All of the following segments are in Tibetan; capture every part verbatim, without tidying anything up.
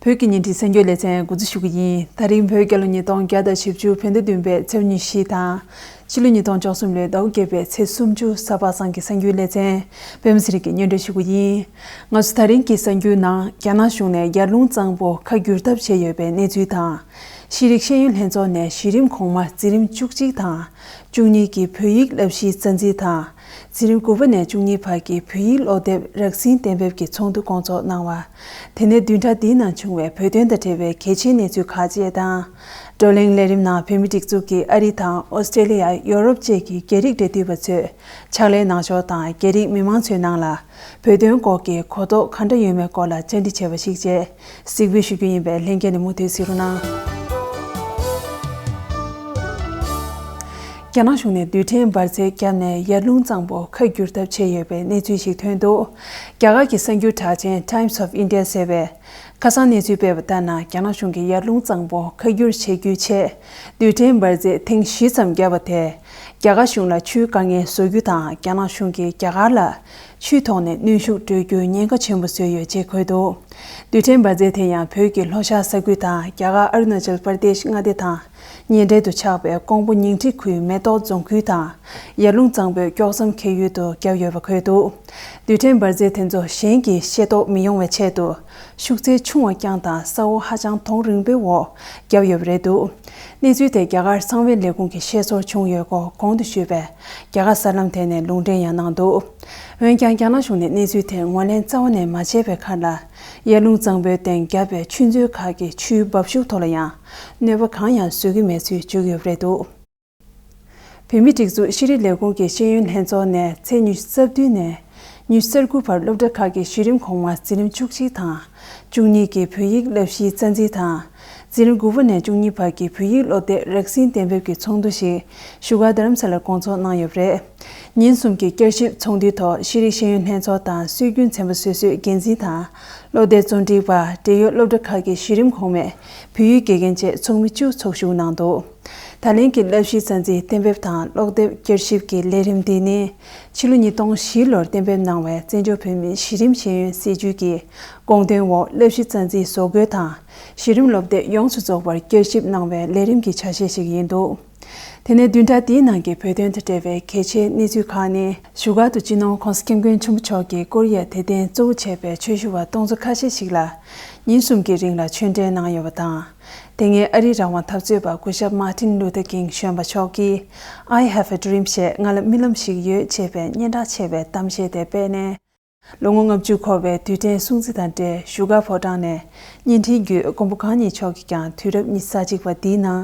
བོད་ཀྱི་ཉིན་རེའི་གསར་འགྱུར་ལེ་ཚན་འགོ་འཛུགས་ཞུ་གི་ཡིན། ད་རིང་བོད་རྒྱལ་ལོ་ཉིས་སྟོང་བརྒྱ་དང་བཞི་བཅུ་བོད་ཟླ་བདུན་པའི་ཚེས་ཉི་ཤུ་དང་། ཕྱི་ལོ་ཉིས་སྟོང་བཅུ་གསུམ་ལོའི་ཟླ་བ་བརྒྱད་པའི་ཚེས་སུམ་ཅུ། གཟའ་པ་སངས་ཀྱི་གསར་འགྱུར་ལེ་ཚན། པད་མ་ཚེ་རིང་གིས་སྙན་སྒྲོན་ཞུ་གི་ཡིན། ང་ཚོ་ད་རིང་གི་གསར་འགྱུར་ནང་། རྒྱ་ནག་གཞུང་ནས་ཡར་ཀླུང་གཙང་པོ་ཁ་བསྒྱུར་ཐབས་བྱས་ཡོད་པའི་གནས་ཚུལ་དང་། ཤེས་རིག་ཤེས་ཡོན་ལྷན་ཚོགས་ནས་གཞི་རིམ་གོང་མ་འཛིན་རིམ་བཅུ་གཅིག་དང་། བཅུ་གཉིས་ཀྱི་བོད་ཡིག་བསླབ་གཞིའི་རྩ་འཛིན་དང་། འཛིན་རིམ་དགུ་པ་ནས་བཅུ་གཉིས་བར་གྱི་བོད་ཡིག་སློབ་དེབ་རགས་ཟིན་གཏན་འབེབས་ཀྱི་ཚོགས་འདུ་སྐོང་ཚོགས་གནང་བ། དེ་ནས་བདུན་ཕྲག་འདིའི་ནང་བྱུང་བའི་བོད་དོན་དང་འབྲེལ་བའི་གལ་ཆེའི་གནས་ཚུལ་ཁག་ཅིག་དང་། བགྲོ་གླེང་ལས་རིམ་ནང་བོད་མིའི་སྒྲིག་འཛུགས་ཀྱིས་ཨ་རི་དང་ཨོ་སི་ཀྲེ་ལི་ཡ། ཡོ་རོབ་བཅས་ཀྱི་རྒྱ་རིགས་འབྲེལ་མཐུད་པ་ཚོས་ཕྱག་ལས་གནང་ཕྱོགས་དང་། རྒྱ་རིགས་མི་མང་ཚོའི་ནང་ལ་བོད་དོན་སྐོར་གྱི་གོ་རྟོགས་ག་འདྲ་ཡོད་མེད་སྐོར་ལ་བཅར་འདྲི་བྱས་པ་ཞིག་བཅས་གཟིགས་འབུལ་ཞུ་རྒྱུ་ཡིན་པས། ལྷན་རྒྱས་ནས་མུ་མཐུད་གཟིགས་རོགས་གནང་། རྒྱ་ནག་གཞུང་ནས་རྡུལ་ཕྲན་འབར་རྫས་བརྒྱབ་ནས་ཡར་ཀླུང་གཙང་པོ་ཁ་བསྒྱུར་ཐབས་བྱས་ཡོད་པའི་གནས་ཚུལ་ཞིག་ཐོན་འདུག་རྒྱ་གར་གྱི་གསར་འགྱུར་གྲགས་ཅན་Times of India ཟེར་བས། ཁ་སང་གནས་ཚུལ་སྤེལ་བ་ལྟར་ན། རྒྱ་ནག་གཞུང་གིས་ཡར་ཀླུང་གཙང་པོ་ཁ་བསྒྱུར་བྱེད་རྒྱུའི་ཆེད། རྡུལ་ཕྲན་འབར་རྫས་ཐེངས་བཞི་ཙམ་བརྒྱབ་པ་དེས། རྒྱ་གར་གཞུང་ལ་ཆུའི་དཀའ་ངལ་བཟོ་རྒྱུ་དང་། རྒྱ་ནག་གཞུང་གིས་རྒྱ་གར་ལ་ཆུའི་ཐོག་ནས་གནོན་ཤུགས་སྤྲོད་རྒྱུར་ཉེན་ཁ་ཆེན་པོ་བཟོས་ཡོད་ཅེས་འཁོད་འདུག་རྡུལ་ཕྲན་འབར་རྫས་དེ་ཡང་བོད་ཀྱི་ལྷོ་ཤར་ས་ཁུལ་དང་། རྒྱ་གར་ཨ་རུ་ན་ཅལ་པར་དེཤ་མངའ་སྡེ་དང་། ཉེ་འབྲེལ་དུ་ཆགས་པའི་ཀོང་པོ་ཉིང་ཁྲི་ཁུལ་མེ་ཏོག་རྫོང་ཁུལ་དང་། ཡར་ཀླུང་གཙང་པོའི་དཀྱོག་མཚམས་འཁེལ་ཡུལ་དུ་བརྒྱབ་ཡོད་པ་འཁོད་འདུག་རྡུལ་ཕྲན་འབར་རྫས་དེ་ཚོ་གཞན་གྱིས་ཤེས་རྟོགས་མི་ཡོང་བའི་ཆེད་དུ། ཤུགས་ཚད་ཆུང་བ་རྐྱང་དང་། ས་འོག་ཧ་ཅང་དོང་རིང་པོའི་འོག་བརྒྱབ་ཡོད་པ་རེད་འདུག་གནས་ཚུལ་དེ་རྒྱ་གར་གསང་བའི་ལས་ཁུངས་ཀྱིས་ཤེས་ཚོར་བྱུང་ཡོད་སྐོར་གོང་དུ་ཞུས་པའི་རྒྱ་གར་གསར་ལམ་དེ་ནས་ལུང་འདྲེན་ཡང་གནང་འདུག་འོན་ཀྱང་། རྒྱ་ནག་གཞུང་ནས་གནས་ཚུལ་དེར་ངོས་ལེན་རྩ་བ་ནས་མ་བྱས་པའི་ཁར་ལ། ཡར་ཀླུང་གཙང་པོའི་སྟེང་བརྒྱབ་པའི་ཆུ་མཛོད་ཁག་གི་ཆུའི་འབབ་ཤུགས་ཐོག་ལ་ཡང་གནོད་པ་གང་ཡང་བཟོ་གི་མེད་ཚུལ་བརྗོད་ཀྱི་ཡོད་པ་རེད་འདུག་བོད་མིའི་སྒྲིག་འཛུགས་ཤེས་རིག་ལས་ཁུངས་ཀྱི་ཤེས་ཡོན་ལྷན་ཚོགས་ནས་ཚེས་ཉི་ཤུ་རྩ་བདུན་ནས་ཉི་ཤུ་རྩ་དགུ་བར་སློབ་གྲྭ་ཁག་གི་གཞི་རིམ་གོང་མ་འཛིན་རིམ་བཅུ་གཅིག་དང་། བཅུ་གཉིས་ཀྱི་བོད་ཡིག་བསླབ་གཞིའི་རྩ་འཛིན་དང་། འཛིན་རིམ་དགུ་པ་ནས་བཅུ་གཉིས་བར་གྱི་བོད་ཡིག་སློབ་དེབ་རགས་ཟིན་གཏན་འབེབས་ཀྱི་ཚོགས་འདུ་ཞིག་བཞུགས་སྒར་རྡ་རམ་ས་ལར་སྐོང་ཚོགས་གནང་ཡོད་པ་རེད། ཉིན་གསུམ་གྱི་བསྐྱར་ཞིབ་ཚོགས་འདུའི་ཐོག་ཤེས་རིག་ཤེས་ཡོན་ལྷན་ཚོགས་དང་སྲོལ་རྒྱུན་ཚན་པ་སོ་སོའི་འགན་འཛིན་དང་། སློབ་སྡེ་གཙོ་སྒྲིག་པ། འབྲེལ་ཡོད་སློབ་གྲྭ་ཁག་གི་གཞི་རིམ་གོང་མས་བོད་ཡིག་དགེ་རྒན་བཅས་ཚོགས་མི་བཅུ་ཚོགས་ཞུགས་གནང་འདུག་ད་ལན་གྱི་བསླབ་གཞི་རྩ་འཛིན་གཏན་འབེབས་དང་སློབ་དེབ་བསྐྱར་ཞིབ་ཀྱི་ལས་རིམ་འདི་ནི། ཕྱི་ལོ་ཉིས་སྟོང་བཞི་ལོར་གཏན་འབེབས་གནང་བའི་བཙན་བྱོལ་བོད་མིའི་གཞི་རིམ་ཤེས་ཡོན་སྲིད་བྱུས་ཀྱི་དགོངས་དོན་འོག་བསླབ་གཞི་རྩ་འཛིན་བཟོ་འགོད་དང་། གཞི་རིམ་སློབ་དེབ་ཡོངས་སུ་རྫོགས་པར་བསྐྱར་ཞིབ་གནང་བའི་ལས་རིམ་གྱི་ཆ་ཤས་ཤིག་ཡིན་འདུག་དེ་ནས་བདུན་ཕྲག་འདིའི་ནང་གི་བོད་དོན་དང་འབྲེལ་བའི་གལ་ཆེའི་གནས་ཚུལ་ཁག་ནི། བཞུགས་སྒར་དུ་སྤྱི་ནོར་༸གོང་ས་༸སྐྱབས་མགོན་ཆེན་པོ་མཆོག་གིས་ཀོ་རི་ཡར་དད་ལྡན་གཙོ་བོ་བྱས་པའི་ཆོས་ཞུ་བ་སྟོང་ཚོ་ཁ་ཤས་ཤིག་ལ་ཉིན་གསུམ་གྱི་རིང་ལ་ཆོས་འབྲེལ་གནང་ཡོད་པ་དང་། དེ་སྔའི་ཨ་རིའི་རང་དབང་འཐབ་རྩོད་པ་སྐུ་ཞབས་Martin Luther King གཞོན་པ་མཆོག་གིས། I have a dream ཞེས། ང་ལ་རྨི་ལམ་ཞིག་ཡོད་ཅེས་པའི་སྙན་གྲགས་ཆེ་བའི་གཏམ་བཤད་དེ་སྤེལ་ནས། ལོ་ངོ་ལྔ་བཅུ་འཁོར་བའི་དུས་དྲན་སྲུང་བརྩི་དང་འབྲེལ། བཞུགས་སྒར་ཕོ་བྲང་ནས་བརྙན་འཕྲིན་བརྒྱུད་མགོན་པོ་གང་ཉིད་མཆོག་གིས་ཀྱང་དུས་རབས་ཉི་ཤུ་རྩ་གཅིག་པ་འདིའི་ནང་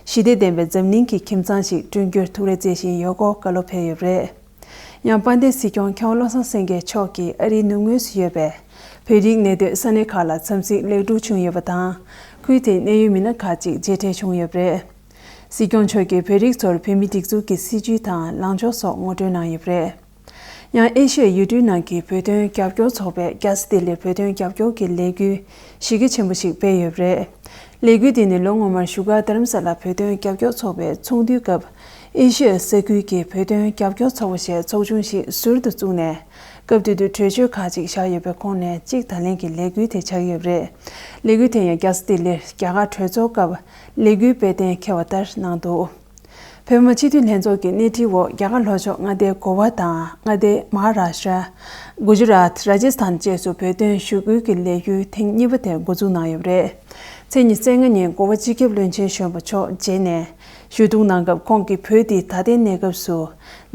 ཞི་བདེ་ལྡན་པའི་འཛམ་གླིང་གི་ཁྱིམ་ཚང་ཞིག་བསྐྲུན་རྒྱུར་ཐུགས་རེ་བརྩེ་བཞིན་ཡོད་སྐོར་བཀའ་སློབ་ཕེབས་ཡོད་པ་རེད། ཡང་དཔལ་ལྡན་སྲིད་སྐྱོང་མཁས་དབང་བློ་བཟང་སེང་གེ་མཆོག་གིས་ཨ་རིའི་ནུབ་ངོས་སུ་ཡོད་པའི་བོད་རིགས་གནས་སྡོད་ས་གནས་ཁག་ལ་འཚམས་གཟིགས་ལེགས་གྲུབ་བྱུང་ཡོད་པ་དང་། ཁུལ་དེའི་གནད་ཡོད་མི་སྣ་ཁག་ཅིག་མཇལ་འཕྲད་བྱུང་ཡོད་པ་རེད། སྲིད་སྐྱོང་མཆོག་གིས་བོད་རིགས་ཚོར་བོད་མིའི་སྒྲིག་འཛུགས་ཀྱི་སྲིད་བྱུས་དང་ལངས་ཕྱོགས་སོགས་ངོ་སྤྲོད་གནང་ཡོད་པ་རེད། ཡང་ཨེ་ཤི་ཡའི་ཡུལ་གྲུའི་ནང་གི་བོད་དོན་རྒྱབ་སྐྱོར་ཚོགས་པས་རྒྱལ་ས་ལྡི་ལིར་བོད་དོན་རྒྱབ་སྐྱོར་གྱི་ལས་འགུལ་གཞི་རྒྱ་ཆེན་པོ་ཞིག་སྤེལ་ཡོད་པ་རེད། ལས་འགུལ་འདི་ནི་ལོ་སྔོན་མར་བཞུགས་སྒར་རྡ་རམ་ས་ལ་བོད་དོན་རྒྱབ་སྐྱོར་ཚོགས་པའི་ཚོགས་འདུའི་སྐབས། ཨེ་ཤི་ཡ་ས་ཁུལ་གྱི་བོད་དོན་རྒྱབ་སྐྱོར་ཚོགས་པ་ཞེས་ཚོགས་ཆུང་ཞིག་ཟུར་དུ་བཙུགས་ནས། སྐབས་དེ་དུས་གྲོས་ཆོད་ཁག་ཅིག་བཞག་ཡོད་པའི་ཁོངས་ནས་གཅིག་ད་ལན་གྱི་ལས་འགུལ་དེ་ཆགས་ཡོད་པ་རེད། ལས་འགུལ་དེ་ཡང་རྒྱལ་ས་ལྡི་ལིར་རྒྱ་གར་གྲོས་ཚོགས་སྐབས་ལས་འགུལ་སྤེལ་གཏན་འཁེལ་བ་ལྟར་གནང་འདུག་བོད་མི་མང་སྤྱི་འཐུས་ལྷན་ཚོགས་ཀྱི་སྣེ་ཁྲིད་འོག་རྒྱ་གར་ལྷོ་ཕྱོགས་མངའ་སྡེ་གོ་བ་དང་མངའ་སྡེ་མ་ཧ་ར་ཤྲ། གུ་ཇུ་རཱཏ། ར་ཇི་སི་ཐན་བཅས་སུ་བོད་དོན་ཞུ་སྐུལ་གྱི་ལས་འགུལ་ཐེངས་གཉིས་པ་དེ་འགོ་འཛུགས་གནང་ཡོད་པ་རེད། ཚེས་ཉི་ཤུ་རྩ་ལྔ་ཉིན་གོ་བ་སྤྱི་ཁྱབ་བློན་ཆེན་གཞོན་པ་མཆོག་མཇལ་ནས་ཞུ་གཏུག་གནང་སྐབས། ཁོང་གིས་བོད་འདི་ད་ལྟའི་གནས་སྐབས་སུ་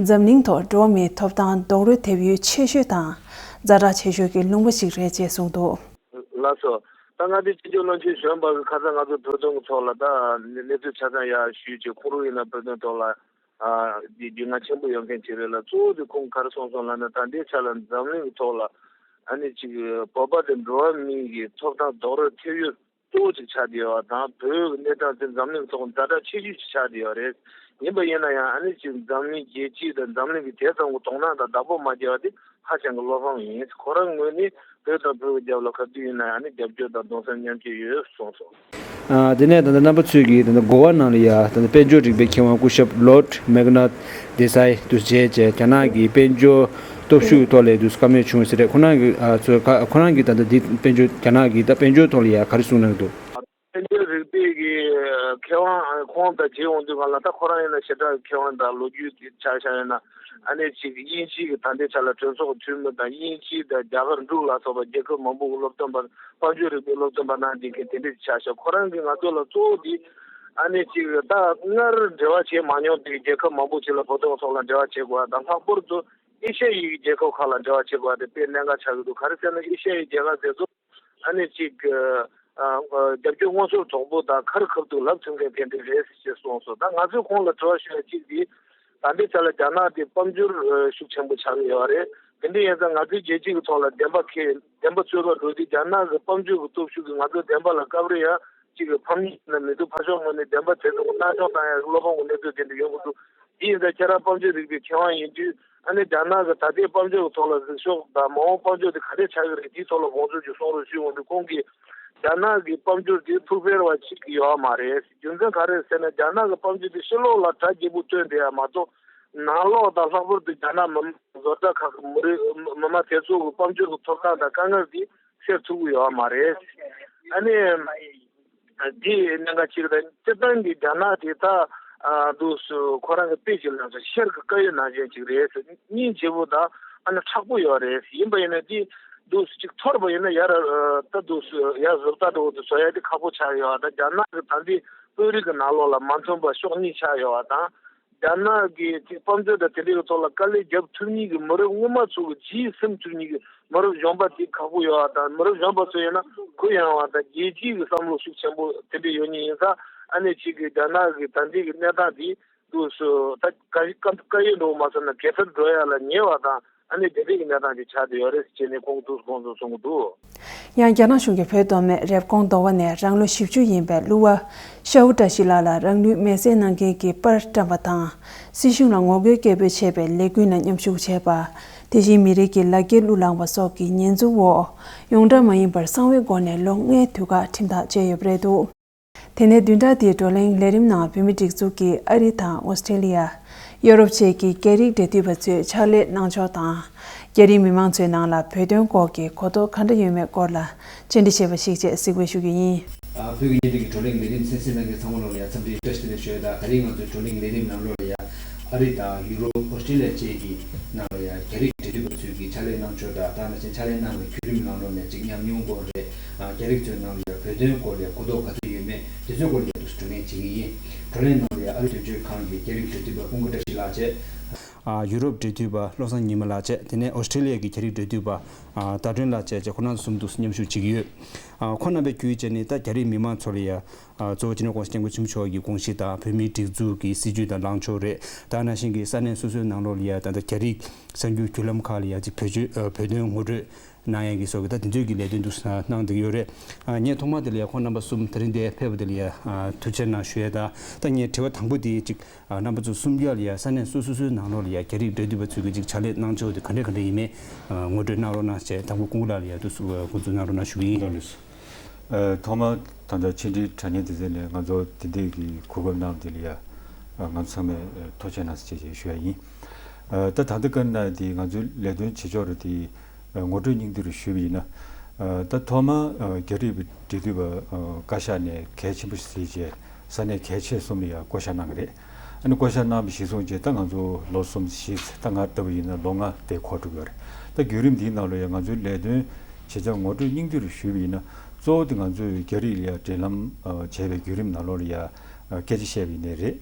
འཛམ་གླིང་ཐོག་འགྲོ་བ་མིའི་ཐོབ་ཐང་རྡོག་རོལ་ཐེབས་ཡུལ་ཆེ་ཤོས་དང་ཛ་དྲག་ཆེ་ཤོས་ཀྱི་ལུང་པ་ཞིག་རེད་ཅེས་གསུངས་འདུག་ལགས་སོ། ད་མངའ་སྡེ་སྤྱི་ཁྱབ་བློན་ཆེན་གཞོན་པ་གིས་ཁ་སང་ང་ཚོ་བོད་དོན་གྱི་ཐོག་ལ་ད་གནས་ཚུལ་ཆ་ཚང་ཡར་ཞུས་བྱས། ཁོང་རང་ཡིན་ན་བོད་དོན་ཐོག་ལ་ཨ་འདི་རྒྱུས་མངའ་ཆེན་པོ་ཡོད་མཁན་ཅིག་རེད་ལ། གཙོ་བོ་དེ་ཁོང་ག་རེ་གསུངས་སོང་ལབ་ན། ད་ལྟའི་ཆ་ལ་འཛམ་གླིང་གི་ཐོག་ལ་ཨ་ནི་ཅིག་བོད་པ་དེ་འགྲོ་བ་མིའི་གི་ཐོབ་ཐང་རྡོག་རོལ་ཐེབས་ཡུལ་གཙོ་བོ་ཅིག་ཆགས་བསྡད་ཡོད་པ་དང་། བོད་ཀྱི་གནས་སྟངས་དེ་འཛམ་གླིང་ཐོག་ཛ་དྲག་ཆེ་ཤོས་ཅིག་ཆགས་བསྡད་ཡོད་རེད། ཡིན་པ་ཡིན་ན་ཡང་ཨ་ནི་ཅིག་འཛམ་གླིང་རྒྱལ་སྤྱི་དང་འཛམ་གླིང་གི་དེ་ཙམ་གྱི་དོ་སྣང་དང་བདག་པོ་མ་བརྒྱབ་པ་དེ་ཧ་ཅང་གི་བློ་ཕམ་ཡིན། ཁོ་རང་ངོས་ནས་བོད་དང་བོད་ཀྱི་རྒྱབ་ལ་ག་དུས་ཡིན་ན་ཡང་ཨ་ནི་རྒྱབ་སྐྱོར་དང་གདུང་སེམས་མཉམ་སྐྱེད་ཡོད་གསུངས་སོང་། ཨ། དེ་ནས་ད་ལྟ་རྣམ་པ་ཚོས་ཀྱིས་ད་ལྟ་གོ་བ་ནང་ལ་ཡ་ད་ལྟ་དཔལ་འབྱོར་རིག་པའི་མཁས་དབང་སྐུ་ཞབས་ལོརྡ་མེག་ནཱཐ་དེ་སའི་དུ་མཇལ་བྱས། རྒྱ་ནག་གི་དཔལ་འབྱོར་ སྟོབས་ཤུགས་ཐོག་ལས་དུས་བཀའ་མོལ་བྱུང་ཟེར་རེད། ཁོ་རང་གི་ཨ་ཚོས་ཁ་ཁོ་རང་གིས་ད་ལྟ་འདི་དཔལ་འབྱོར་རྒྱ་ནག་གི་ད་དཔལ་འབྱོར་ཐོག་ལ་ཡ་ག་རེ་གསུངས་གནང་འདུག་དཔལ་འབྱོར་རིག་པའི་གི་མཁས་དབང་ཁོང་དང་མཇལ་ཡོང་དུས་སྒང་ལ། ད་ཁོ་རང་ཡིན་ན་ཞེ་དྲག་མཁས་དབང་དང་ལོ་རྒྱུས་ཀྱི་ཆ་བཞག་ཡིན་ན། ཨ་ནེ་ཅིག་དབྱིན་ཇིའི་གི་ད་ལྟའི་ཆ་ལ་གྲོས་ཚོགས་འཐུས་མི་དང་དབྱིན་ཇི་དང་རྒྱ་གར་འབྲུག་ལ་སོགས་པ་རྒྱལ་ཁབ་མང་པོ་གི་སློབ་སྟོན་པ། དཔལ་འབྱོར་རིག་པའི་སློབ་སྟོན་པ་གནང་བསྡད་མཁན་དེ་འདྲའི་ཆ་བཞག་ཁོ་རང་གིས་ང་ཚོ་ལ་གཙོ་བོ་དེ་ཨ་ནེ་ཅིག་ད་སྔར་འབྲེལ་བ་བྱས་མ་མྱོང་པའི་རྒྱལ་ཁབ་མང་པོ་ཅིག་ལ་བོད་དོན་ཐོག་ལ་འབྲེལ་བ་བྱེད་དགོས་པ་དང་། ལྷག་པར་དུ་ཨེ་ཤ་ཡའི་རྒྱལ་ཁབ་ཁག་ལ་འབྲེལ་བ་བྱེད་དགོས་པ་དེ་དཔེ་གནད་འགག་ཆགས་ཀྱི་འདུག་ག་རེ་ཟེར་ན། ཨེ་ཤ་ཡའི་རྒྱལ་ཁབ་དེ་ཚོ་ཨ་ནེ་ཅིག་ཨ་ཨ་རྒྱབ་སྐྱོར་དངོས་ཟོར་དོག་པོ་དང་ཁ་རི་ཁ་ཐུག་ལབ་ཐུབ་མཁན་དེ་འདྲ་རེད་ཅེས་གསུངས་སོང་། ད་ང་ཚོས་ཁོང་ལ་དྲི་བ་ཞུ་ཡ་གཅིག་དེ། ད་ལྟའི་ཆ་ལ་རྒྱ་ནག་དེ་དཔལ་འབྱོར་ཨ་ཤུགས་ཆེན་པོ་ཆགས་ཀྱི་ཡོད་རེད། དེ་འདྲ་ཡིན་ཙང་ང་ཚོའི་རྒྱལ་སྤྱི་གི་ཐོག་ལ་བདེན་པ་འཁེལ། བདེན་པ་རྩོད་པ་འགྲོ་དུས་རྒྱ་ནག་གི་དཔལ་འབྱོར་གྱི་སྟོབས་ཤུགས་ཀྱིས་ང་ཚོ་བདེན་པ་ལ་སྐབས་རེ་ཡང་གཅིག་གི་ཕམ་ཉེས་ན་མི་འདུག་ཕར་ཕྱོགས་ངོས་ནས་བདེན་པ་དེ་ཚོ་སྣང་ཆུང་བཏང་ཡ་བློ་ཕམ་གྱི་གནས་ཚུལ་དེ་འདྲ་ཡོང་གི་འདུག་དེ་ཡིན་ཙང་ཁྱེད་རང་དཔལ་འབྱོར་རིག་པའི་མཁས་དབང་ཡིན་དུས། ཨ་ནི་རྒྱ་ནག་གི་ད་ལྟའི་དཔལ་འབྱོར་གྱི་ཐོག་ལ་གཟིགས་ཕྱོགས་དང་མ་འོངས་དཔལ་འབྱོར་དེ་ག་འདྲས་ཆགས་ཀྱི་རེད། དེའི་ཐོག་ལ་དགོངས་ཚུལ་ཅིག་གསུང་རོགས་ཞུ་འོང་དུས། ཁོང་གིས་རྒྱ་ནག་གི་དཔལ་འབྱོར་དེ་ཐུགས་ཕན་པ་ཞིག་ཡོད་མ་རེད། རྒྱུ་མཚན་ག་རེ་ཟེར་ན། རྒྱ་ནག་གི་དཔལ་འབྱོར་དེ་ཕྱི་ལོགས་ལ་གྲ་རྒྱས་པོ་བཏོན་བསྡད་ཡ་མ་གཏོགས། ནང་ལོགས་དང་། ལྷག་པར་དུ་རྒྱ་ནག་མི་དམངས་བཟོ་གྲྭ་ཁག་གི་མི་རིགས་མི་མི་དམངས་དེ་ཚོ་གི་དཔལ་འབྱོར་གྱི་ཐོབ་ཐང་དང་དཀའ་ངལ་དེ་སེལ་ཐུབ་ཀྱི་ཡོད་མ་རེད། ཨ་ནི། འདི་གནད་འགག་ཅིག་རེད། སྤྱིར་བཏང་གི་རྒྱ་ནག་དེ་ད་ཨ་འདུག་སེ་ཁོ་རང་གི་དཔེ་ཅིག་ལབ་ན་ཤར་གྱི་དཀར་ཡོལ་ནང་བཞིན་ཅིག་རེད་ཟེར། སྙིང་རྗེ་པོ་དང་ཨ་ནི་མཁྲེགས་པོ་ཡོད་རེད། ཡིན་པ་ཡིན་ན་དེ་འདུག་སེ་ཅིག་འཐོར་བ་ཡིན་ན་ཡར་ཨ་ད་འདུག་སེ་ཡར་བཟོ་ལྟ་འདྲ་བོ་དེ་བཟོ་ཡ་དེ་ཁག་པོ་ཆགས་ཡོད། ད་རྒྱ་ནག་གི་ད་ལྟའི་དཔོན་རིགས་ཀྱི་ནང་ལོགས་ལ་མ་མཐུན་པ་ཕྱོགས་གཉིས་ཆགས་ཡོད་པ་དང་། རྒྱ་ནག་གི་དེ་དཔལ་འབྱོར་དང་དེ་འདྲའི་ཐོག་ལ་དཀའ་ལས་རྒྱབ་ཐུབ་མཁན་གྱི་མི་རབས་སྔོན་མ་ཚོ་གི་རྗེས་ཟིན་ཐུབ་མཁན་གྱི་མི་རབས་གཞོན་པ་དེ་ཁག་པོ་ཡོད་པ་དང་། མི་རབས་གཞོན་པ་ཚོ་ཡིན་ན་གུ་ཡངས་པ་དང་རྒྱལ་སྤྱིའི་གི་བསམ་བློ་ཤུགས་ཆེན་པོ་དེ་འདྲ་ཡོད་མཁན་ཡིན་ཙང་། ཨ་ནེ་ཅིག་གི་རྒྱ་ནག་གི་ད་ལྟའི་གི་གནས་སྟངས་དེ་འདུག་སེ་ད་དཀའ་དཀའ་དཀའ་ཡོལ་འདྲ་བོ་མ་སོང་ན་གེ་སར་འགྲོ་ཡ་ལ་ཉེ་བ་དང་། ཨ་ནི་དེ་འདྲའི་གི་གནས་སྟངས་ཅིག་ཆགས་བསྡད་ཡོད་རེད་ཟེར་བྱས་ནས་ཁོང་གིས་ཐུགས་དགོངས་ཚུལ་གསུང་གི་འདུག་ཡང་རྒྱ་ནག་གཞུང་གིས་བོད་མདོ་སྨད་རེབ་གོང་མདོ་བ་ནས་རང་ལོ་བཞི་བཅུ་ཡིན་པའི་གླུ་བ་ཤ་བོ་བཀྲ་ཤིས་ལགས་ལ་རང་ལུས་མེར་སྲེག་གནང་མཁན་གྱི་པར་བཀྲམ་པ་དང་། སྲིད་གཞུང་ལ་ངོ་རྒོལ་སྐད་འབོད་བྱས་པའི་ལས་འགུལ་ནང་མཉམ་ཞུགས་བྱས་པ། དེ་བཞིན་མི་རིགས་ཀྱི་ལག་འཁྱེར་བླུ་བླངས་པ་སོགས་ཀྱི་ཉེས་འཛུགས་འོག་ཡོངས་གྲགས་མ་ཡིན་པར་གསང་བའི་སྒོ་ནས་ལོ་ལྔའི་དུས་བཀག་ཁྲིམས་ཐག་བཅད་ཡོད་པ་རེད་འདུག་དེ་ནས་བདུན་ཕྲག་འདིའི་བགྲོ་གླེང་ལས་རིམ་ནང་བོད་མིའི་སྒྲིག་འཛུགས་ཀྱིས་ཨ་རི་དང་ཨོ་སི་ཀྲེ་ལི་ཡ། ཡོ་རོབ་བཅས་ཀྱི་རྒྱ་རིགས་འབྲེལ་མཐུད་པ་ཚོས་ཕྱག་ལས་གནང་ཕྱོགས་དང་། རྒྱ་རིགས་མི་མང་ཚོའི་ནང་ལ་བོད་དོན་སྐོར་གྱི་གོ་རྟོགས་ག་འདྲ་ཡོད་མེད་སྐོར་ལ་བཅར་འདྲི་བྱས་པ་ཞིག་བཅས་གཟིགས་འབུལ་ཞུ་རྒྱུ་ཡིན། ཨ། བོད་ཀྱི་བརྙན་འཕྲིན་གྱི་བགྲོ་གླེང་ལས་རིམ་གསན་གཟིགས་གནང་མཁན་ཚང་མ་ལོག་ལ་ཡ་འཚམས་འདྲི་བཀྲ་ཤིས་བདེ་ལེགས་ཞུ་ཡ་དང་། ད་རིང་ང་ཚོའི་བགྲོ་གླེང་ལས་རིམ་ནང་ལོགས་ལ་ཡ་ཨ་རི་དང་ཡུ་རོབ། ཨོ་སི་ཀྲེ་ལི་ཡ་བཅས་ཀྱི་ནང་ལ་ཡ་རྒྱ་རིགས་འབྲེལ་མཐུད་པ་ཚོས་ཀྱི་ཕྱག་ལས་གནང་ཕྱོགས་དང་། ད་ནང་བཞིན་ཕྱག་ལས་གནང་བའི་བརྒྱུད་རིམ་ནང་ལོགས་ནས་ཅིག་ཉམས་མྱོང་སྐོར་རེད། ཨ། རྒྱ་རིགས་ཚོའི་ནང་ལ་ཡ་བོད་དོན་སྐོར་ལ་ཡ་གོ་རྟོགས་ག་ཚོད་ཡོད་མེད་དེ་ཚོའི་སྐོར་ལ་ཡ་འདུག་སེ་བགྲོ་གླེང་བྱེད་ཀྱི་ཡིན། བགྲོ་གླེང་ནང་ལ་ཡ་ཨ་རི་དོན་གཅོད་ཁང་གི་རྒྱ་རིགས་འབྲེལ་མཐུད་པ་ཀུན་དགའ་བཀྲ་ཤིས་ལགས་བཅས། ཨ། ཡུ་རོབ་འབྲེལ་མཐུད་པ་བློ་བཟང་ཉི་མ་ལགས་བཅས། དེ་ནས་ཨོ་སི་ཀྲེ་ལི་ཡ་གི་རྒྱ་རིགས་འབྲེལ་མཐུད་པ། ཨ། ཟླ་སྒྲོན་ལགས་བཅས་བཅས་ཁོང་རྣམ་གསུམ་འདུག་སེ་མཉམ་ཞུགས་བྱེད་ཀྱི་ཡོད། ཨ། ཁོང་རྣམ་པས་བརྒྱུད་བྱས་ནས་ད་རྒྱ་རིགས་མི་མང་ཚོ་ལ་ཡ། ཨ། གཙོ་བོ་སྤྱི་ནོར་༸གོང་ས་༸སྐྱབས་མགོན་ཆེན་པོ་མཆོག་གི་དགོངས་གཞི་དང་བོད་མིའི་སྒྲིག་འཛུགས་ཀྱི་སྲིད་བྱུས་དང་ལངས་ཕྱོགས་རེད། ད་ནང་བཞིན་གྱི་ས་གནས་སོ་སོའི་ནང་ལོགས་ལ་ཡ་ད་ལྟ་རྒྱ་རིགས་གསར་འགྱུར་བརྒྱུད་ལམ་ཁག་ལ་ཡ་ཅིག་བེད་སྤྱོད། ཨ། བོད་དོན་ངོ་སྤྲོད་གནང་ཡ་གི་སོགས་ཀྱི་ད་དེ་ཚོའི་གི་ལས་དོན་འདུག་སེ་གནང་བསྡད་ཀྱི་ཡོད་རེད། ཨ། ངས་ཐོག་མར་དེ་ལ་ཡ་ཁོང་རྣམ་པ་གསུམ་དེ་རིང་འདིར་ཕེབས་པ་དེ་ལ་ཡ། ཨ། ཐུགས་རྗེ་གནང་ཞུ་ཡ་དང་། ད་ངའི་དྲི་བ་དང་པོ་དེ་ཅིག་ཨ། རྣམ་པ་ཚོ་གསུམ་ཀ་ལ་ཡ་ས་གནས་སོ་སོ་སོའི་ནང་ལོགས་ལ་ཡ་རྒྱ་རིགས་འབྲེལ་མཐུད་པ་ཚོས་ཀྱི་ཅིག་ཕྱག་ལས་གནང་ཕྱོགས་དེ་ག་འདྲ་ག་འདྲ་ཡིན་མིན། ཨ། ངོ་སྤྲོད་གནང་རོགས་གནང་ཞེས་དང་པོ་ཀུན་དགའ་ལགས་ལ་ཡ་འདུག་སེ་འགོ་འཛུགས་གནང་རོགས་གནང་ཞུ་གི་ཡིན། ལགས་སོ། ཨ། ཐོག་མར་ད་ལྟ་ཕྱི་འབྲེལ་དྲ་བརྙན་དེ་ཚོ་ནས་ང་ཚོར་དེ་འདྲས་ཀྱི་གོ་སྐབས་གནང་བ་དེ་ལ་ཡ། ཨ། ང་ཚང་མས་ཐུགས་རྗེ་གནང་ཞེས་ཞུ་ཡ་ཡིན། ཨ། ད་ད་ལྟ་བཀའ་གནང་དེ་ང་ཚོའི་ལས་དོན་བྱེད་ཕྱོགས་རེད་དེ། ཨ། ངོ་སྤྲོད་སྙིང་བསྡུས་རུ་ཞུས་པ་ཡིན་ན། ཨ། ད་ཐོག་མར། ཨ། རྒྱ་རིགས་འབྲེལ་མཐུད་པ། ཨ། བཀའ་ཤག་ནས་གལ་ཆེན་པོ་ཞིག་བརྩིས་བྱས་ས་གནས་གལ་ཆེ་གསུམ་ལ་ཡང་བསྐོ་བཞག་གནང་གི་རེད། ཨ་ནི་བསྐོ་བཞག་གནང་བ་གཞིར་བཟུང་བྱས་ད་ང་ཚོ་ལོ་གསུམ་བཞི། ད་ང་ལྟ་བུ་ཡིན་ན་ལོ་ལྔ་དེ་འཁོར་འགྲོ་གི་ཡོད་རེད། ད་བརྒྱུད་རིམ་འདིའི་ནང་ལ་ཡང་ང་ཚོའི་ལས་དོན་བྱེད་ཕྱོགས་ངོ་སྤྲོད་སྙིང་བསྡུས་རུ་ཞུས་པ་ཡིན་ན། གཙོ་བོ་དེ་ང་ཚོས་རྒྱ་རིགས་ལ་ཡང་འབྲེལ་ལམ། ཨ། བྱས་པའི་བརྒྱུད་རིམ་ནང་ལོགས་ལ་ཡང་། ཨ། སྐད་ཆ་བཤད་པ་ཡིན་ནའི་རེད།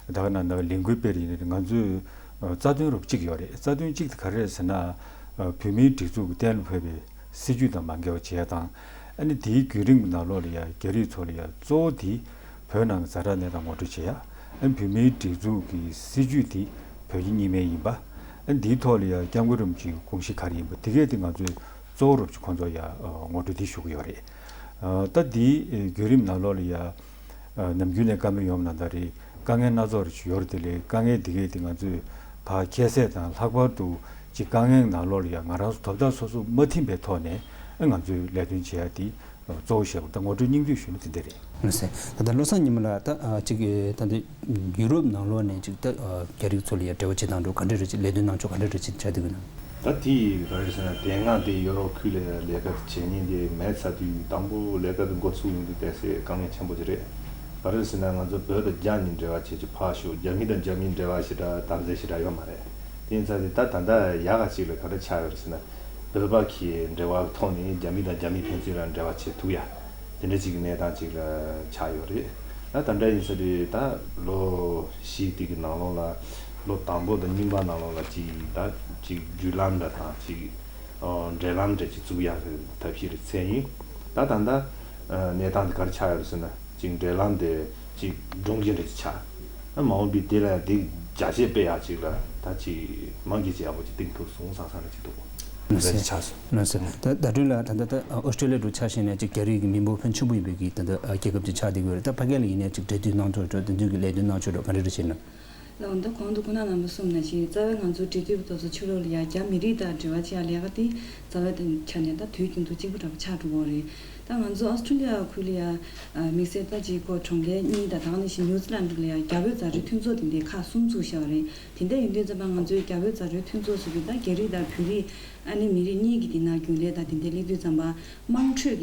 ད་ག་ནང་ན་ལས་འགུལ་སྤེལ་ཡིན་ནའི་རེད། ང་ཚོས། ཨ། རྩ་དོན་རུ་གཅིག་ཡོད་རེད། རྩ་དོན་གཅིག་དེ་ག་རེ་རེད་ཟེར་ན། ཨ། བོད་མིའི་སྒྲིག་འཛུགས་ཀྱི་གཏན་ལ་ཕབ་པའི་སྲིད་བྱུས་དང་མ་འགལ་བ་བྱེད་ཡ་དང་། ཨ་ནི་དེའི་བརྒྱུད་རིམ་གྱི་ནང་ལོགས་ལ་ཡ་རྒྱ་རིགས་ཚོ་ལ་ཡ་གཙོ་བོ་དེ་བོད་ནང་གི་ཛ་དྲག་གནས་སྟངས་ངོ་སྤྲོད་བྱེད་ཡ། ཨ་ནི་བོད་མིའི་སྒྲིག་འཛུགས་ཀྱི་སྲིད་བྱུས་དེ་བོད་ཀྱི་གཉིས་སྨན་ཡིན་པ། ཨ་ནི་དེའི་ཐོག་ལ་ཡ་སྐྱབས་མགོན་རིན་པོ་ཆེའི་དགོངས་གཞི་ག་རེ་ཡིན་པ་དེ་གས་དེ་ང་ཚོས་གཙོ་བོ་རུ་ཁོང་ཚོ་ཡ། ཨ། ངོ་སྤྲོད་དེ་ཞུ་གི་ཡོད་རེད། ཨ། ད་དེའི་བརྒྱུད་རིམ་ནང་ལོགས་ལ་ཡ། ཨ། ནམ་རྒྱུན་ནས་བཀའ་མོལ་ཡོང་བ་ནང་ལྟར་རེད། དཀའ་ངལ་སྣ་ཚོགས་རེ་ཞིག་ཡོད་རེད་དེ། ལས་དཀའ་ངལ་འདི་གས་དེ་ང་ཚོས་ཕར་ཁྱད་བསད་དང་། ལྷག་པར་དུ་ཅིག་དཀའ་ངལ་ནང་ལོགས་ལ་ཡང་ང་རང་ཚོ་དོ་བདག་སོ་སོ་མ་ཐིམ་པའི་ཐོག་ནས། ཨ། ང་ཚོས་ལས་དོན་བྱེད་ཡ་དེ་གཙོ་བོ་བཤད་པ་དང་། ངོ་སྤྲོད་སྙིང་བསྡུས་ཞུས་ན་དེ་འདྲ་རེད། ལགས་སོ། ད་ལྟ་བློ་བཟང་ཉི་མ་ལགས། ད་ཅིག་ད་ལྟ་ཡུ་རོབ་ནང་ལོགས་ནས་ཅིག་ད་རྒྱ་རིགས་ཚོ་ལ་ཡང་འབྲེལ་བ་བྱེད་སྟངས་འདྲ་བོ་ག་འདྲ་རེ་ཅིག་ལས་དོན་གནང་ཕྱོགས་ག་འདྲ་རེ་ཅིག་ཆགས་བསྡད་ཀྱི་ཡོད་ན། ད་དེ་ག་རེ་ཟེར་ན། དེ་སྔ་དེ་ཡོ་རོབ་ཁུལ་ལ་ལས་ཀ་བྱེད་མཁན་དེ་མེད་ཚར་དུས། དང་པོ་ལས་ཀ་དེ་འགོ་ཚུགས་ཡོང་དུས་དེ་སེ་དཀའ་ངལ་ཆེན་པོ་ཅིག་རེད། ག་རེ་ཟེར་ན། ང་ཚོ་བོད་དང་རྒྱ་གཉིས་འབྲེལ་བ་བྱེད་རྒྱུ་ཕར་ཞོག་རྒྱ་མི་དང་རྒྱ་མིའི་འབྲེལ་བ་ཞེ་དྲག་དམ་འཛིན་ཞེ་དྲག་ཡོད་མ་རེད། དེ་ཡིན་ཙང་དེ་ད་ད་ལྟ་ཡག་ག་ཅིག་ལ་ག་རེ་ཆགས་ཡོད་རེད་ཟེར་ན། བོད་པ་གི་འབྲེལ་བ་ཐོག་ནས་རྒྱ་མི་དང་རྒྱ་མི་ཕན་ཚུན་ལ་འབྲེལ་བ་བྱེད་ཐུབ་ཡ། དེ་འདྲ་ཅིག་གི་གནས་སྟངས་ཅིག་ལ་ཆགས་ཡོད་རེད། ད་ད་ལྟ་ཡིན་ས་དེ་ད་ལོ་བཞི་དེ་གི་ནང་ལོགས་ལ། ལོ་དང་པོ་དང་གཉིས་པ་ནང་ལོགས་ལ་ཅིག་ད་ཅིག་བརྒྱུད་ལམ་འདྲ་དང་ཅིག་ཨ་འབྲེལ་ལམ་འདྲ་ཅིག་བཙུགས་ཡག་གི་ཐབས་ཤེས་རེ་འཚལ་ཡིན། ད་ད་ལྟ་ཨ་གནས་སྟངས་དེ་ག་རེ་ཆགས་ཡོད་རེད་ཟེར་ན། ཅིག་འབྲེལ་ལམ་དེ་ཅིག་འགྲུབ་ཀྱི་རེད་ཅིག་ཆགས། ཨ་མ་འོངས་པའི་དེ་ལ་དེ་རྒྱ་ཆེ་སྤེལ་ཡག་ཅིག་ལ་ད་ཅིག་མང་གི་ཅིག་ཡག་པོ་ཅིག་བཏིང་ཐུབ་སོང་བསམ་བསམ་རེ་ཅིག་འདུག་ལགས་སེ། ཆགས་སོང་། ལགས་སེ། ད་ད་དུང་ལ་ད་ལྟ་ད་ཨོ་སི་ཀྲོ་ལི་ཡ་འདྲ་ཆ་བཞག་ན་ཅིག་རྒྱ་རིགས་ཀྱི་མི་འབོར་ཕོན་ཆེན་པོ་ཡོད་པའི་གི་ད་ལྟ་རྒྱལ་ཁབ་ཅིག་ཆགས་བསྡད་ཀྱི་ཡོད་རེད། ད་ཕ་གི་ལ་ཡིན་ནའི་ཅིག་འབྲེལ་མཐུད་གནང་ཕྱོགས་འགྲོ། དེ་འདྲ་གི་ལས་དོན་གནང་ཕྱོགས་འགྲོ། ག་འདྲ་འདྲ་བྱས་ན། ལགས་འོང་། ད་གོང་དུ་སྐུ་ན་རྣམ་པ་གསུངས་ནང་བཞིན། རྩ་བའི་ང་ཚོ་འབྲེལ་མཐུད་པ་དེ་ཚོ་ཕྱི་ལོགས་ལ་ཡ་རྒྱ་མི་རིགས་དང་འབྲེལ་བ་བྱེད་ཡ་ལས་ཀ་དེ་རྩ་བའི་ཆ་ནས་ད་དུས་རྒྱུན་དུ་གཅིག་པ་འདྲ་པོ་ཆགས་འགྲོ་གི་རེད། ད་ང་ཚོ་ཨོ་སི་ཀྲོ་ལི་ཡ་ཁུལ་ལ་ཡ་དམིགས་བསལ་ད་ཅིག་ཁོ་གྲོང་ཁྱེར་གཉིས་དང་། ད་ག་ནང་བཞིན་ནིའུ་ཛི་ལན་ལ་ཡ་རྒྱ་བོད་མཛའ་འབྲེལ་མཐུན་ཚོགས་དེ་འདྲའི་ཁག་གསུམ་བཙུགས་བཞག་པ་རེད། དེ་འདྲ་ཡིན་དུས་ཙམ་པ་ང་ཚོའི་རྒྱ་བོད་མཛའ་འབྲེལ་མཐུན་ཚོགས་ཟེར་དུས་ད་རྒྱ་རིགས་དང་བོད་རིགས། ཨ་ནི་མི་རིགས་གཉིས་ཀྱི་དེ་ནང་རྒྱུན་ལས་དང་དེ་འདྲ་སླེབས་དུས་ཙམ་པ། དམངས་ཁྲོད་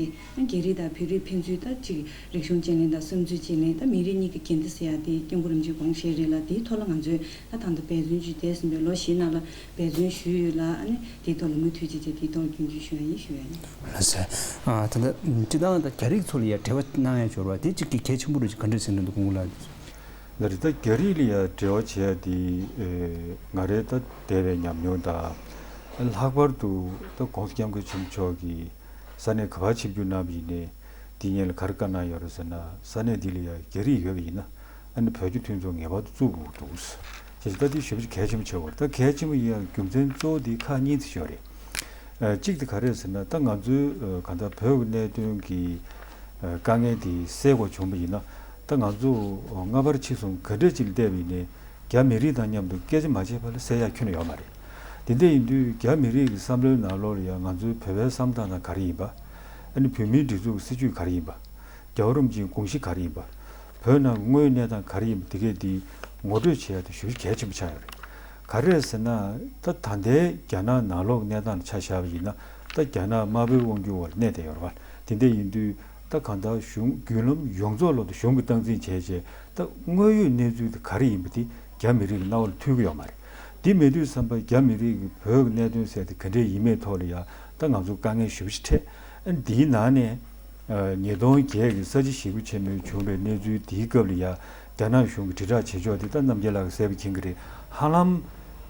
ཀྱི་རྒྱ་རིགས་དང་བོད་རིགས་ཕན་ཚུན་ད་ཅིག་རིག་གཞུང་བརྗེ་ལེན་དང་བསམ་ཚུལ་བརྗེ་ལེན། ད་མི་རིགས་གཉིས་ཀྱི་འགན་འཁྲི་ཟེར་ཡ་དེ་སྐྱབས་མགོན་རིན་པོ་ཆེས་དགོངས་བཞེས་རེད་ལ། དེའི་ཐོག་ལ་ང་ཚོས་ད་ད་ལྟ་འབད་བརྩོན་ཅིག་བྱས་ཟིན་པའི་ལོ་བཞིའི་ནང་ལ་འབད་བརྩོན་ཞུས་ཡོད་ལ། ཨ་ནི་དེའི་ཐོག་ལ་མུ་མཐུད་ཅིག་བྱས་དེའི་ཐོག་རྒྱུན་སྐྱོང་ཞུ་ཡ་ཡིན་ཞུ་ཡ་ཡིན། ལགས་སེ། ཨ་ད་ལྟ་སྤྱིར་བཏང་ད་རྒྱ་རིགས་ཚོ་ལ་ཡ་འབྲེལ་བ་གནང་ཡ་འབྱོར་བ་དེ་ཅིག་གི་གལ་ཆེན་པོ་རེད། ཅིག་ག་འདྲ་ཟིན་འདུག་སྐུ་ངོ་ལགས། ལགས་རེད། ད་རྒྱ་རིགས་ལ་ཡ་འབྲེལ་བ་བྱེད་ཡ་དེ་ཨེ་ང་རའི་ད་འདས་པའི་ཉམས་མྱོང་དང་། ལྷག་པར་དུ་ད་༸གོང་ས་༸སྐྱབས་མགོན་ཆེན་པོ་མཆོག་གིས་ས་གནས་ག་པར་ཆིབས་བསྒྱུར་གནང་བ་ཡིན་ནའི་དེ་སྔོན་ལ་ག་རེ་བཀའ་གནང་ཡོད་རེད་ཟེར་ན། ས་གནས་འདི་ལ་ཡ་རྒྱ་རིགས་ཡོད་པ་ཡིན་ན་ཨ་ནི་བོད་རྒྱ་མཐུན་ཚོགས་ངེས་པར་དུ་བཙུགས་དགོས་འདུག་ཟེར། ད་དེ་ཞེ་པོ་ཅིག་གལ་ཆེན་པོ་ཆགས་ཡོད་རེད། ད་གལ་ཆེན་པོ་ཡིན་ཡ་རྒྱུ་མཚན་གཙོ་བོ་དེ་ཁག་གཉིས་ཙམ་ཡོད་རེད། ཨ་གཅིག་དེ་ག་རེ་ཟེར་ན། ད་ང་ཚོའི་ཨ་གང་ལྟར་བོད་ཀྱི་གནད་དོན་གྱི་ཨ་དཀའ་ངལ་དེ་སེལ་དགོས་བྱུང་བ་ཡིན་ན། ད་ང་ཚོ་ཨ་སྔ་བར་ཕྱི་གསུམ་ག་འདྲ་ཅིག་ལ་བལྟས་པ་ཡིན་ནའི་རྒྱ་མི་རིགས་དང་མཉམ་དུ་སྐད་ཆ་མ་བྱས་བར་ལ་སེལ་ཡག་ཁྱོན་ནས་ཡོད་མ་རེད། དེ་འདྲ་ཡིན་དུས་རྒྱ་མི་རིགས་ཀྱི་བསམ་བློའི་ནང་ལོགས་ལ་ཡང་ང་ཚོའི་བོད་པའི་བསམ་སྟངས་དང་ག་རེ་ཡིན་པ། ཨ་ནི་བོད་མིའི་སྒྲིག་འཛུགས་ཀྱི་སྲིད་བྱུས་ག་རེ་ཡིན་པ། རྒྱལ་བ་རིན་པོ་ཆེའི་དགོངས་གཞི་ག་རེ་ཡིན་པ། བོད་ནང་གི་དངོས་ཡོད་གནས་སྟངས་ག་རེ་ཡིན་པ། དེ་གས་དེ་ངོ་སྤྲོད་བྱེད་ཡ་དེ་ཞེ་པོ་གལ་ཆེན་པོ་ཆགས་ཡོད་རེད། ག་རེ་རེད་ཟེར་ན། ད་ད་ལྟའི་རྒྱ་ནག་ནང་ལོགས་གནས་སྟངས་ལ་ཆ་བཞག་པ་ཡིན་ན། ད་རྒྱ་ནག་དམར་པོའི་དབང་སྒྱུར་འོག་ལ་གནས་བསྡད་ཡོད་རེད་བ། དེ་འདྲ་ཡིན་དུས་ད་གང་ལྟར་གཞུང་བརྒྱུད་ལམ་ཡོངས་རྫོགས་ལོག་ཏུ་གཞུང་གིས་སྟངས་འཛིན་བྱས་བྱས། ད་དངོས་ཡོད་གནས་ཚུལ་དེ་ག་རེ་ཡིན་པ་དེ་རྒྱ་མི་རིགས་ཀྱི་རྣ་བ་ལ་ཐོས་ཀྱི་ཡོད་མ་རེད། དེ་མེད་དུས་ཙམ་པ་རྒྱ་མི་རིགས་ཀྱི་བོད་ཀྱི་གནད་དོན་ཟེར་དེ་ག་འདྲས་ཡིན་མིན་ཐོག་ལ་ཡ་ད་ང་ཚོ་དཀའ་ངལ་ཞེ་པོ་ཅིག་འཕྲད། ཨ་ནི་འདིའི་ནང་ནས་ཨ་ཉིས་སྟོང་བརྒྱད་ཀྱི་ས་བྱི་ཞི་རྒོལ་ཆེན་མོའི་བྱུང་བའི་གནས་ཚུལ་དེའི་སྐབས་ལ་ཡ་རྒྱ་ནག་གཞུང་གི་དྲིལ་བསྒྲགས་བྱེད་ཕྱོགས་དེ་ད་རྣམ་རྒྱལ་ལགས་ཀྱིས་གསལ་པོ་མཁྱེན་གྱི་རེད། ཧ་ལམ་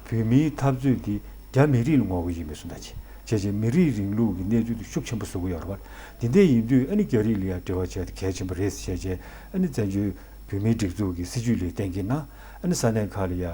བོད་མིའི་འཐབ་རྩོད་དེ་རྒྱ་མི་རིགས་ལ་ངོ་རྒོལ་ཡིན་པའི་བཟོ་འདྲ་ཅིག་བྱས་བྱས། མི་རིགས་རིང་ལུགས་ཀྱི་གནས་ཚུལ་དེ་ཤུགས་ཆེན་པོ་བཟོ་གི་ཡོད་རེད་བ། དེ་འདྲ་ཡིན་དུས་ཨ་ནི་རྒྱ་རིགས་ལ་ཡ་འབྲེལ་བ་བྱས་ཏེ་གལ་ཆེན་པོ་རེད་ཟེར་བྱས་བྱས། ཨ་ནི་བཙན་བྱོལ་བོད་མིའི་སྒྲིག་འཛུགས་ཀྱི་སྲིད་བྱུས་ལ་བརྟེན་གྱིས་ན། ཨ་ནི་ས་གནས་ཁག་ལ་ཡ་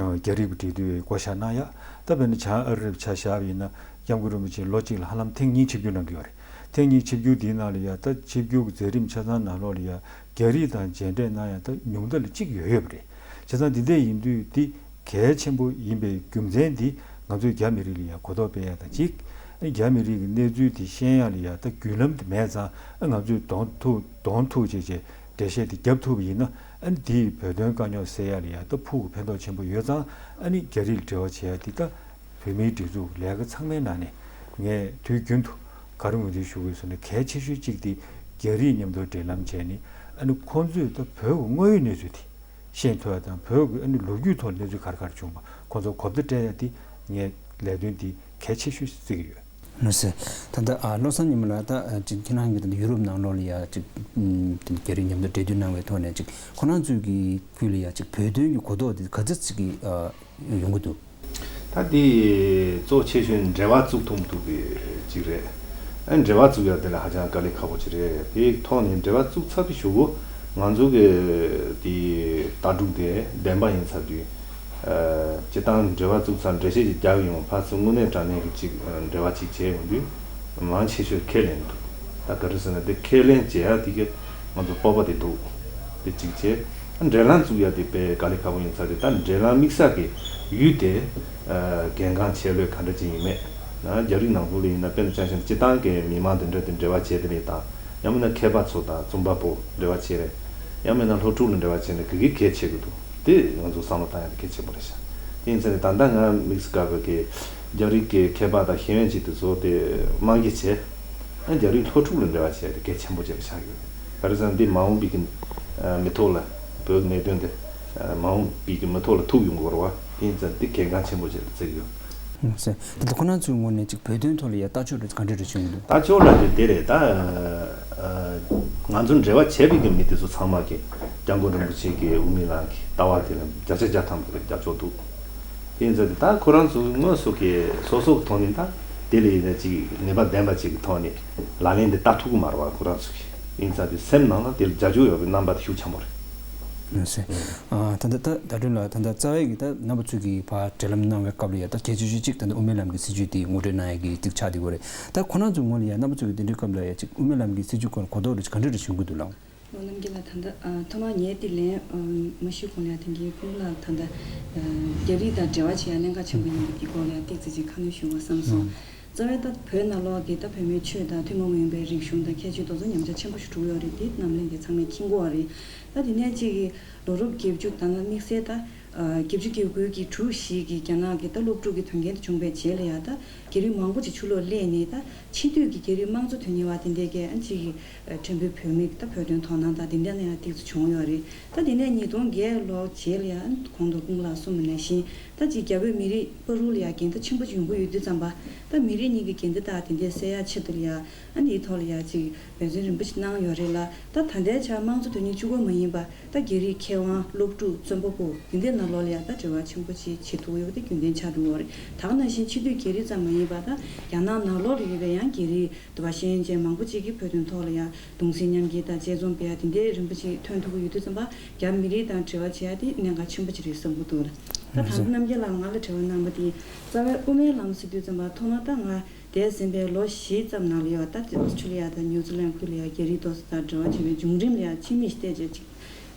རྒྱ་རིགས་པ་འབྲེལ་མཐུད་བསྐོ་བཞག་གནང་ཡ། ད་དཔེར་ན་བྱང་ཨ་རི་ལ་ཆ་བཞག་པ་ཡིན་ན། སྐྱབས་མགོན་རིན་པོ་ཆེ་ལོ་གཅིག་ལ་ཧ་ལམ་ཐེངས་གཉིས་ཆིབས་བསྒྱུར་གནང་གི་ཡོད་རེད། ཐེངས་གཉིས་ཆིབས་བསྒྱུར་དེའི་ནང་ལ་ཡ། ད་ཆིབས་བསྒྱུར་གྱི་མཛད་རིམ་ཆ་ཚང་ནང་ལོགས་ལ་ཡ་རྒྱ་རིགས་དང་མཇལ་འཕྲད་གནང་ཡ་ད་ཉུང་མཐའ་ལ་གཅིག་ཡོད་ཡོད་པ་རེད། བྱས་ཙང་འདི་འདྲ་ཡིན་དུས་འདི་གལ་ཆེན་པོ་ཡིན་པའི་རྒྱུ་མཚན་འདི་ང་ཚོས་རྒྱ་མི་རིགས་ལ་ཡ་གོ་རྟོགས་སྤེལ་ཡ་དང་གཅིག་ཨ་ནི་རྒྱ་མི་རིགས་ཀྱི་གནས་ཚུལ་དེ་ཤེས་ཡ་ལ་ཡ་ད་བརྒྱུད་ལམ་དེ་མེད་ཙང་། ཨ་ང་ཚོས་གདོང་ཐུག་གདོང་ཐུག་བྱས་བྱས་འགྲེལ་བཤད་དེ་བརྒྱབ་ཐུབ་པ་ཡིན་ན། ཨ་ནི་དེས་བོད་དོན་དཀའ་རྙོག་སེལ་ཡ་ལ་ཡ་ད་ཕུགས་ཀྱི་ཕན་ཐོགས་ཆེན་པོ་ཡོད་ཙང་། ཨ་ནི་རྒྱ་རིགས་ལ་འབྲེལ་བ་བྱེད་ཡ་དེ་ད་བོད་མིའི་སྒྲིག་འཛུགས་ལས་ཀ་ཚང་མའི་ནང་ནས་ངས་དུས་རྒྱུན་དུ་ག་རེ་ངོས་འཛིན་ཞུ་དགོས་ཟེར་ན། གལ་ཆེ་ཤོས་གཅིག་དེ་རྒྱ་རིགས་མཉམ་དུ་འབྲེལ་ལམ་བྱས་ནས། ཨ་ནི་ཁོང་ཚོས་ད་བོད་ཀྱི་དངོས་ཡོད་གནས་ཚུལ་དེ་ཤེས་ཐུབ་ཡ་དང་། བོད་ཀྱི་ཨ་ནི་ལོ་རྒྱུས་ཐོག་གནས་ཚུལ་ག་རེ་ག་རེ་བྱུང་བ་ཁོང་ཚོར་གོ་བརྡ་སྤྲད་ཡ་དེ་ངའི་ལས་དོན་དེ་གལ་ཆེ་ཤོས་བརྩི་གི་ཡོད། ལགས་སོ། ད་ལྟ་ཨ་བློ་བཟང་ཉི་མ་ལགས། ད་ཨ་ཅིག་ཁྱེད་རང་གིས་ད་ལྟ་ཡུ་རོབ་ནང་ལོགས་ལ་ཡ་ཅིག་ཨམ་དེ་རྒྱ་རིགས་མཉམ་དུ་འབྲེལ་མཐུད་གནང་བའི་ཐོག་ནས། ཅིག་ཁོ་རང་ཚོའི་གི་ཁུལ་ལ་ཡ་ཅིག་བོད་དོན་གྱི་གོ་རྟོགས་དེ་ག་ཚོད་ཅིག་གི་ཨ་ཡོང་གི་འདུག་ད་དེ་གཙོ་ཆེ་ཤོས་འབྲེལ་བ་བཙུགས་ཐུབ་མི་ཐུབ་པའི་ཅིག་རེད། ཨ་འབྲེལ་བ་བཙུགས་ཡ་དེ་ལ་ཧ་ཅང་དཀའ་ལས་ཁག་པོ་ཅིག་རེད། དེའི་ཐོག་ནས་འབྲེལ་བ་བཙུགས་ཚར་བའི་གཞུག་གུ་ང་ཚོ་གི་དེ་ལྟ་གྲུབ་དེ་བདེན་པ་ཡིན་ཚར་དུས། ཨ་སྤྱིར་བཏང་འབྲེལ་བ་བཙུགས་ཚར། འགྲེལ་བཤད་ཅིག་རྒྱག་ཡོང་། ཕར་ཚུར་དངོས་གནས་དྲང་གནས་ཀྱི་ཅིག་འབྲེལ་བ་ཅིག་བྱས་ཡོང་དུས། མང་ཆེ་ཤོས་ཁས་ལེན་འདུག་ད་ག་རེ་ཟེར་ན། དེ་ཁས་ལེན་བྱེད་ཡ་དེ་གི་ང་ཚོ་སྤོབས་པ་དེ་འདུག་དེ་གཅིག་བྱས། ཨ་འབྲེལ་ལམ་བཙུགས་ཡ་དེ་དཔེ་དཀའ་ལས་ཁག་པོ་ཡིན་ཚར་དུས། ད་འབྲེལ་ལམ་དམིགས་བསལ་གྱི་ཡུལ་དེ་ཨ་གལ་འགངས་ཆེ་ལོས་ག་འདྲ་ཅིག་ཡིན་མེད། ན་རྒྱ་རིགས་ནང་ཁུལ་ལ་ཡིན་ན། དཔེར་ན་ཆ་བཞག་ན་སྤྱིར་བཏང་གི་མི་མང་དེ་འདྲ་དེ་འབྲེལ་བ་བྱས་དེ་རེད་དང་། ཡང་མིན་ན་མཁས་པ་ཚོ་དང་རྩོམ་པ་པོ་འབྲེལ་བ་བྱས་རེད། ཡང་མིན་ན་སློབ་ཕྲུག་ལ་འབྲེལ་བ་བྱས་ན་ག་གི་གལ་ཆེ་གི་འདུག་དེ་ང་ཚོ་བསམ་བློ་བཏང་ཡ་དེ་གལ་ཆེན་པོ་རེད་ཤག་དེ་ཡིན་ཚེ་ད་ལྟ་ང་དམིགས་སུ་བཀར་བའི་གི་ རྒྱ་རིགས་ཀྱི་མཁས་པ་དང་ཤེས་ཡོན་ཅིག་དེ་ཚོ་དེ་དམངས་གྱི་བྱས། ཨ་རྒྱ་རིགས་སློབ་ཕྲུག་ལ་འབྲེལ་བ་བྱས་ཏེ་གལ་ཆེན་པོ་བྱས་པ་ཆགས་ཡོད། ག་རེ་ཟེར་ན་འདི་མ་འོངས་པའི་གི་མི་ཐོག་ལ་བོད་ཀྱི་གནད་དོན་དེ་མ་འོངས་པའི་གི་མི་ཐོག་ལ་ཐུག་ཡོང་དགོས་རེད་བ། དེ་ཡིན་ཙང་འདི་གལ་འགངས་ཆེན་པོ་བྱས་ཏེ་བརྩི་གི་ཡོད། ཟེར། ད་ལྟ་ཁོ་རང་ཚོའི་ངོས་ནས་ཅིག་བོད་དོན་ཐོག་ལ་ཡ་ལྟ་ཕྱོགས་རེ་ག་འདྲ་རེ་བྱུང་འདུག་ལྟ་ཕྱོགས་ལ་དེ་དེ་རེད་ད། ང་ཚོ་འབྲེལ་བ་བྱས་པའི་གི་མི་དེ་ཚོ་ཚང་མ་གི་སྐྱབས་མགོན་རིན་པོ་ཆེ་གི་དབུ་མའི་ལམ་གི་ལྟ་བ་དེ་ལ་བརྒྱ་ཆ་བརྒྱ་ཐམ་པ་རྒྱབ་སྐྱོར་འདུག་དེ་ཡིན་ཙང་དེ་ད་ཁོ་རང་ཚོ་དངོས་སུ་གི་སོ་སོ་གི་ཐོག་ནས་ད་དེ་ལ་ཡིན་ན་ཅིག་ནུས་པ་ལྡན་པ་ཅིག་གི་ཐོག་ནས་ལག་ལེན་དེ་བསྟར་ཐུབ་ཀྱི་མ་རེད་བ། ཁོ་རང་ཚོ་གི་ཡིན་ཙང་དེ་སེམས་ནང་ལ་དེ་ལ་རྒྱབ་སྐྱོར་ཡོད་པའི་རྣམ་པ་དེ་ཤུགས་ཆེན་པོ་རེད། ལགས་སོ། ཨ། ད་ལྟ་ད་ཟླ་སྒྲོན་ལགས། ད་ལྟ་རྩ་བའི་གི་ད་རྣམ་པ་ཚོས་གི་ཕར་འབྲེལ་ལམ་གནང་བའི་སྐབས་ལ་ཡ་ད་གལ་ཆེ་ཤོས་གཅིག་ད་ལྟ་དབུ་མའི་ལམ་གི་སྲིད་བྱུས་དེ་ངོ་སྤྲོད་གནང་ཡ་གི་གཅིག་ཆགས་བསྡད་ཡོད་རེད། ད་ཁོ་རང་ཚོའི་ངོས་ལ་ཡ་རྣམ་པ་ཚོས་གི་དེ་འདྲའི་སྐབས་ལ་ཡ་གཅིག་དབུ་མའི་ལམ་གི་སྲིད་བྱུས་སྐོར་གོ་རྟོགས་རེ་ག་འདྲ་རེ་བྱུང་གི་འདུག་ལགས། ཨོ། རྣམ་རྒྱལ་ལགས། ད་ལྟ་ཨ་ཐོག་མར་ངས་དེ་ལན་ཨ་མ་ཞུས་གོང་ལ་ཡ་དེ་གའི་སྐུ་ངོ་ལགས་ད་ལྟ་ཨ་རྒྱ་རིགས་དང་འབྲེལ་བ་བྱེད་ཡ་གནད་འགག་ཆེན་པོ་ཡིན་པ་དེ་སྐོར་ལ་ཡ་ཏོག་ཙམ་ཅིག་ཁ་སྣོན་ཞུ་དགོས་བསམ་སོང་། ཨང་། རྩ་བའི་ད་བོད་ནང་ལོགས་ཀྱི་ད་བོད་མིའི་ཆོས་དང་ཐུན་མོང་མ་ཡིན་པའི་རིག་གཞུང་དང་ཁྱད་ཆོས་དེ་ཚོ་ཉམས་ཆག་ཆེན་པོ་ཞིག་འགྲོ་གི་ཡོད་རེད། དེ་རྣམ་གླིང་གིས་ཚང་མས་མཁྱེན་གྱི་ཡོད་རེད། ད་དེ་ནས་གཅིག་གིས་ལོ་རབས་བརྒྱད་ཅུ་ད་ནང་དམིགས་བསལ་ད་ཨ་བརྒྱད་ཅུ་གྱ་དགུ་གི་དྲུག་བཞི་གི་རྒྱ་ནག་གི་ད་སློབ་ཕྲུག་གི་དོན་རྐྱེན་དེ་བྱུང་བའི་རྗེས་ལ་ཡ་ད་རྒྱ་རིགས་མང་པོ་ཅིག་ཕྱིར་ལོག་སླེབས་ནས་ད་ཕྱི་སྡོད་ཀྱི་རྒྱ་རིགས་དམངས་གཙོ་དོན་གཉེར་བ་དེ་འདྲས་ཀྱིས་ཨ་གཅིག་གིས་ཨ་ཕྲན་བུ་བོད་མི་ད་བོད་དོན་དོ་སྣང་དང་དེ་འདྲ་ནས་ཡ་ཏོག་ཙམ་བྱུང་ཡོད་རེད། ད་དེ་ནས་ཉིས་སྟོང་བརྒྱད་ལོ་རྗེས་ལ་ཡ་གོང་དུ་སྐུ་ངོ་ལགས་གསུངས་པ་ནང་བཞིན་ད་ཅིག་རྒྱ་བོད་མི་རིགས་བར་དུ་ལ་ཡ་འགལ་ཟླ་ཆེན་པོ་ཅིག་ཡོང་གི་ཡོད་དུས་ཙམ་པ། ད་མི་རིགས་གཉིས་ཀྱི་འགལ་ཟླ་དག་དེ་འདྲས་སེལ་ཡ་ཆེད་དུ་ལ་ཡ་ཨ་ནི་འདིའི་ཐོག་ལ་ཡ་ཅིག་འབད་བརྩོན་རིམ་པ་ཞིག་གནང་ཡོད་རེད་ལ། ད་ད་ལྟའི་ཆར་དམངས་གཙོ་དོན་གཉེར་གཅིག་པོ་མ་ཡིན་པ་ད་རྒྱ་རིགས་མཁས་དབང་སློབ་ཕྲུག་རྩོམ་པ་པོ་དེ་འདྲའི་ནང་ལོགས་ལ་ཡ་ད་འབྲེལ་བ་ཆེན་པོ་ཅིག་བྱེད་ཐུབ་ཡོད་པ་དེ་རྒྱུན་ལྡན་ཆགས་འགྲོ་གི་ཡོད་རེད། ད་ག་ནང་བཞིན་ཕྱི་སྡོད་རྒྱ་རིགས་ཙམ་མ་ཡིན་པ་ད་རྒྱ་ནག་ནང་ལོགས་ལ་ཡོད་པའི་ཡང་རྒྱ་རིགས་འདུག་པ་ཤེས་ཡོན་ཅན་མང་པོ་ཅིག་གིས་བོད་དོན་ཐོག་ལ་ཡ་གདུང་སེམས་མཉམ་སྐྱེད་དང་དཔྱད་རྩོམ་སྤེལ་ཡ་དེ་འདྲའི་རིམ་པ་ཅིག་ཐོན་ཐུབ་ཀྱི་ཡོད་དུས་ཙམ་པ་རྒྱ་མི་རིགས་དང་འབྲེལ་བ་བྱེད་ཡ་དེ་གནད་འགག་ཆེན་པོ་ཅིག་རེད་བསམ་གྱི་འདུག་ད་ད་ལྟ་རྣམ་རྒྱལ་ལགས་ང་ལ་དྲི་བ་གནང་པ་དེ་རྩ་བའི་དབུ་མའི་ལམ་ཟེར་དུས་ཙམ་པ་ཐོག་མར་ད་ང་འདས་ཟིན་པའི་ལོ་བཞི་ཙམ་ནང་ལ་ཡོད་ད་ཨོ་སི་ཊྲེ་ལི་ཡ་དང་ནིའུ་ཛི་ལན་ཁུལ་ལ་ཡ་རྒྱ་རིགས་ཏོག་ཙམ་དང་འབྲེལ་བ་བྱས་པའི་བྱུང་རིམ་ལ་ཡ་ཕྱི་མིག་ཅིག་བལྟས་བྱས་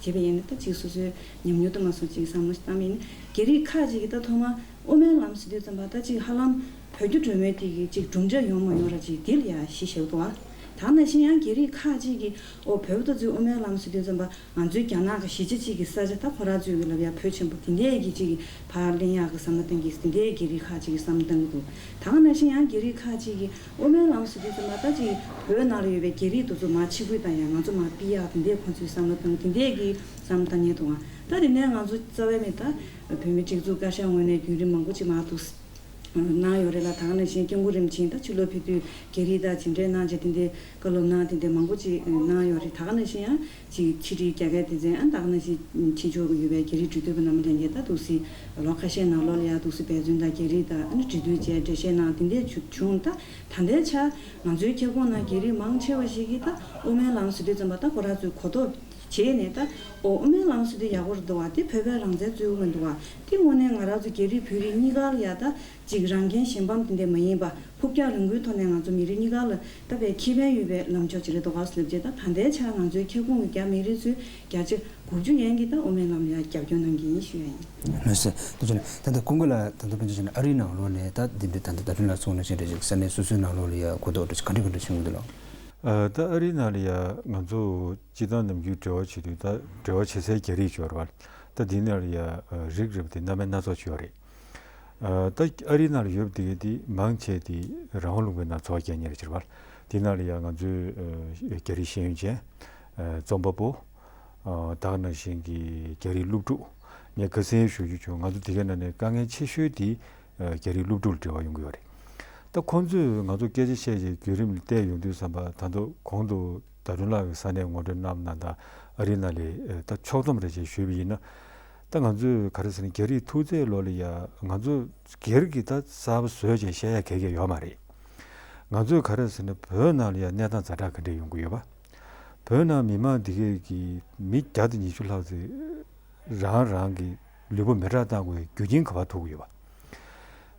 ཅིག་བྱས་པ་ཡིན་ན་ད་ཅིག་སོ་སོའི་ཉམས་མྱོང་དུ་མ་སོང་ཅིག་བསམ་བློ་ཞིག་བཏང་པ་ཡིན་ན་རྒྱ་རིགས་ཁག་ཅིག་གིས་ད་ཐོག་མར་དབུ་མའི་ལམ་ཟེར་དུས་ཙམ་པ་ད་ཅིག་ཧ་ལམ་བོད་རྒྱ་འབྲེལ་མོལ་དེ་གི་ཅིག་གྲུབ་འབྲས་ཡོང་མ་ཡོང་ར་ཅིག་དེ་ལ་ཡ་གཞི་བཞག་འདུག་བ། ད་ནང་བཞིན་ཡང་རྒྱ་རིགས་ཁག་ཅིག་གིས་ཨོ་བོད་པ་དེ་ཚོའི་དབུ་མའི་ལམ་ཟེར་དུས་ཙམ་པ་ང་ཚོའི་རྒྱ་ནག་གི་གཞིས་ཆགས་གཅིག་གི་ས་ཆ་ད་ཁོ་རང་ཚོའི་གི་ལབ་ཡ་བོད་ཆེན་པོ་དེ་འདྲའི་གི་ཅིག་གི་ཕར་ལེན་ཡག་གི་བསམ་བློ་བཏང་གི་དེ་འདྲའི་རྒྱ་རིགས་ཁག་ཅིག་གི་བསམ་བློ་བཏང་གི་འདུག་ད་ག་ནང་བཞིན་ཡང་རྒྱ་རིགས་ཁག་ཅིག་གིས་དབུ་མའི་ལམ་ཟེར་དུས་ཙམ་པ་ད་ཅིག་བོད་ནང་ལ་ཡོད་པའི་རྒྱ་རིགས་དེ་ཚོ་མར་ཕྱིར་འབུད་བཏང་ཡག་ང་ཚོ་མར་ཕུད་ཡག་དེ་འདྲའི་ཁོང་ཚོས་བསམ་བློ་བཏང་གི་དེ་འདྲའི་གི་བསམ་བློ་བཏང་མཁན་འདུག་ཨ། ད་དེ་ནས་ང་ཚོ་རྩ་བའི་མི་ད་བོད་མི་སྒྲིག་འཛུགས་བཀའ་ཤག་ངོས་ནས་བརྒྱུད་རིམ་མང་པོ་ཅིག་མར་འདུག་གནང་ཡོད་རེད་ལ། ད་ག་ནང་བཞིན་སྐྱབས་མགོན་རིན་པོ་ཆེ་ད་ཕྱིར་ལོག་ཕེབས་དུས་རྒྱ་རིགས་དང་མཇལ་འཕྲད་གནང་བྱས་དེ་འདྲའི་བཀའ་སློབ་གནང་དེ་འདྲའི་མང་པོ་ཅིག་གནང་ཡོད་རེད། ད་ག་ནང་བཞིན་ཡང་ཅིག་ཕྱི་དྲིལ་རྒྱ་སྐད་སྡེ་ཚན་ཨ་ད་ག་ནང་བཞིན་ཕྱི་ཕྱོགས་ཀྱི་ཡོད་པའི་རྒྱ་རིགས་འབྲེལ་མཐུད་པ་རྣམ་པ་ལྷན་རྒྱས་ད་འདུག་སེ་ལོ་ཁ་ཤས་ནང་ལོགས་ལ་ཡང་འདུག་སེ་འབད་བརྩོན་དང་རྒྱ་རིགས་དང་ཨ་ནི་འབྲེལ་མཐུད་བྱས་འགྲེལ་བཤད་གནང་དེ་འདྲའི་བྱུང་། ད་ད་ལྟའི་ཆར་ང་ཚོའི་ཁྱབ་ཁོངས་ནང་རྒྱ་རིགས་མང་ཆེ་བ་ཞིག་གིས་ད་དབུ་མའི་ལམ་ཟེར་དུས་ཙམ་པ་ད་ཁོ་རང་ཚོས་གོ་རྟོགས་བྱས་ནས་ད་ཨོ་དབུ་མའི་ལམ་ཟེར་དུས་ཡག་པོ་རེད་འདུག་བ། དེ་བོད་པའི་རང་བཙན་རྩོད་པ་མི་འདུག་བ། དེ་དངོས་གནས་ང་རང་ཚོ་རྒྱ་རིགས་བོད་རིགས་གཉིས་ཀ་ལ་ཡ་ད་ཅིག་རང་འགན་གཞན་ཕམ་དེ་འདྲ་མ་ཡིན་པ་ཕུགས་རྒྱང་རིང་པོའི་ཐོག་ནས་ང་ཚོ་མི་རིགས་གཉིས་ཀ་ལ་ད་དཔེ་ཁེ་ཕན་ཡོད་པའི་ལམ་ཕྱོགས་ཅིག་རེད་འདུག་བ་ལབ་རྗེས་ད་ད་ལྟའི་ཆར་ང་ཚོའི་ཁྱབ་ཁོངས་ཀྱི་རྒྱ་མི་རིགས་ཚོས་བརྒྱ་ཆ་དགུ་བཅུ་ཡན་གྱིས་ད་དབུ་མའི་ལམ་ལ་ཡ་རྒྱབ་སྐྱོར་གནང་གི་ཡིན་ཞུ་ཡ་ཡིན། ལགས་སོ། ཐུགས་རྗེ་ཆེ། ད་ལྟ་སྐུ་ངོ་ལགས་ད་ལྟ་དཔེ་མཚོན་བྱས་ན་ཨ་རིའི་ནང་ལོགས་ནས་ད་འདི་འདྲའི་ད་ལྟ་ཟླ་སྒྲོན་ལགས་གསུངས་ནང་བཞིན་རེད་ཅིག་ས་གནས་སོ་སོའི་ནང་ལོགས་ལ་ཡ་གོ་རྟོགས་འདྲ་ཅིག་ག་འདྲ་ག་འདྲ་བྱུང་འདུག་ལགས། ཨ། ད་ཨ་རིའི་ནང་ལ་ཡ་ང་ཚོ་སྤྱིར་བཏང་ནམ་རྒྱུན་འབྲེལ་བ་བྱེད་དུས་ད་འབྲེལ་བ་བྱེད་སའི་རྒྱ་རིགས་ཡོད་རེད་བ། ད་འདི་ནང་ལ་ཡ་རིགས་རེ་བ་དེ་སྣ་མིན་སྣ་ཚོགས་ཅིག་ཡོད་རེད། ཨ། ད་ཨ་རིའི་ནང་ལ་ཡོད་པ་དེ་གའི་དེ་མང་ཆེ་དེ་རང་དབང་ལུང་པའི་ནང་འཚོ་བ་སྐྱེལ་མཁན་རེད་ཅེས་པ། དེ་ནང་ལ་ཡང་ང་ཚོའི་ཨ་རྒྱ་རིགས་ཤེས་ཡོན་ཅན། ཨ། རྩོམ་པ་པོ། ཨ། ད་ག་ནང་བཞིན་གྱི་རྒྱ་རིགས་སློབ་ཕྲུག་ངས་ཁ་སང་ཞུ་རྒྱུ་བྱུང་། ང་ཚོ་དེ་གའི་ནང་ནས་དཀའ་ངལ་ཆེ་ཤོས་དེ་ཨ་རྒྱ་རིགས་སློབ་ཕྲུག་ལ་འབྲེལ་བ་ཡོང་གི་ཡོད་རེད། ད་ཁོང་ཚོས་ང་ཚོ་སྐད་ཆ་བཤད་བྱས་བརྒྱུད་རིམ་ལ་བལྟས་ཡོང་དུས་ཙམ་པ་ད་དུང་གོང་དུ་ཟླ་སྒྲོན་ལགས་ཀྱིས་ས་གནས་ངོ་སྤྲོད་གནང་ན་ད་ཨ་རིའི་ནང་ལ་ཨ་ད་ཕྱོགས་བསྡོམས་རེ་བྱས་ཞུས་པ་ཡིན་ན། ད་ང་ཚོས་ག་རེ་ཟེར་ན་རྒྱ་རིགས་ཐུག་ཚད་ལོགས་ལ་ཡ་ང་ཚོ་སྒེར་གྱི་ད་གསར་པ་བཟོས་བྱས་བཤད་ཡ་ག་གེ་ཡོད་མ་རེད། ང་ཚོས་ག་རེ་ཟེར་ན་བོད་ནང་ལ་ཡ་གནས་སྟངས་ཛ་དྲག་ག་འདྲས་ཡོང་གི་ཡོད་པ། བོད་ནང་མི་མང་འདི་གས་ཀྱི་མི་བརྒྱ་དང་ཉི་ཤུ་ལྷག་ཙམ་རང་རང་གི་ལུས་པོ་མེ་སྲེག་བཏང་དགོས་པའི་རྒྱུ་རྐྱེན་ག་པར་ཐུག་གི་ཡོད་པ།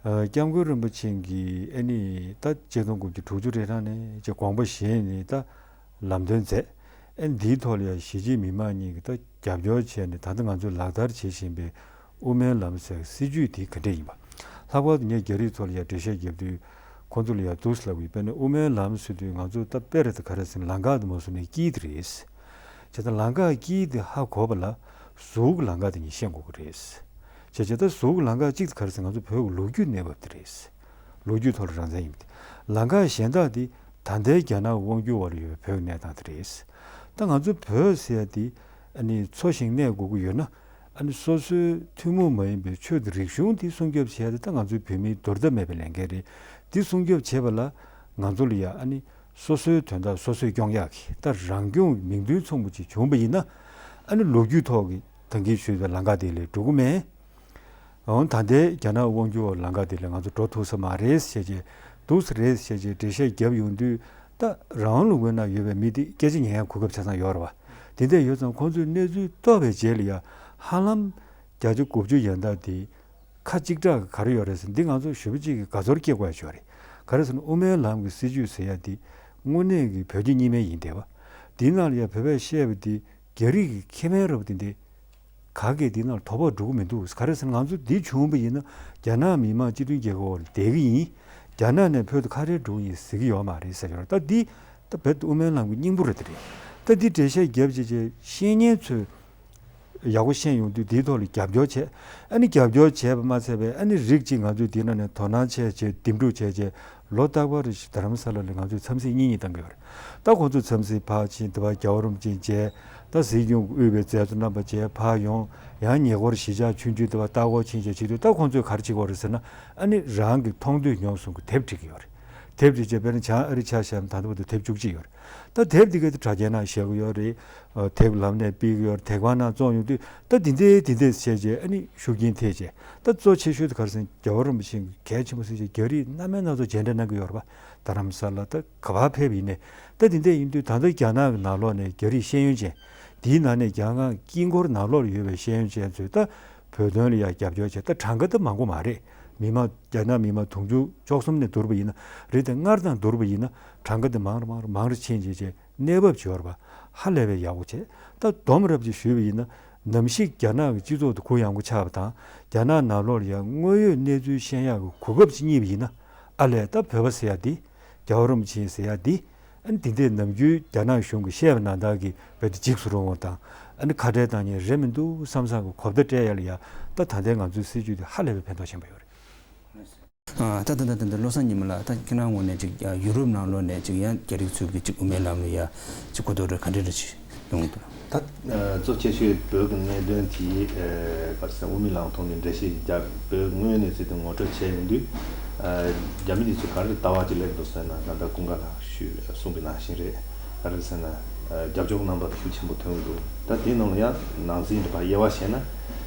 ཨ། སྐྱབས་མགོན་རིན་པོ་ཆེ་གིས་ཨ་ནི་ད་ཆིག་སྟོང་དགུ་བརྒྱ་དྲུག་ཅུ་རེ་གྲངས་ནས་ཅིག་དགོངས་པ་བཞེས་ནས་ད་ལམ་སྟོན་མཛད། ཨ་ནི་འདིའི་ཐོག་ལ་ཡང་གཞིས་བྱེས་མི་མང་གཉིས་ཀྱིས་ད་རྒྱབ་སྐྱོར་བྱས་ནས་ད་ལྟ་ང་ཚོས་ལག་བསྟར་བྱེད་བཞིན་པའི་དབུ་མའི་ལམ་ཟེར་སྲིད་བྱུས་དེ་ག་འདྲས་ཡིན་པ། ལྷག་པར་དུ་ངས་རྒྱ་རིགས་ཚོ་ལ་ཡང་འགྲེལ་བཤད་རྒྱབ་དུས་ཁོང་ཚོ་ལ་ཡང་འདུག་སེ་ལབ་ཀྱི་ཡོད། དཔེར་ན་དབུ་མའི་ལམ་ཟེར་དུས་ང་ཚོ་ད་དཔེ་རེད་ད་ག་རེ་ཟེར་ན་ལམ་ཁ་དེ་མ་བཟོ་ནས་དཀྱིལ་དེ་རེད། བྱས་ཙང་ལམ་ཁ་དཀྱིལ་དེ་ཧ་གོ་བ་ལ་གཟུགས་ལམ་ཁ་དེ་ཉིད་ཤེས་དགོས་ཀྱི་རེད། བྱས་ཙང་ད་གཟུགས་ལམ་ཁ་གཅིག་དེ་ག་རེ་ཟེར་ང་ཚོ་བོད་ཀྱི་ལོ་རྒྱུས་གནས་བབ་དེ་རེད། ལོ་རྒྱུས་ཐོག་ལ་རང་བཙན་ཡིན་པ་དེ། ལམ་ཁ་གཞན་དག་དེ་ད་ལྟའི་རྒྱ་ནག་དབང་སྒྱུར་འོག་ལ་ཡོད་པའི་བོད་ཀྱི་གནས་སྟངས་དེ་རེད། ད་ང་ཚོ་བོད་ཟེར་ཡ་དེ་ཨ་ནི་འཚོ་ཞིང་གནས་དགོས་ཀྱི་ཡོད་ན། ཨ་ནི་སོ་སོའི་ཐུན་མོང་མ་ཡིན་པའི་ཆོས་དང་རིག་གཞུང་དེ་སྲུང་སྐྱོབ་བྱེད་ཡ་དེ་ད་ང་ཚོའི་བོད་མིའི་དོར་ཐབས་མེད་པའི་ལས་འགན་རེད། དེ་སྲུང་སྐྱོབ་བྱེད་པ་ལ་ང་ཚོ་ལ་ཡ་ཨ་ནི་སོ་སོའི་དོན་དག་སོ་སོས་སྐྱོང་ཡག་གི་ད་རང་སྐྱོང་མིང་དོན་མཚུངས་པ་ཅིག་བྱུང་བ་ཡིན་ན། ཨ་ནི་ལོ་རྒྱུས་ཐོག་གི་ད་གིན་ཞུས་པའི་ལམ་ཁ་དེ་ལས་འགྲོ་གི་མེད། འོན་ད་ལྟའི་རྒྱ་ནག་དབང་སྒྱུར་ལམ་ཁ་དེ་ལས་ང་ཚོ་འགྲོ་ཐུབ་ས་མ་རེད་ཟེར་བྱས། འདུག་ས་རེད་ཟེར་བྱས་འགྲེལ་བཤད་བརྒྱབ་ཡོང་དུས། ད་རང་དབང་ལུང་པའི་ནང་ཡོད་པའི་མི་དེ་སྐད་ཆ་ཉན་ཡ་གོ་སྐབས་ཆ་ཚང་ཡོད་རེད་བ། དེ་འདྲ་ཡོད་ཙང་ཁོང་ཚོས་གནས་ཚུལ་རྟོགས་པའི་རྗེས་ལ་ཡ་ཧ་ལམ་བརྒྱ་ཆ་དགུ་བཅུ་ཡན་ལྟར་དེ་ཁ་གཅིག་གྲགས་ག་རེ་ཡོད་རེད་ཟེར། འདི་ང་ཚོ་ཞེ་པོ་ཅིག་གི་དགའ་ཚོར་སྐྱེ་དགོས་ཡ་ཅིག་ཡོད་རེད། ག་རེ་ཟེར་ན་དབུ་མའི་ལམ་གྱི་སྲིད་བྱུས་ཟེར་ཡ་དེ་དངོས་གནས་ཀྱི་བོད་ཀྱི་གཉིས་སྨན་ཡིན་བསྡད་པ། དེའི་ནང་ལ་ཡ་བོད་པས་བཤད་པ་དེ་རྒྱ་རིགས་ཀྱི་ཁེ་ཕན་རེད་པ། དེ་འདྲ་ག་གེ་དེའི་ནང་ལ་དོ་ཕོག་འགྲོ་གི་མི་འདུག། ག་རེ་ཟེར་ན་ང་ཚོ་འདི་བྱུང་བ་ཡིན་ན་རྒྱ་ནག་མི་དམངས་སྤྱི་མཐུན་རྒྱལ་ཁབ་འོག་ལ་བསྡད་ཀྱི་ཡིན། རྒྱ་ནག་ནས་བོད་དུ་ཁ་བྲལ་འགྲོ་གི་ཡིན་ཟེར་གྱི་ཡོད་མ་རེད་ཟེར་གྱི་ཡོད་རེད། ད་འདི་ད་བོད་དུ་དབུ་མའི་ལམ་གྱི་སྙིང་པོ་རེད། དེ་རེད། ད་འདི་འགྲེལ་བཤད་བརྒྱབ་བྱས་བྱས་ཤེས་མཁན་ཚོས་ཡག་པོ་ཤེས་ཡོང་དུས་འདིའི་ཐོག་ལ་རྒྱབ་སྐྱོར་བྱས། ཨ་ནི་རྒྱབ་སྐྱོར་བྱས་པ་མ་ཚད་པའི་ཨ་ནི་རིགས་གཅིག་ང་ཚོས་འདི་ནང་ནས་དོ་སྣང་བྱས་བྱས་འདེམས་སྒྲུག་བྱས་བྱས་ལོ་རྟག་པར་རེ་བཞིན་རྡ་རམ་ས་ལ་ལ་ང་ཚོས་འཚམས་གཟིགས་གཉིས་གཉིས་བཏང་གི་ཡོད་རེད། ད་ཁོང་ཚོ་འཚམས་གཟིགས་ཕར་ཕྱིན། དེ་བར་རྒྱལ་བ་རིན་པོ་ཆེ་མཇལ། ད་གཟིགས་སྐྱོང་དབུས་པའི་མཛད་གཙོ་རྣམ་པ་མཇལ་ཕར་ཡོང་། ཡང་ཉེ་འཁོར་གཞིས་ཆགས་ཆུང་ཆུང་དེ་བར་ལྟ་སྐོར་ཕྱིན་བྱས་བྱེད་དུས། ད་ཁོང་ཚོས་ག་རེ་བྱེད་ཀྱི་ཡོད་རེད་ཟེར་ན། ཨ་ནི་རང་གི་མཐོང་ཐོས་མྱོང་གསུམ་གྱི་དེབ་བྲིས་ཀྱི་ཡོད་རེད། དེབ་བྲིས་བྱས་དཔེར་ན་བྱང་ཨ་རི་ཆ་བཞག་ན་ད་ལྟ་བར་དུ་དེབ་བཅུ་གཅིག་ཡོད་རེད། ད་དེབ་འདི་གའི་དེ་དྲ་རྒྱའི་ནང་བཞག་གི་ཡོད་རེད། ཨ་དེབ་ལམ་ནས་སྤེལ་གྱི་ཡོད་རེད། དེབ་ཁང་ནང་བཙོང་ཡོང་དུས་ད་འདི་འདྲའི་འདི་འདྲའི་བྱས་བྱས་ཨ་ནི་ཤུགས་རྐྱེན་ཐེབས་བྱས། ད་གཙོ་ཆེ་ཤོས་དེ་ག་རེ་ཟེར་ན་རྒྱལ་བ་རིན་པོ་ཆེ་གི་གལ་ཆེན་པོ་ཟེར་བྱས་རྒྱ་རིགས་སྣ་མིན་སྣ་ཚོགས་མཇལ་འཕྲད་གནང་གི་ཡོད་རེད་པ། རྡ་རམ་ས་ལ་ད་ག་པར་ཕེབས་ཡིན་ནའི། ད་འདི་འདྲ་ཡིན་དུས་ད་ལྟ་རྒྱ་ནག་གི་ནང་ལོགས་ནས་རྒྱ་རིགས་ཤེས་ཡོན་ཅན། དེའི་ནང་ནས་རྒྱ་གར་དཀྱིལ་འཁོར་ནང་ལོགས་ལ་ཡོད་པའི་ཤེས་ཡོན་ཅན་ཚོས་ད་བོད་དོན་ལ་ཡང་རྒྱབ་སྐྱོར་བྱས། ད་གྲངས་ཀ་ད་མང་པོ་མ་རེད། མི་མང་རྒྱ་ནག་མི་མང་དུང་ཕྱུར་བཅུ་གསུམ་ནས་བསྡུར་བ་ཡིན་ན། རེད་དེ་སྔར་དང་བསྡུར་བ་ཡིན་ན་གྲངས་ཀ་དེ་མང་རུ་མང་རུ་མང་རུ་ཕྱིན་བྱས་བྱས་གནས་བབ་ཅིག་ཡོད་རེད་པ། ཧ་ལས་པའི་ཡག་པོ་བྱས། ད་སྡོམ་རབ་ཅིག་ཞུས་པ་ཡིན་ན། ནམ་ཞིག་རྒྱ་ནག་གི་སྤྱི་ཚོགས་དེ་གུ་ཡངས་པོ་ཆགས་པ་དང་། རྒྱ་ནག་ནང་ལོགས་ལ་ཡང་དངོས་ཡོད་གནས་ཚུལ་ཤེས་ཡག་གི་གོ་སྐབས་ཅིག་རྙེད་པ་ཡིན་ན། ཨ་ལས་ད་བོད་པ་ཟེར་ཡག་འདི། རྒྱལ་བ་རིན་པོ་ཆེ་ཟེར་ཡག་འདི། ཨ་ནི་དེ་འདྲའི་ནམ་རྒྱུན་རྒྱ་ནག་གཞུང་གིས་བཤད་པ་ནང་ལྟར་གྱི་བོད་དེ་འཇིགས་སུ་རུང་བ་དང་། ཨ་ནི་ཁ་བྲལ་བཏང་མཁན་རེད་མི་འདུག་བསམ་བསམ་གྱི་གོ་བརྡ་སྤྲད་ཡག་ལ་ཡ། ད་ད་ལྟའི་ང་ཚོའི་སྲིད་བྱུས་དེ་ཧ་ལས་པའི་ཕན་ཐོགས་ཆེན་པོ་ཡོད་རེད། ཨ་ད་ད་ད་ད་ད་བློ་བཟང་ཉི་མ་ལགས། ད་ཁྱེད་རང་ངོས་ནས་ཅིག་ཡ་ཡུ་རོབ་ནང་ལོགས་ནས་ཅིག་ཡང་རྒྱ་རིགས་ཚོས་ཀྱི་ཅིག་དབུ་མའི་ལམ་ལ་ཡ་ཅིག་གོ་རྟོགས་རེ་ག་འདྲ་རེ་ཅིག་ཡོང་གི་འདུག་ལགས། ད་གཙོ་ཆེ་ཤོས་བོད་ཀྱི་གནད་དོན་དེ་ག་རེ་ཟེར་དབུ་མའི་ལམ་ཐོག་ནས་འགྲེལ་བཤད་རྒྱབ། བོད་དངོས་ཡོད་གནས་ཚུལ་དེ་ངོ་སྤྲོད་བྱས་ཡོང་དུས། རྒྱ་མི་དེ་ཚོས་ག་རེ་ལྟ་བ་ཅིག་སླེབས་འདུག་ཟེར་ན། ད་ལྟ་ཀུན་དགའ་ལགས་ཞུས་གསུངས་པའི་ནང་བཞིན་རེད། ག་རེ་ཟེར་ན། རྒྱབ་སྐྱོར་རྣམ་པ་ཤུགས་ཆེན་པོ་ཐོན་གྱི་འདུག། ད་དེའི་ནང་ལ་ཡང་ནང་གསེས་འདྲ་ཕར་དབྱེ་བ་བྱས་ན།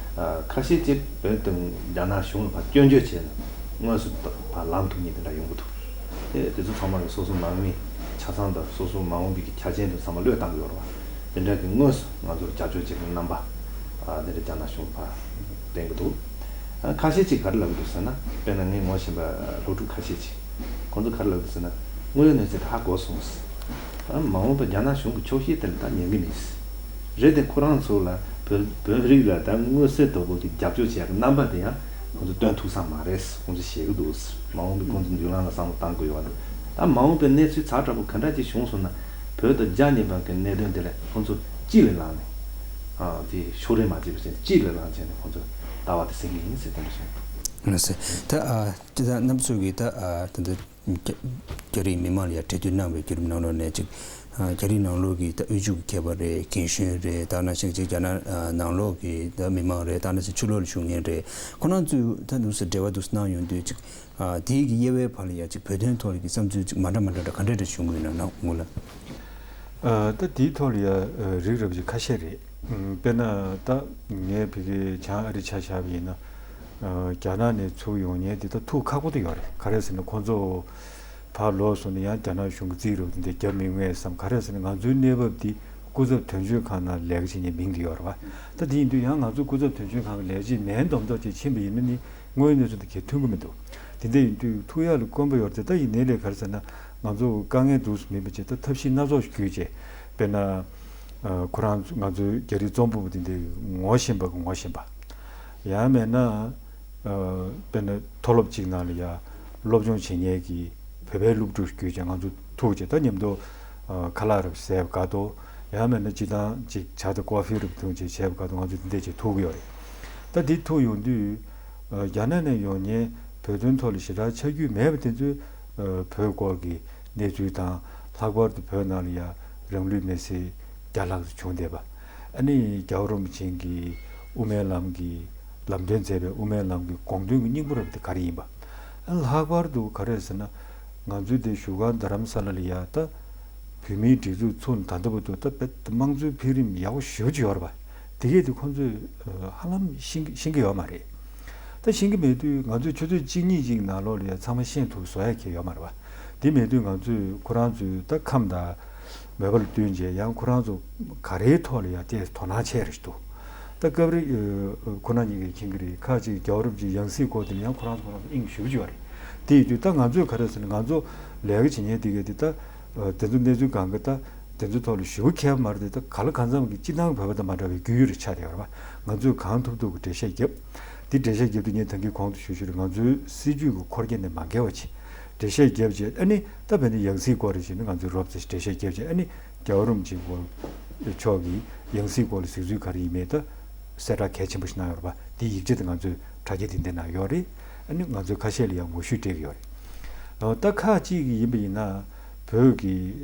ཁ་ཤས་ཀྱིས་བོད་དང་རྒྱ་ནག་གཞུང་ལ་ཕར་སྐྱོན་བརྗོད་བྱས་ན་དངོས་སུ་ཕར་ལངས་ཐུབ་མཁན་དེ་འདྲ་ཡོང་གི་འདུག། དེ་དེ་ཚོ་ཚང་མ་གིས་སོ་སོ་ནང་མིའི་ཆ་ཚང་དང་སོ་སོ་མ་འོངས་པའི་གི་ཆ་རྐྱེན་དེ་ཚང་མ་བློས་བཏང་གི་ཡོད་རེད་བ། དེ་འདྲ་གི་དངོས་སུ་ང་ཚོར་རྒྱབ་སྐྱོར་བྱེད་མཁན་རྣམ་པ་དེ་འདྲ་རྒྱ་ནག་གཞུང་ལ་ཕར་བསྟན་གི་འདུག། ཁ་ཤས་ཅིག་ག་རེ་ལབ་གི་འདུག་ཟེར་ན། དཔེར་ན་ངས་ངོ་ཤེས་པ་སློབ་ཕྲུག་ཁ་ཤས་ཅིག། ཁོང་ཚོ་ག་རེ་ལབ་འདུག་ཟེར་ན། དངོས་ཡོད་གནས་ཚུལ་དེ་ཧ་གོ་སོང་། མ་འོངས་པ་རྒྱ་ནག་གཞུང་གི་ཕྱོགས་བཞི་དེ་ལ་ད་ཉན་གི་མིན། རེད་དེ་ཁོ་རང་ཚོ་ལ་བོད་བོད་རིགས་ལ་ད་མངོན་གསལ་དོད་པོ་གི་རྒྱབ་སྐྱོར་བྱེད་ཡག་གི་རྣམ་པ་དེ་ཡང་ཁོང་ཚོ་སྟོན་ཐུབ་ས་མ་རེད། ཁོང་ཚོ་ཞེད་གི་འདུག། མ་འོངས་པའི་ཁོང་ཚོའི་མདུན་ལམ་ལ་བསམ་བློ་བཏང་དགོས་ཡོད་པ་རེད། ད་མ་འོངས་པའི་གནས་ཚུལ་ཚ་དྲག་པོ་ག་འདྲ་ཅིག་བྱུང་སོང་ན། བོད་དང་རྒྱ་གཉིས་བར་གྱི་གནད་དོན་དེ་ལ་ཁོང་ཚོ་གཅིག་ལ་ལངས་ནས། ཨ་དེ་ཕྱོགས་རིས་མ་བྱས་པ་བྱས་ནས་གཅིག་ལ་ལངས་བྱས་ནས་ཁོང་ཚོ་ལྟ་བ་དེ་ཟིན་གི་ཡིན་ཟེར་དེ་འདྲ་བྱུང་། ལགས་སོ། ད་ཨ་ཅི་ད་རྣམ་ཚོ་གིས་ད་ཨ་ད་ད་རྒྱ་རྒྱ་རིགས་མི་མང་ལ་ཡ་གྲོས་བསྡུར་གནང་བའི་བརྒྱུད་རིམ་ནང་ལོགས་ནས་ཅིག་ཨ་རྒྱ་རིགས་ནང་ལོགས་ཀྱི་ད་དབུས་གཞུང་གི་མཁས་པ་རེད། རྒན་གཞོན་རེད། ད་ནང་བཞིན་ཅིག་རྒྱ་ནག་ཨ་ནང་ལོགས་ཀྱི་ད་མི་མང་རེད། ད་ནང་བཞིན་ཕྱི་ལོགས་ལ་བཞུགས་མཁན་རེད། ཁོ་རང་ཚོས་ད་འདུག་སེ་འབྲེལ་བ་འདུག་སེ་གནང་ཡོང་དུས་ཅིག་ཨ་དེའི་གི་དབྱེ་བའི་བར་ལ་ཡ་ཅིག་བོད་དོན་ཐོག་ལ་གི་བསམ་ཚུལ་ཅིག་མ་འདྲ་མ་འདྲ་འདྲ་ག་འདྲ་འདྲ་བྱུང་གི་ཡོད་ན་ནང་ངོ་ལ། ཨ་ད་དེའི་ཐོག་ལ་ཡ་ཨ་རིགས་རབ་ཅིག་ཁ་ཤས་རེད། ཨམ་དཔེར་ན་ད་ངས་ཕ་གི་བྱང་ཨ་རི་ཆ་བཞག་པ་ཡིན་ན། ཨ་རྒྱ་ནག་ནས་ཚུར་ཡོང་མཁན་དེ་ད་ཐུག་ཁག་པོ་དེ་ཡོད་རེད། ག་རེ་ཟེར་ན་ཁོང་ཚོ་ཕར་ལོག་སོང་ནས་ཡང་རྒྱ་ནག་གཞུང་གི་རྩིས་རུ་དེ་འདྲ་རྒྱབ་མི་ངེས་བསམ། ག་རེ་ཟེར་ན་ང་ཚོའི་གནས་བབ་འདི་སྐུ་ཚབ་དོན་གཅོད་ཁང་ནང་ལས་ཀ་བྱེད་མཁན་མིང་དེ་ཡོད་རེད་བ། ད་དེ་ཡིན་དུས་ཡང་ང་ཚོ་སྐུ་ཚབ་དོན་གཅོད་ཁང་གི་ལས་བྱེད་མིང་འདོན་ཐོག་ཅིག་ཕྱིན་པ་ཡིན་ན་ནི་དངོས་ཡོད་གནས་ཚུལ་དང་གལ་མཐུན་གི་མི་འདུག། དེ་འདྲ་ཡིན་དུས་ཐུག་ཡག་ལ་དཀོན་པོ་ཡོད་རེད་དེ། ད་ཡིན་ནའི་ལས་ག་རེ་ཟེར་ན་ང་ཚོ་དཀའ་ངལ་འདུག་སེ་མིན་པ་བྱས། ད་ཐབས་ཤེས་སྣ་ཚོགས་ཤིག་བརྒྱུད་བྱས། དཔེར་ན། ཨ་ཁོ་རང་ཚོ་ང་ཚོའི་རྒྱ་རིགས་རྩོམ་པ་པོ་དེ་འདྲའི་ངོ་ཤེས་པ་གི་ངོ་ཤེས་པ། ཡང་མེད་ན། ཨ་དཔེར་ན་མཐོ་སློབ་ཅིག་ནང་ལ་ཡ་སློབ་སྦྱོང་བྱེད་མཁན་གྱི་བོད་པའི་སློབ་ཕྲུག་བརྒྱུད་བྱས་ང་ཚོ་ཐུག་བྱས། ད་མཉམ་དུ་ཨ་ཁ་ལག་རེ་ཟས་པ་དགའ་ཏོ། ཡང་མེད་ན་སྤྱིར་བཏང་ཅིག་ཇ་དང་ཀོ་ཧྥི་རེ་འཐུང་བྱས་བྱས་པ་དགའ་ཏོ། ང་ཚོ་དེ་འདྲ་བྱས་ཐུག་གི་ཡོད་རེད། ད་དེ་ཐུག་ཡོང་དུས། ཨ་རྒྱ་ནག་ནས་ཡོང་མཁན་ བོད་དོན་ཐོག་ལ་ཞེ་དྲག་ཆ་རྒྱུས་མེད་པ་དེ་ཚོའི་ཨ་བོད་སྐོར་གྱི་གནས་ཚུལ་དང་། ལྷག་པར་དུ་བོད་ནང་ལ་ཡང་རང་ལུས་མེར་སྲེག་བརྒྱ་ལྷག་ཙམ་བྱུང་བསྡད་པ། ཨ་ནི་རྒྱལ་བ་རིན་པོ་ཆེ་གིས་དབུ་མའི་ལམ་གྱི་ལམ་སྟོན་མཛད་པའི་དབུ་མའི་ལམ་གྱི་དགོངས་དོན་གྱི་སྙིང་པོ་རབ་དེ་ག་རེ་ཡིན་པ། ཨ་ལྷག་པར་དུ་ག་རེ་ཟེར་ན། ང་ཚོའི་དེ་བཞུགས་སྒར་རྡ་རམ་ས་ལ་ལ་ཡ་ད་བོད་མིའི་སྒྲིག་འཛུགས་ཚུགས་ནས་ད་ལྟ་བར་དུ་ད་དཔེ་དམངས་གཙོའི་འཕེལ་རིམ་ཡག་པོ་ཞེ་པོ་ཅིག་ཡོད་རེད་པ། དེ་གས་དེ་ཁོང་ཚོས་ཧ་ལམ་ཤེས་ཀྱི་ཤེས་ཀྱི་ཡོད་མ་རེད། ད་ཤེས་ཀྱི་མེད་དུས་ང་ཚོས་ཆུ་ཚོད་གཅིག་གཉིས་ཅིག་ནང་ལོགས་ལ་ཡ་ཚང་མ་ཤེས་ཐུབ་བཟོ་ཡ་གང་ཡང་ཡོད་མ་རེད་པ། དེ་མེད་དུས་ང་ཚོས་ཁོ་རང་ཚོའི་ད་ཁམས་དང་མོས་པ་ལ་བསྟུན་བྱས་ཡང་ཁོ་རང་ཚོ་ག་རེའི་ཐོག་ལ་ཡ་དེ་དོ་སྣང་བྱས་རེད་འདུག་ད་སྐབས་རེ་ཁོ་ན་ཉིད་ཀྱིས་མཁྱེན་གྱི་རེད། ཁག་ཅིག་རྒྱལ་བ་རིན་པོ་ཆེའི་ཡང་སྲིད་སྐོར་དེ་ལ་ཡང་ཁོ་རང་ཚོ་ཁོ་རང་ཚོ་དབྱིངས་ཞེ་པོ་ཅིག་ཡོད་རེད། དེ་ཡིན་དུས་ད་ང་ཚོས་ག་རེ་ཟེར་ན། ང་ཚོ་ལས་ཀ་བྱེད་མཁན་དེ་གས་དེ་ད་དེ་ཚོ་གནས་ཚུལ་སྒང་ག་ད་དེ་ཚོ་ཐོག་ལ་ཞེ་པོ་མཁས་པ་མ་རེད་དེ། ད་ག་ལ་གང་འཚམ་གྱི་སྤྱིར་བཏང་བོད་པ་དང་མ་འདྲ་བའི་རྒྱུས་ཡོད་རེད་ཆགས་བསྡད་ཡོད་རེད་པ། ང་ཚོས་གང་ཐུབ་ཐུབ་ཀྱི་འགྲེལ་བཤད་བརྒྱབ། དེ་འགྲེལ་བཤད་རྒྱབ་དུས་ངས་ད་གིན་གོང་དུ་ཞུས་ཞུས་རེད། ང་ཚོའི་སྲིད་ཇུས་ཀྱི་འཁོར་རྒྱན་དེ་མ་འགལ་བ་བྱས་འགྲེལ་བཤད་བརྒྱབ་རྗེས། ཨ་ནི་ད་བོད་ནས་ཡང་སྲིད་སྐོར་རེ་བྱས་ནས་ང་ཚོས་རོབ་ཙམ་འགྲེལ་བཤད་བརྒྱབ་རྗེས། ཨ་ནི་རྒྱལ་བ་རིན་པོ་ཆེ་མཆོག་གི་ཡང་སྲིད་སྐོར་ལ་གཟིགས་ཚུལ་ག་རེ་ཡིན་མིན་ད་གསལ་བསྒྲགས་གལ་ཆེན་པོ་ཞིག་གནང་ཡོད་རེད་པ། དེའི་ཡིག་ཆ་དེ་ང་ཚོའི་དྲ་རྒྱ་དེ་འདི་ནང་ཡོད་རེད། ཨ་ནི་ང་ཚོས་ཁ་ཤས་ལ་ཡང་ངོ་བཤུས་སྤྲད་ཀྱི་ཡོད་རེད། ད་ཁག་ཅིག་ཡིན་པ་ཡིན་ན། བོད་ཀྱི་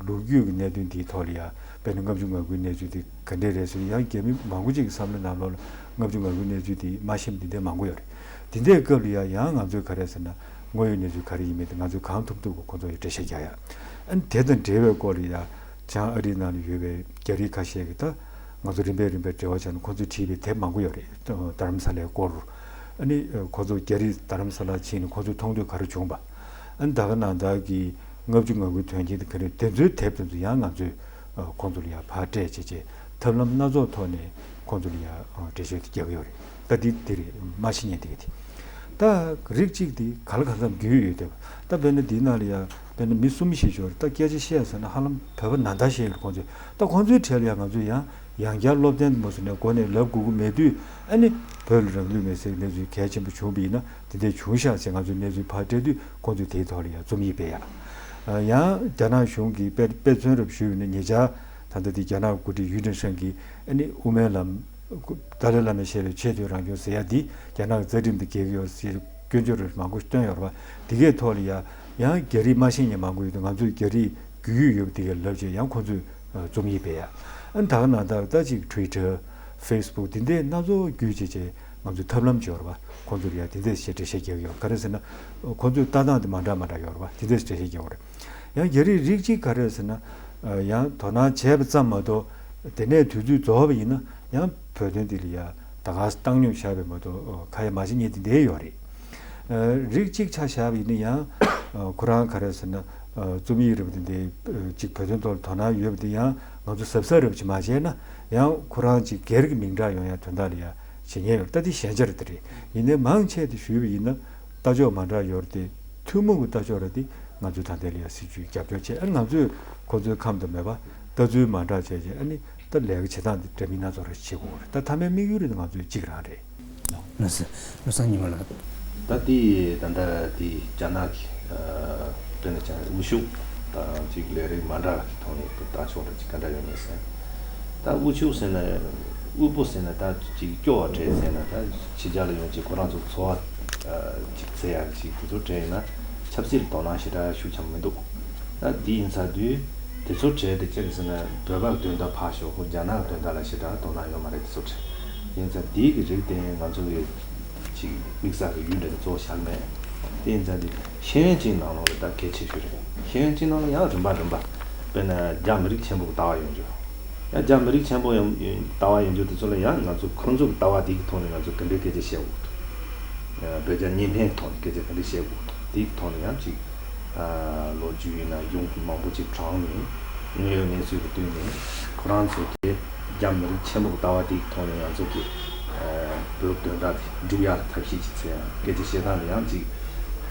ལོ་རྒྱུས་ཀྱི་གནད་དོན་དེའི་ཐོག་ལ་ཡང་དཔེར་ན་ལྔ་བཅུ་ང་དགུའི་གནས་ཚུལ་དེ་ག་འདྲས་རེད་ཟེར། ཡང་རྒྱ་མི་མང་པོ་ཅིག་གི་བསམ་བློའི་ནང་ལོགས་ལ་ལྔ་བཅུ་ང་དགུའི་གནས་ཚུལ་དེ་མ་ཤེས་མཁན་དེ་འདྲས་མང་པོ་ཡོད་རེད། དེ་འདྲའི་སྐབས་ལ་ཡང་ཡང་ང་ཚོས་ག་རེ་ཟེར་ན། དངོས་ཡོད་གནས་ཚུལ་ག་རེ་ཡིན་མིན་དེ་ང་ཚོས་གང་ཐུབ་ཐུབ་ཀྱིས་ཁོང་ཚོ་ཡི་འགྲེལ་བཤད་རྒྱག་ཡ། ཨ་ནི་དེ་དང་འབྲེལ་བའི་སྐོར་ལ་ཡང་བྱང་ཨ་རིའི་ནང་ལ་ཡོད་པའི་རྒྱ་རིགས་ཁ་ཤས་ཀྱིས་ད་ང་ཚོ་རིམ་པས་རིམ་པས་འབྲེལ་བ་བྱས་ནས་ཁོང་ཚོས་བྲིས་པའི་དེབ་མང་པོ་ཡོད་རེད། རྡ་རམ་ས་ལའི་སྐོར། ཨ་ནི་ཁོང་ཚོ་རྒྱ་རིགས་རྡ་རམ་ས་ལ་ཕྱིན་ནས་ཁོང་ཚོས་མཐོང་ཐོས་ག་རེ་བྱུང་བ། ཨ་ནི་ད་ག་ནང་བཞིན་གྱི་ལྔ་བཅུ་ང་དགུའི་དོན་རྐྱེན་དེ་ག་རེ། དེ་ཚོའི་དེབ་དེ་ཚོ་ཡང་ང་ཚོས་ཁོང་ཚོ་ལ་ཡང་ཕར་སྤྲད་བྱས་བྱས། ཐབས་ལམ་སྣ་ཚོགས་ཐོག་ནས་ཁོང་ཚོ་ལ་ཡང་འགྲེལ་བཤད་དེ་རྒྱག་གི་ཡོད་རེད། ད་འདི་འདི་རེད། མ་ཤེས་མཁན་དེ་ག་དེ། ད་རིགས་གཅིག་དེ་ག་ལ་གང་འཚམ་རྒྱུས་ཡོད་དེ། ད་དཔེར་ན་འདིའི་ནང་ལ་ཡང་དཔེར་ན་མི་གསུམ་བཞི་ཅིག་ཡོད་རེད། ད་སྐད་ཆ་བཤད་ཟེར་ན་ཧ་ལམ་བོད་པ་ནང་ལྟར་བཤད་ཡོད་རེད་ཁོང་ཚོས། ད་ཁོང་ཚོའི་གྲས་ལ་ཡང་ང་ཚོས་ཡང་ཡང་བསྐྱར་སློབ་སྟོན་མ་བཟོས་ནས་འགོ་ནས་ལབ་དགོས་ཀྱི་མེད་དུས། ཨ་ནི་བོད་ལ་རང་ལུས་མེར་སྲེག་གནས་ཚུལ་གལ་ཆེན་པོ་བྱུང་བ་ཡིན་ན། དེ་འདྲས་བྱུང་ཤག་ཟེར་ང་ཚོས་གནས་ཚུལ་ཕར་སྤྲད་དུས་ཁོང་ཚོས་དེའི་ཐོག་ལ་ཡང་རྩོམ་ཡིག་སྤེལ་ཡ། ཡང་རྒྱ་ནག་གཞུང་གིས་དཔེ་དཔེ་མཚོན་རབ་ཞུས་པ་ཡིན་ན། ཉེ་ཆར་ད་ལྟ་དེ་རྒྱ་ནག་འགོ་ཁྲིད་ཡུས་ཀྲིན་ཧྲེང་གིས་ཨ་ནི་དབུ་མའི་ལམ། ཏཱ་ལའི་བླ་མས་བཤད་པའི་ཆེས་མཐོའི་རང་སྐྱོང་ཟེར་ཡ་འདི་རྒྱ་ནག་གི་རྩ་ཁྲིམས་དང་འགལ་གྱི་ཡོད་ཟེར་སྐྱོན་བརྗོད་རབ་མང་པོ་ཞིག་བཏོན་ཡོད་རེད་པ། དེ་གའི་ཐོག་ལ་ཡང་ཡང་རྒྱ་རིགས་མ་ཤེས་མཁན་མང་པོ་ཡོད་དུས། ང་ཚོས་རྒྱ་རིགས་རྒྱུས་ཡོད་ཡོད་པ་དེ་གའི་ལབ་བྱས་ཡང་ཁོང་ཚོས་རྩོམ་ཡིག་སྤེལ་ཡ། ཨ་ནི་ད་ག་ནང་ལྟར་ད་ཅིག་Twitter། Facebook། དེ་འདྲས་སྣ་ཚོགས་བརྒྱུད་བྱས་བྱས་ང་ཚོས་ཐབས་ལམ་ཅིག་ཡོད་རེད་པ། ཁོང་ཚོར་ཡང་དེ་འདྲས་ཞེས་འགྲེལ་བཤད་རྒྱག་གི་ཡོད། ག་རེ་ཟེར་ན། ཁོང་ཚོའི་ལྟ་སྟངས་དེ་མ་འདྲ་མ་འདྲ་ཡོད་རེད་པ། དེ་འདྲས་འགྲེལ་བཤད་རྒྱག་གི་ཡོད་རེད། ཡང་རྒྱ་རིགས་རིགས་གཅིག་ག་རེ་ཟེར་ན། ཡང་དོ་སྣང་བྱས་པ་ཙམ་མ་གཏོགས། དེ་ནས་དུས་ཚོད་རྫོགས་པ་ཡིན་ན་ཡང་བོད་དོན་འདི་ལ་ཡང་ད་ག་བཏང་སྙོམས་བཞག་པ་མ་གཏོགས་ཁ་ཡ་མ་བྱེད་མཁན་དེ་འདྲས་ཡོད་རེད། རིགས་གཅིག་ཆ་བཞག་པ་ཡིན་ན་ཡང་ཁོ་རང་ག་རེ་ཟེར་ན། རྩོམ་ཡིག་རབ་དེ་འདྲས་ཅིག་བོད་དོན་ཐོག་ལ་དོ་སྣང་ཡོད་པ་དེ་ཡང་ང་ཚོ་གཟབ་གཟབ་རབ་ཅིག་མ་བྱས་ན། ཡང་ཁོ་རང་ཅིག་སྒེར་གྱི་མིང་གྲགས་ཡོང་ཡ་དོན་དག་ལ་ཡང་བྱེད་མཁན་ཡོད་རེད། ད་དེ་ཞན་ཆ་རེད། དེ་རེད། ཡིན་ནའི་མང་ཆེ་དེ་ཞུས་པ་ཡིན་ན། ལྟ་ཕྱོགས་མ་འདྲ་ཡོད་རེད་དེ། ཐུན་མོང་གི་ལྟ་ཕྱོགས་རེད་དེ། ང་ཚོས་ད་ལྟའི་ལ་ཡ་སྲིད་ཇུས་རྒྱབ་སྐྱོར་བྱས། ཨ་ང་ཚོས་ཁོ་ཚོའི་ཁམས་དང་མོས་པ་ལྟ་ཚུལ་མ་འདྲ་བྱས་བྱས། ཨ་ནི་ད་ལས་ཀ་བྱེད་སྟངས་དེ་འདྲ་མིན་སྣ་ཚོགས་རེ་བྱེད་དགོས་རེད། ད་མཐའ་མའི་དམིགས་ཡུལ་རེད་དེ་ང་ཚོའི་གཅིག་རང་རེད། ལགས་སོ། བློ་བཟང་ཉི་མ་ལགས། ད་དེ་ད་ལྟ་དེ་རྒྱ་ནག་གི་ཨ་དཔེར་ན་ཅང་དབུ་བཞུགས་དང་ཅིག་ལས་རིགས་མ་འདྲ་གི་ཐོག་ནས་ལྟ་ཕྱོགས་རེ་ཅིག་ག་འདྲ་ཡོད་མེད་ཟེར། ད་དབུ་བཞུགས་ཟེར་ན། དབུལ་པོ་ཟེར་ན་ད་ཅིག་སྐྱོ་བ་འདྲ་ཟེར་ན། ད་ཕྱི་རྒྱལ་ལ་ཡོང་ཅིག་ཁོ་རང་ཚོ་འཚོ་བ་ཨ་ཅིག་བཙལ་ཡ་ཅིག་དེ་ཚོ་འདྲ་ཡིན་ན་ཆབ་སྲིད་ལ་དོ་སྣང་ཞེ་དྲག་ཤུགས་ཆེན་པོ་མི་འདུག་ད་དེ་ཡིན་ཚར་དུས་དེ་ཚོ་འདྲ་དེ་ཅི་རེད་ཟེར་ན། བོད་པ་གི་དོན་དག་ཕར་ཞོག་ཁོ་རྒྱ་ནག་གི་དོན་དག་ལ་ཞེ་དྲག་དོ་སྣང་ཡོད་མ་རེད། དེ་ཚོ་འདྲ་ཡིན་ཚར་དེ་གི་རིགས་དེ་ང་ཚོ་གི་ཅིག་དམིགས་བསལ་གྱི་ཡུལ་འདྲ་གི་གཙོ་བོ་བཞག་མེད། དེ་ཡིན་ཙང་དེ་ཤེས་ཡོན་ཅན་ནང་ལོགས་ལ་ད་གལ་ཆེ་ཤོས་རེད། ཤེས་ཡོན་ཅན་ནང་ལ་ཡང་རིམ་པ་རིམ་པ། དཔེར་ན་རྒྱ་མི་རིགས་ཆེན་པོ་གི་ལྟ་བ་ཡོང་རྒྱུ། ཡང་རྒྱ་མི་རིགས་ཆེན་པོ་ཡོང་ལྟ་བ་ཡོང་རྒྱུ་དེ་ཚོ་ལ་ཡང་ང་ཚོ་ཁོང་ཚོ་གི་ལྟ་བ་དེ་གི་ཐོག་ནས་ང་ཚོ་ག་འདྲའི་སྐད་ཆ་བཤད་དགོས། བོད་རྒྱ་གཉིས་ཕན་གི་ཐོག་ནས་སྐད་ཆ་ག་འདྲ་བཤད་དགོས། དེའི་ཐོག་ནས་ཡང་ཅིག་ཨ་ལོ་རྒྱུས་ཡིན་ན་གཞུང་མང་པོ་ཅིག་དྲངས་ནས། དངོས་ཡོད་གནས་ཚུལ་དང་བསྟུན་ནས་ཁོ་རང་ཚོ་དེ་རྒྱ་མི་རིགས་ཆེན་པོ་གི་ལྟ་བ་དེའི་ཐོག་ནས་ང་ཚོ་གི་ཨ་བོད་དོན་དག་དེ་འགྲུབ་ཡག་ལ་ཐབས་ཤེས་ཅིག་བྱས། ཡང་སྐད་ཆ་བཤད་སྟངས་ལ་ཡང་ཅིག་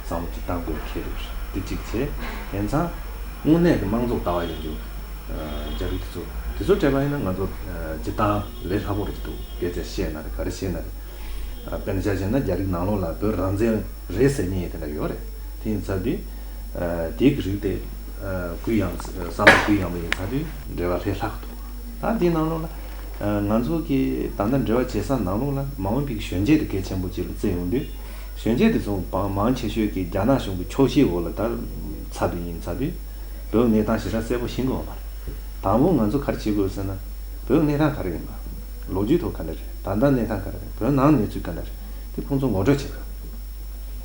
བསམ་བློ་ཅིག་བཏང་དགོས་ཁེལ་འདུག་དེ་གཅིག་བྱས། དེང་སང་དངོས་གནས་ཀྱི་དམངས་གཙོ་ལྟ་བ་ཡིན་རྒྱུ་ཨ་རྒྱ་རིགས་དེ་ཚོ་དེ་ཚོ་འདྲ་པ་ཡིན་ན་ང་ཚོ་ཨ་སྤྱིར་བཏང་ལས་སླ་པོ་རེད་འདུག་སྐད་ཆ་བཤད་ན་རེད། ག་རེ་བཤད་ན་རེད། ཨ་དཔེར་ན་ཆ་བཞག་ན་རྒྱ་རིགས་ནང་ལོགས་ལ་བོད་རང་བཙན་རེད་ཟེར་མཁན་དེ་འདྲ་ཡོད་རེད། དེ་ཡིན་ཚར་དུས་ཨ་དེ་གི་རིགས་དེ་ཨ་གུ་ཡངས་བསམ་བློ་གུ་ཡངས་པ་ཡིན་ཚར་དུས་འབྲེལ་བ་ལྷོད་ལྷག་འདུག་ད་དེ་ནང་ལོགས་ལ་ཨ་ང་ཚོ་གི་ད་ལྟ་འབྲེལ་བ་བྱེད་ས་ནང་ལོགས་ལ་མ་འོངས་པའི་གཞོན་སྐྱེས་དེ་གལ་ཆེན་པོ་ཅིག་ལ་བརྩི་ཡོང་དུས། གཞོན་སྐྱེས་དེ་ཚོ་མང་ཆེ་ཤོས་ཀྱིས་རྒྱ་ནག་གཞུང་གི་ཆོག་ཤེས་འོག་ལ་ད་ཚར་དུས་ཡིན་ཚར་དུས་བོད་གནས་སྟངས་ཞེ་དྲག་གསལ་པོ་ཤེས་ཀྱི་ཡོད་མ་རེད། དང་པོ་ང་ཚོ་ག་རེ་བྱེད་དགོས་ཟེར་ན། བོད་གནས་སྟངས་ག་རེ་ཡིན་པ། ལོ་རྒྱུས་ཐོག་ག་འདྲ་རེད། ད་ལྟ་གནས་སྟངས་ག་རེ་རེད། བོད་ནང་གནས་ཚུལ་ག་འདྲ་རེད། དེ་ཁོང་ཚོ་ངོ་སྤྲོད་བྱེད་དགོས།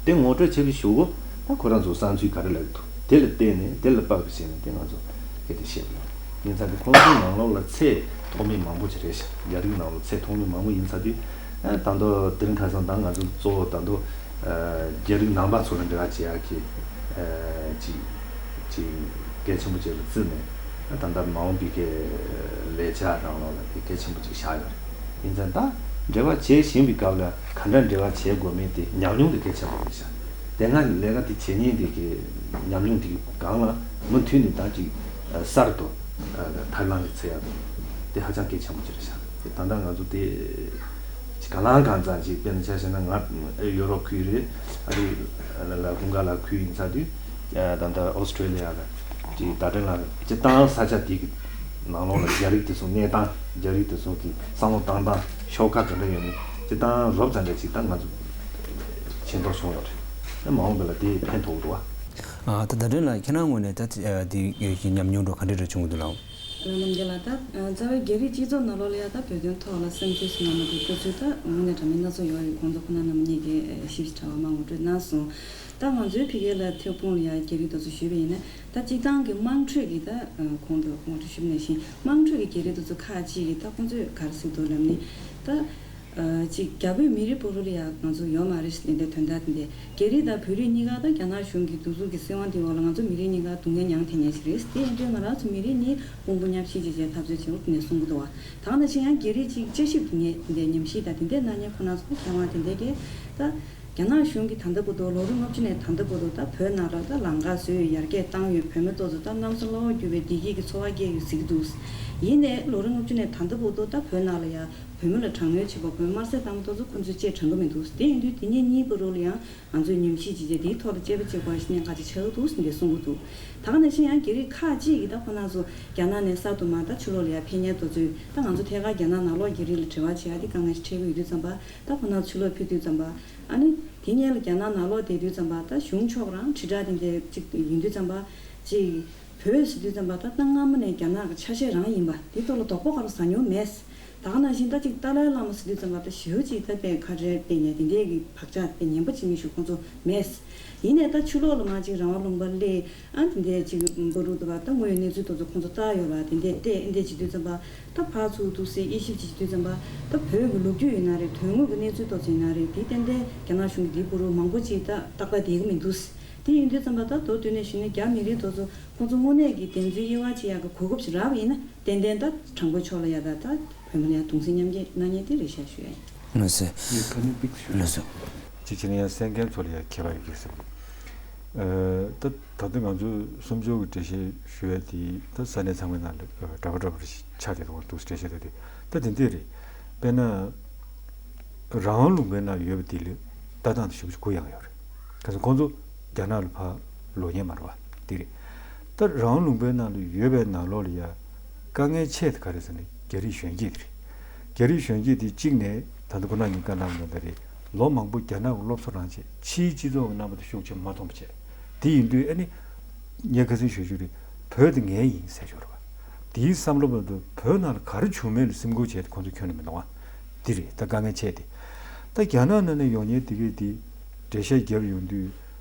དེ་ངོ་སྤྲོད་བྱེད་པའི་གཞུག་གུ་ད་ཁོ་རང་ཚོ་བསམ་ཚུལ་ག་རེ་ལབ་ཀྱི་འདུག་དེ་ལ་བལྟས་ནས་དེ་ལ་དཔག་པའི་ཆ་ནས་དེ་ང་ཚོ་གལ་ཏེ་བཤད་དགོས། ཡིན་ཙང་དེ་ཁོང་ཚོའི་ནང་ལོགས་ལ་ཚད་མཐོ་དམན་མང་པོ་ཅིག་རེད་ཤག་རྒྱ་རིགས་ནང་ལོགས་ཚད་མཐོ་དམན་མང་པོ་ཡིན་ཙང་དུས། ད་ལྟ་དེ་རིང་ཁ་སང་ད་ང་ཚོ་གཙོ་བོ་ད་ལྟ་རྒྱ་རིགས་ནང་པ་ཚོ་ལ་འབྲེལ་བ་བྱེད་ཡག་གི་ཅིག་ཅིག་གལ་ཆེན་པོ་ཅིག་ལ་བརྩིས་ནས། ད་ལྟ་མ་འོངས་པའི་གི་ལས་འཆར་ནང་ལོགས་ལ་དེ་གལ་ཆེན་པོ་ཅིག་བཞག་ཡོད་རེད། ཡིན་ཙང་ད་འབྲེལ་བ་བྱེད་བཞིན་པའི་སྐབས་ལ་ག་འདྲ་འབྲེལ་བ་བྱེད་དགོས་མིན་དེ་ཉམས་མྱོང་དེ་གལ་ཆེན་པོ་རེད་ཤག་དེ་སྔ་ལས་ཀ་དེ་བྱེད་མཁན་དེ་གི་ཉམས་མྱོང་དེ་གི་སྒང་ལ་མུ་མཐུད་ནས་ད་ཅིག་གསར་དུ་ཐབས་ལམ་ཅིག་འཚོལ་ཡག་དེ་ཧ་ཅང་གལ་ཆེན་པོ་ཅིག་རེད་ཤག་དེ་ད་ལྟ་ང་ཚོ་དེ་ཅིག་གང་ལ་གང་འཚམ་ཅིག་དཔེར་ན་ཆ་བཞག་ན་ང་ཡུ་རོབ་ཁུལ་རེད། ཨ་རི་ལ་ལ་ཀུན་དགའ་ལ་ཁུལ་ཡིན་ཚར་དུས། ད་ལྟ་ཨོ་སི་ཀྲོ་ལི་ཡ་ལ་ཅིག་ད་ལྟ་ལ་སྤྱིར་བཏང་ས་ཆ་དེ་གི་ནང་ལོགས་ལ་རྒྱ་རིགས་དེ་ཚོ་གནས་སྟངས། རྒྱ་རིགས་དེ་ཚོ་གི་བསམ་བློ་བཏང་སྟངས་ཤོག་ཁག་ག་འདྲ་ཡོད་མེད་སྤྱིར་བཏང་རོབ་ཙམ་འདྲ་ཅིག་ད་ང་ཚོ་མཁྱེན་རྟོགས་བྱུང་ཡོད་རེད། ད་མ་འོངས་པ་ལ་དེ་ཕན་ཐོགས་འདུག་བ། ཨ། ད་ཟླ་སྒྲོན་ལགས་ཁྱེད་རང་ངོས་ནས་ད་དེ་ཉམས་མྱོང་འདྲ་ག་འདྲ་རེ་བྱུང་གི་འདུག་ལགས། ལགས་རྣམ་རྒྱལ་ལགས། ད་རྩ་བའི་རྒྱ་རིགས་སྤྱི་ཚོགས་ནང་ལོགས་ལ་ཡ་ད་བོད་དོན་ཐོག་ལ་བསམ་ཚུལ་ཟེར་ན་མ་གཏོགས་ལྟ་ཚུལ་ད་དངོས་གནས་དྲང་གནས་སྣ་ཚོགས་ཡོད་རེད། ཁོང་ཚོ་ཁོ་ན་རྣམ་གཉིས་ཀྱིས་ཞིབ་ཕྲ་བ་མ་ངོ་སྤྲོད་གནང་སོང་། ད་ང་ཚོའི་ཕ་གི་ལ་ཐོན་ཁུངས་ལ་ཡ་རྒྱ་རིགས་དེ་ཚོ་ཞུས་པ་ཡིན་ན། ད་སྤྱིར་བཏང་གི་དམངས་ཁྲོད་ཀྱི་ད་གོང་དུ་ངོ་སྤྲོད་ཞུས་པ་ནང་བཞིན་དམངས་ཁྲོད་ཀྱི་རྒྱ་རིགས་དེ་ཚོ་ཁག་ཅིག་གིས་ད་ཁོང་ཚོས་ག་རེ་ཟེར་འདུག་ལབ་ན། ད། ཨ། ཅིག་རྒྱ་བོད་མི་རིགས་བར་ལ་ཡ་ང་ཚོ་ཡོད་མ་རེད་ཟེར་ནས་དོན་དག་དེ་འདྲ། རྒྱ་རིགས་དང་བོད་རིགས་གཉིས་ཀ་ད་རྒྱ་ནག་གཞུང་གི་གདུག་རྩུབ་ཀྱི་སྲིད་དབང་དེའི་འོག་ལ་ང་ཚོ་མི་རིགས་གཉིས་ཀ་སྡུག་བསྔལ་མྱངས་ཐེངས་མ་ཞིག་རེད། དེ་ཡིན་དུས་ང་རང་ཚོ་མི་རིགས་གཉིས་དབུ་མགོ་མཉམ་གཤིབ་ཅིག་བྱས་འཐབ་རྩོད་བྱེད་དགོས་དེ་འདྲ་གསུང་གི་འདུག་བ། ད་ག་ནང་བཞིན་ཡང་རྒྱ་རིགས་ཅིག་དཔྱད་ཞིབ་དེ་འདྲ་ཉམས་ཞིབ་དང་དེ་འདྲའི་གནང་མཁན་ཁོ་རང་ཚོ་མཁས་དབང་དེ་འདྲ་གིས་ད། རྒྱ་ནག་གཞུང་གིས་ད་ལྟ་བར་དུ་ལོ་རིམ་ལྔ་བཅུ་ནས་ད་ལྟ་བར་དུ་ད་བོད་ནང་ལ་ད་ལམ་ཁ་བཟོས་ཡོད། ཡར་རྒྱས་བཏང་ཡོད། བོད་མི་ཏོག་ཙམ་ད་གནམ་ས་བླ་འོག་འགྱུར་བའི་བདེ་སྐྱིད་ཀྱི་འཚོ་བ་སྐྱེལ་ཡོད་ཟེར་གྱི་འདུག་ཡིན་ནའི་ལོ་རིམ་ལྔ་བཅུ་ནས་ད་ལྟ་བར་དུ་ད་བོད་ནང་ལ་ཡ་བོད་མི་ལ་དྲག་གནོན་བྱེད་པ། བོད་དམར་གསོད་བཏང་མི་ཏོག་ཙམ་ཁོ་ཚོས་བཅད་དྲག་གི་མི་འདུག་དེ་ཡིན་དུས་དེ་གཉིས་གཉིས་བར་དུ་ལ་ཡང་ང་ཚོས་ཉམས་ཞིབ་བྱས་རྗེས་དེའི་ཐོག་ལ་དཔྱད་པ་བྱེད་དགོས་ཞེས་གནད་འགག་ཅིག་ཆགས་ཀྱི་འདུག་ཟེར་ནས་གསུང་གི་འདུག་ད་ག་ནང་བཞིན་ཡང་རྒྱ་རིགས་ཁག་ཅིག་གིས་ད་ཁོ་རང་ཚོ་རྒྱ་ནག་ནས་གསར་དུ་མར་ད་ཕྱི་ལོགས་ལ་ཡ་ཕེབས་མཁན་ཏོག་ཙམ། ད་ང་ཚོ་ཐད་ཀར་རྒྱ་ནག་ནང་ལོགས་རྒྱ་རིགས་ལ་འབྲེལ་བ་བྱེད་ཡ་དེ་དཀའ་ངལ་ཞིག་འཕྲད་ཀྱི་ཡོད་དུས་ཙམ་པ། ད་ཁོ་རང་ཚོ་ཕྱི་ལོགས་ཕེབས་དུས་ཙམ་པ། ཨ་ནི་དེ་སྔོན་ལ་རྒྱ་ནག་ནང་ལོགས་བསྡད་དུས་ཙམ་པ་ད་གཞུང་ཕྱོགས་རང་དྲིལ་བསྒྲགས་དེ་འདྲ་ཅིག་ཡིན་དུས་ཙམ་པ། ཅིག་བོད་ཟེར་དུས་ཙམ་པ་ད་ད་སྔ་མོ་ནས་རྒྱ་ནག་གི་ཆ་ཤས་རང་ཡིན་པ་དེ་ཐོག་ལ་དོགས་པ་ག་རེ་ཟ་མྱོང་མེད། ད་ག་ནང་བཞིན་ད་ཅིག་ཏཱ་ལའི་བླ་མ་ཟེར་དུས་ཙམ་པ་ད་ཞེ་པོ་ཅིག་ད་དཔེ་ཁ་བྲལ་དཔེ་ཉེ་དེ་འདྲའི་གི་བག་ཆགས་དཔེ་ངན་པ་ཅིག་མི་ཞུ་ཁོང་ཚོ་མེད། ཡིན་ནའི་ད་ཕྱི་ལོགས་ལ་མར་ཅིག་རང་དབང་ལུང་པ་སླེབས། ཨ་དེ་འདྲའི་ཅིག་བར་དུ་འདུག་པ་ད་དངོས་ཡོད་གནས་ཚུལ་དེ་ཚོ་ཁོང་ཚོ་ལྟ་ཡོད་པ་དེ་འདྲའི་བལྟས། ཨེ་འདྲའི་བྱེད་དུས་ཙམ་པ་ད་ཕར་ཚུར་འདུག་སེ་དབྱེ་ཞིབ་ཅིག་བྱེད་དུས་ཙམ་པ་ད་བོད་ཀྱི་ལོ་རྒྱུས་ཡིན་ན་རེད། དོན་དངོས་ཀྱི་གནས་ཚུལ་ཏོག་ཙམ་ཡིན་ན་རེད། དེ་ཏན་ཏན་རྒྱ་ནག་གཞུང་གིས་དེའི་བར་དུ་མང་པོ་ཅིག་ད་ཏག་ཏག་བསྡད་ཀྱི་མི་འདུག་དེ་ཡིན་དུས་ཙམ་པ་ད་མདོར་བསྡུས་ནས་ཞུས་ན་རྒྱ་མི་རིགས་དེ་ཚོ་ཁོང་ཚོ་དངོས་གནས་ཀྱི་བདེན་འཚོལ་དབྱེ་བ་ཕྱེ་ཡག་གི་གོ་སྐབས་ཤིག་རག་པ་ཡིན་ན་ཏན་ཏན་ད་དྲང་པོའི་ཕྱོགས་ལ་ཡ་ད་ད་བོད་མི་ལ་ཡ་གདུང་སེམས་མཉམ་སྐྱེད་གནང་མཁན་དེ་རེད་ཤག་ཞུ་ཡ་ཡིན། ལགས་སོ། ཡོད་ཁ་ནས་པིག་ཞུ། ལགས་སོ། གཅིག་བྱས་ན་ཡང་གསན་མཁན་ཚོ་ལ་ཡང་ཁྱད་པར་ཡོད་ཀྱི་ཟེར། ཨ། ད་ད་ལྟ་ང་ཚོས་གསུམ་སྦྱོར་གྱི་འགྲེལ་བཤད་ཞུ་ཡ་དེ་ད་ས་གནས་ཚང་མའི་ནང་ལ་འདྲ་པོ་འདྲ་པོ་རེ་ཆགས་བསྡད་ཡོད་འདུག་འགྲེལ་བཤད་ད་དེ་ད་དེ་འདྲ་རེད། དཔེར་ན་རང་དབང་ལུང་པའི་ནང་ཡོད་པ་དེ་ལ་ལྟ་སྟངས་དེ་ཞེ་པོ་ཅིག་གུ་ཡངས་ཡོད་རེད། ག་ཚོད་ཁོང་ཚོ་རྒྱ་ནག་ལ་ཕར་ལོག་མཁན་མ་རེད་པ། དེ་རེད། ད་རང་དབང་ལུང་པའི་ནང་ལ་ཡོད་པའི་ནང་ལོགས་ལ་ཡ་དཀའ་ངལ་ཆེ་དེ་ག་རེ་ཟེར་ན་རྒྱ་རིགས་གཞོན་སྐྱེས་དེ་རེད། རྒྱ་རིགས་གཞོན་སྐྱེས་དེ་གཅིག་ནས་ད་ལྟ་ཁོ་རང་གིས་བཀའ་གནང་མྱོང་དེ་རེད། ལོ་མང་པོ་རྒྱ་ནག་གི་སློབ་གསོ་རང་བྱས། ཕྱིའི་སྤྱི་ཚོགས་ཀྱི་རྣམ་པ་དེ་ཤུགས་ཆེན་པོ་མ་མཐོང་པ་བྱས། དེ་ཡིན་དུས་ཨ་ནི་ངས་ཁ་སང་ཞུ་རྒྱུ་རེད། བོད་དེ་ངའི་ཡིན་ཟེར་ཞོར་བ། དེའི་བསམ་བློ་མ་གཏོགས་བོད་ནང་ལ་ག་རེ་བྱུང་མིན་ལ་སེམས་ཁུར་བྱས་ཏེ་ཁོང་ཚོ་ཁྱོན་ནས་མི་གཏོང་བ། འདི་རེད་ད་དཀའ་ངལ་ཆེ་དེ། ད་རྒྱ་ནག་ནང་ནས་ཡོང་མཁན་དེ་གས་དེ་འགྲེལ་བཤད་བརྒྱབ་ཡོང་དུས་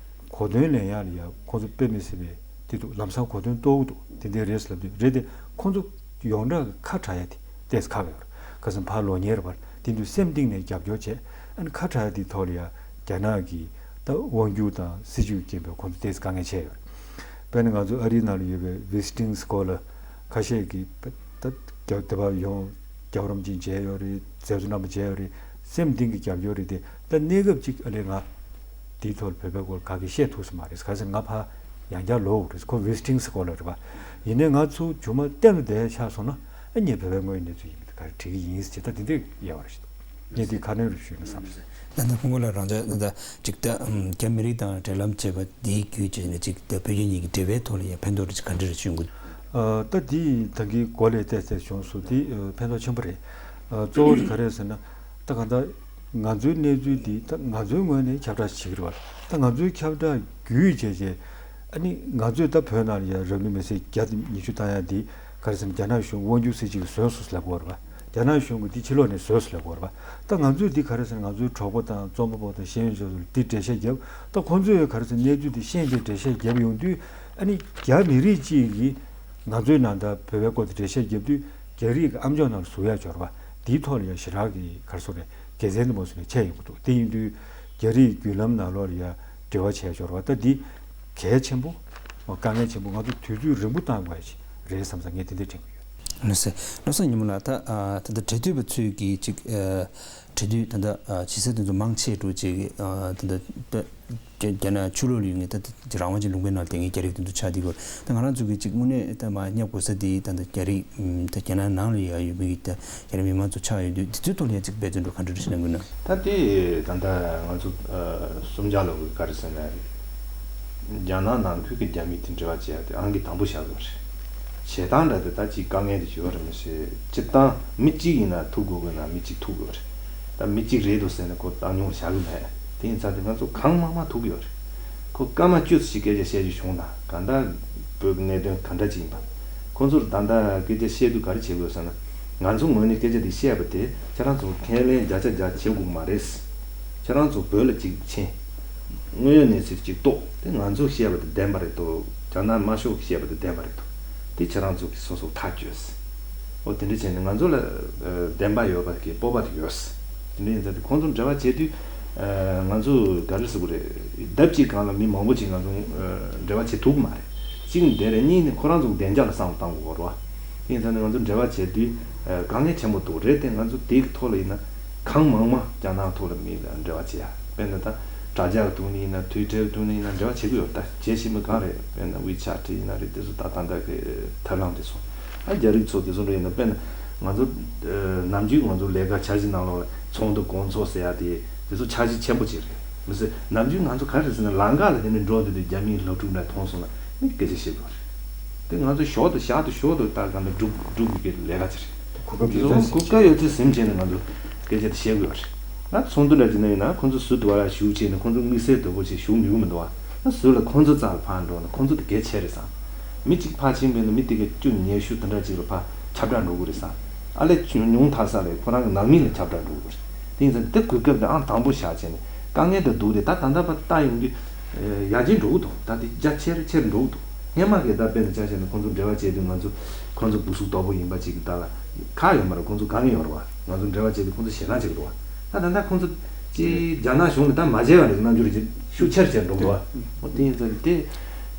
གོ་དོན་ལེན་ཡག་ལ་ཡ་ཁོང་ཚོ་དཔེ་མི་སྲིད་པའི་དེ་འདུག་ལམ་སང་གོ་དོན་རྟོགས་ཀྱི་འདུག་དེ་འདྲ་རེད་ཟེར་ལབ་དུས་རེད་དེ་ཁོང་ཚོ་ཡོངས་གྲགས་ཀྱི་ཁ་གྲག་ཡ་དེ་ཏོག་ཙམ་ཁག་ཡོད་རེད། ཁ་སང་ཕར་ལོག་མཁན་རེད་པ། དེ་འདུག་སེམས་གཏིང་ནས་རྒྱབ་སྐྱོར་བྱས། ཨ་ནི་ཁ་གྲག་ཡ་དེའི་ཐོག་ལ་ཡ་རྒྱ་ནག་གི་ད་དབང་སྒྱུར་དང་སྲིད་ཇུས་ཀྱི་རྐྱེན་པས་ཁོང་ཚོ་ཏོག་ཙམ་དཀའ་ངལ་ཆེ་ཡོད་རེད། དཔེར་ན་ང་ཚོ་ཨ་རིའི་ནང་ལ་ཡོད་པའི་ཝི་སི་ཊིང་སི་ཀོ་ལར་ཁ་ཤས་ཀྱིས་ད་རྒྱ་དེ་བར་ཡོང་རྒྱལ་བ་རིན་པོ་ཆེ་མཇལ་ཡོད་རེད། མཛད་གཙོ་རྣམ་པ་མཇལ་ཡོད་རེད། སེམས་གཏིང་གི་རྒྱབ་སྐྱོར་རེད་དེ། ད་གནས་སྐབས་གཅིག་ཨ་ལས་ང་དེའི་ཐོག་ལ་བོད་པའི་སྐོར་ག་གེ་བཤད་ཐུབ་ས་མ་རེད། ག་ཟེར་ང་ཕར་ཡང་བསྐྱར་ལོག་དགོས་རེད། ཁོ་ཝི་སི་ཊིང་སི་ཀོ་ལར་རེད་པ། ཡིན་ནའི་ང་ཚོ་རྒྱུ་མ་གཏན་ལ་བསྡད་ཆགས་སོང་ན་ཨ་ངས་བོད་པའི་དངོས་ཡོད་གནས་ཚུལ་ཡིན་མིན་ག་རེ་དྲི་གི་ཡིན་ཟེར་ད་དེ་འདྲས་ཡལ་བ་རེད། ངས་དེ་ཁ་སྣོན་རེ་ཞུས་ན་བསམ་སོང་། ད་ལྟ་སྐུ་ངོ་ལགས་རང་ཅག་ད་ཅིག་ད་རྒྱ་མི་རིགས་དང་འབྲེལ་ལམ་བྱས་པ་དེའི་བརྒྱུད་བྱས་ནས་ཅིག་ད་བོད་རྒྱ་གཉིས་ཀྱི་འབྲེལ་བའི་ཐོག་ལ་ཡང་ཕན་ཐོགས་རེ་ཅིག་ག་འདྲ་རེ་བྱུང་གི། ཨ། ད་དེ་ད་གིན་གོ་ལ་བལྟས་བལྟས་བྱུང་སོང་། དེ་ཨ་ཕན་ཐོགས་ཆེན་པོ་རེད། ཨ། གཙོ་བོ་དེ་ག་རེ་ཟེར་ན་ད་གང་ལྟར་ ང་ཚོའི་གནས་ཚུལ་འདི་ད་ང་ཚོའི་ངོས་ནས་ཁྱབ་བསྒྲགས་བྱེད་ཀྱི་རེད་བ། ད་ང་ཚོའི་ཁྱབ་བསྒྲགས་བརྒྱུད་བྱས་བྱས་ཨ་ནི་ང་ཚོས་ད་བོད་ནང་ལ་ཡ་རབ་གནས་མི་ཚེ་བརྒྱ་དང་ཉི་ཤུ་བཏང་ཡ་འདི་ག་རེ་ཟེར་ན་རྒྱ་ནག་གཞུང་དབང་སྒྱུར་སྲིད་བྱུས་ཀྱིས་བཟོས་སོང་ལབ་དགོས་རེད་བ། རྒྱ་ནག་གཞུང་གིས་འདི་ཕྱི་ལོགས་ནས་བཟོས་སོང་ལབ་དགོས་རེད་བ། ད་ང་ཚོས་འདི་ག་རེ་ཟེར་ན་ང་ཚོའི་གྲོགས་པོ་དང་རྩོམ་པ་པོ་དང་ཤེས་ཡོན་ཅན་ཚོ་ལ་འདི་འགྲེལ་བཤད་བརྒྱབ། ད་ཁོང་ཚོས་ག་རེ་ཟེར་གནས་ཚུལ་འདི་ཤེས་བྱས་འགྲེལ་བཤད་བརྒྱབ་ཡོང་དུས་ཨ་ནི་རྒྱ་མི་རིགས་གཅིག་གིས་ང་ཚོའི་ནང་ད་བོད་པའི་སྐོར་དུ་འགྲེལ་བཤད་བརྒྱབ་དུས་རྒྱ་རིགས་ཀྱི་ཨམ་ཅོག་ནང་ལ་ཟུག་ཡ་འབྱོར་བ་འདིའི་ཐོག་ལ་ཡང་ཞེ་དྲག་གི་ག་རེ་ཟེར་དགོས་རེད། དགེ་མཚན་དུ་མ་བཟུང་བའི་ཆ་ཡོང་གི་འདུག་དེ་ཡིན་དུས་རྒྱ་རིགས་བརྒྱུད་ལམ་ནང་ལོགས་ལ་ཡང་འབྲེལ་བ་བྱས་འབྱོར་བ་ད་འདི་གལ་ཆེན་པོ་དཀའ་ངལ་ཆེན་པོ་ང་ཚོ་དུས་ཚོད་རིང་པོ་བཏང་དགོས་ཡ་ཞིག་རེད་བསམ་ས་ངས་དེ་འདྲ་དྲན་གྱི་ཡོད། ལགས་སོ། བློ་བཟང་ཉི་མ་ལགས། ད་ད་ལྟ་འབྲེལ་མཐུད་པ་ཚོས་ཀྱིས་ཅིག་འབྲེལ་མཐུད་ད་ལྟ་ཇི་སྲིད་དེ་ཚོ་མང་ཆེ་འགྲོ་ཅིག་ད་ལྟ། རྒྱ་རྒྱ་ནག་ཕྱི་ལོགས་ལ་ཡོད་མཁན་ད་ད་རང་དབང་ཅན་ལུང་པའི་ནང་ལ་བསྡད་མཁན་རྒྱ་རིགས་དེ་ཚོ་ཆགས་བསྡད་ཡོད། ད་ང་རང་ཚོ་གི་ཅིག་དངོས་གནས་ད་མ་བསྙབ་དགོས་ས་དེ་ད་ད་རྒྱ་རིགས་ད་རྒྱ་ནག་ནང་ལ་ཡ་ཡོད་མཁན་གྱི་ད་རྒྱ་རིགས་མི་མང་ཚོ་ཆགས་ཡོད་དུས་དེ་ཚོའི་ཐོག་ལ་ཡ་ཅིག་འབད་བརྩོན་འགྲོ་ག་འདྲ་རེ་ཞིག་གནང་དགོས་ན། ད་དེ་ད་ད་ང་ཚོ་གསུམ་ཆ་ལོ་གི་ག་རེ་ཟེར་ན་རྒྱ་ནག་ནང་ཁུལ་གྱི་རྒྱ་མི་དེ་འབྲེལ་བ་བྱེད་ཡ་དེ་ཨང་ཀི་དང་པོ་བཞག་དགོས་རེད། བྱེད་སྟངས་འདྲ་དེ་ད་ཅིག་དཀའ་ངལ་དེ་ཞུ་བ་རེད་མི་ཤེས། སྤྱིར་བཏང་མི་གཅིག་ཡིན་ན་ཐུག་དགོས་དགོས་ན་མི་གཅིག་ཐུག་དགོས་རེད། ད་མི་གཅིག་རེད་འདུག་ཟེར་ནས་ཁོ་བཏང་མྱོང་བཞག་གི་མེད། དེ་ཡིན་ཙང་དེ་ང་ཚོ་གང་མང་མང་ཐུག་གི་ཡོད་རེད། ཁོ་སྐར་མ་བཅུ་ཙམ་ཞིག་སྐད་ཆ་བཤད་རྒྱུ་བྱུང་ན་གང་ལྟར་བོད་ཀྱི་གནད་དོན་ག་འདྲ་ཅིག་ཡིན་པ། ཁོ་ཚོར་ད་ལྟ་སྐད་ཆ་བཤད་དུས་ག་རེ་བྱེད་དགོས་ཟེར་ན། ང་ཚོ་ངོས་ནས་སྐད་ཆ་འདི་བཤད་པ་དེ་ཁྱེད་རང་ཚོ་ཁས་ལེན་བརྒྱ་ཆ་བརྒྱ་བྱེད་དགོས་མ་རེད། ཁྱེད་རང་ཚོ་བོད་ལ་གཅིག་ཕྱིན། དངོས་ཡོད་གནས་ཚུལ་གཅིག་རྟོགས་ཏེ་ང་ཚོས་བཤད་པ་དེ་བདེན་པ་རེད་དོ། རྒྱ་ནག་དམར་ཤོག་གིས་བཤད་པ་དེ་བདེན་པ་རེད་དོ། དེ་ཁྱེད་རང་ཚོ་གིས་སོ་སོ་ཐག་གཅོད། ཨོ་དེ་འདྲ་བྱས་ནས་ང་ཚོ་ལ་ཨ་བདེན་པ་ཡོད་པ་གི་སྤོབས་པ་དེ་ཡོད། དེ་འདྲ་ཡིན་ཙང་དེ་ཁོང་ཚོ་འབྲེལ་བ་བྱེད་དུས་ཨ་ང་ཚོ་ག་རེ་ཟེར་དགོས་རེད། ལྡབ་གཅིག་སྒང་ལ་མི་མང་པོ་ཅིག་ང་ཚོ་ཨ་འབྲེལ་བ་བྱེད་ཐུབ་ཀྱི་མ་རེད། གཅིག་ནི་དེ་རེད། གཉིས་ནི་ཁོ་རང་ཚོ་གི་བདེ་འཇགས་ལ་བསམ་བློ་གཏང་དགོས་རེད་བ། དེ་ཡིན་ཙང་ནི་ང་ཚོ་འབྲེལ་བ་བྱེད་དུས་ཨ་དཀའ་ངལ་ཆེན་པོ་འདུག་རེད་དེ་ང་ཚོ་དེ་གི་ཐོག་ལ་ཡིན་ན་གང་མང་མང་རྒྱ་ནག་ཐོག་ལ་མི་ལ་འབྲེལ་བ་བྱེད་ཡ། དཔེར་ན་ད་དྲ་རྒྱ་གི་ཐོག་ནས་ཡིན་ན་ཊུའི་ཊར་གི་ཐོག་ནས་ཡིན་ན་འབྲེལ་བ་བྱེད་ཀྱི་ཡོད། ད་བྱེད་བཞིན་པ་གང་རེད། དཔེར་ན་ཝི་ཆེ་ཊི་ཡིན་ན་རེད། དེ་ཚོ་ད་ད་ལྟ་གི་ཐབས་ལམ་དེ་ཚོ་ཨ་རྒྱ་རིགས་ཚོ་དེ་ཚོ་འདྲ་ཡིན་ན། དཔེར་ན་ང་ཚོ་ཨ་ནམ་རྒྱུན་ང་ཚོ་ལས་ཀ་འཆར་གཞི་ནང་ལོགས་ལ་ཚོགས་འདུ་སྐོང་ཚོགས་ཟེར་ཡ་དེ་དེ་ཚོ་འཆར་གཞི་ཆེན་པོ་ཅིག་རེད། མི་ཟེར་ནམ་རྒྱུན་ང་ཚོ་ག་རེ་ཟེར་ན་ལམ་ཁ་ལ་དེ་ནས་འགྲོ་བསྡད་དུས་རྒྱ་མིའི་སློབ་ཕྲུག་འདྲ་མཐོང་སོང་ན་མི་སྐད་ཆ་བཤད་དགོས་རེད། དེ་ང་ཚོ་ཞོར་དུ་ཞར་དུ་ཞོར་དུ་ད་གང་ལྟར་སྒྲུབ་སྒྲུབ་དགོས་ཀྱི་ལས་ཀ་ཅིག་རེད། གོ་སྐབས་དེ་ཚོ་ཡོད་ཚད་གོ་སྐབས་ཡོད་ཚད་ཟིན་བྱས་ནས་ང་ཚོ་སྐད་ཆ་དེ་བཤད་དགོས་རེད། ང་ཚོ་ཚོགས་འདུ་འདྲ་ཅིག་ན་ཡིན་ན་ཁོང་ཚོ་ཟུར་དུ་བ་ལ་བཞུགས་བྱས་ནས་ཁོང་ཚོ་དམིགས་བསལ་དོད་པོ་ཅིག་བཞུགས་མི་དགོས་མི་འདུག་བ། ང་ཟུར་ལ་ཁོང་ཚོ་རྩ་ལ་ཕར་འགྲོ་ན་ཁོང་ཚོ་དེ་གལ་ཆེ་རེད་བསམ། མི་གཅིག་ཕར་ཕྱིན་པས་ན་མི་དེ་ག་བཅུ་ཉི་ཤུ་དེ་འདྲ་ཅིག་ལ་ཕར་ཁྱབ་བསྒྲགས་འགྲོ་གི་རེད་བསམ། ཨ་ལས་ཉུང་མཐའ་ས་ལས་ཁོ་རང་གི་ནང་མི་ལ་ཁྱབ་བསྒྲགས་འགྲོ་གི་རེད། དེ་ཡིན་ཙང་དེ་གོ་སྐབས་དེ་ཨང་དང་པོ་བཞག་བྱས་ནས་དཀའ་ངལ་དེ་འདུག་དེ་ད་ད་ལྟ་བར་ལྟ་ཡོང་དུས་ཡར་རྒྱས་འགྲོ་གི་འདུག་ད་དེ་རྒྱ་ཆེར་ཆེར་འགྲོ་གི་འདུག་སྔོན་མ་གི་ད་དཔེར་ན་ཆ་བཞག་ན་ཁོང་ཚོ་འབྲེལ་བ་བྱས་དུས་ང་ཚོ་ཁོང་ཚོ་སྒུག་སུག་དོག་པོ་ཡིན་པ་ཅིག་གི་ད་ལ་ཁག་ཡོད་མ་རེད། ཁོང་ཚོ་དཀའ་ངལ་ཡོད་རེད་བ། ང་ཚོ་འབྲེལ་བ་བྱས་དུས་ཁོང་ཚོ་ཞེད་སྣང་བྱེད་ཀྱི་འདུག་བ། ད་ད་ལྟ་ཁོང་ཚོ་ཅི་རྒྱ་ནག་གཞུང་གིས་ད་མ་བྱས་པ་རེད། རྣམ་འགྱུར་ཅིག་ཤུགས་ཆེར་ཆེར་འགྲོ་གི་འདུག་བ། འོ་དེ་ཡིན་ཙང་དེ་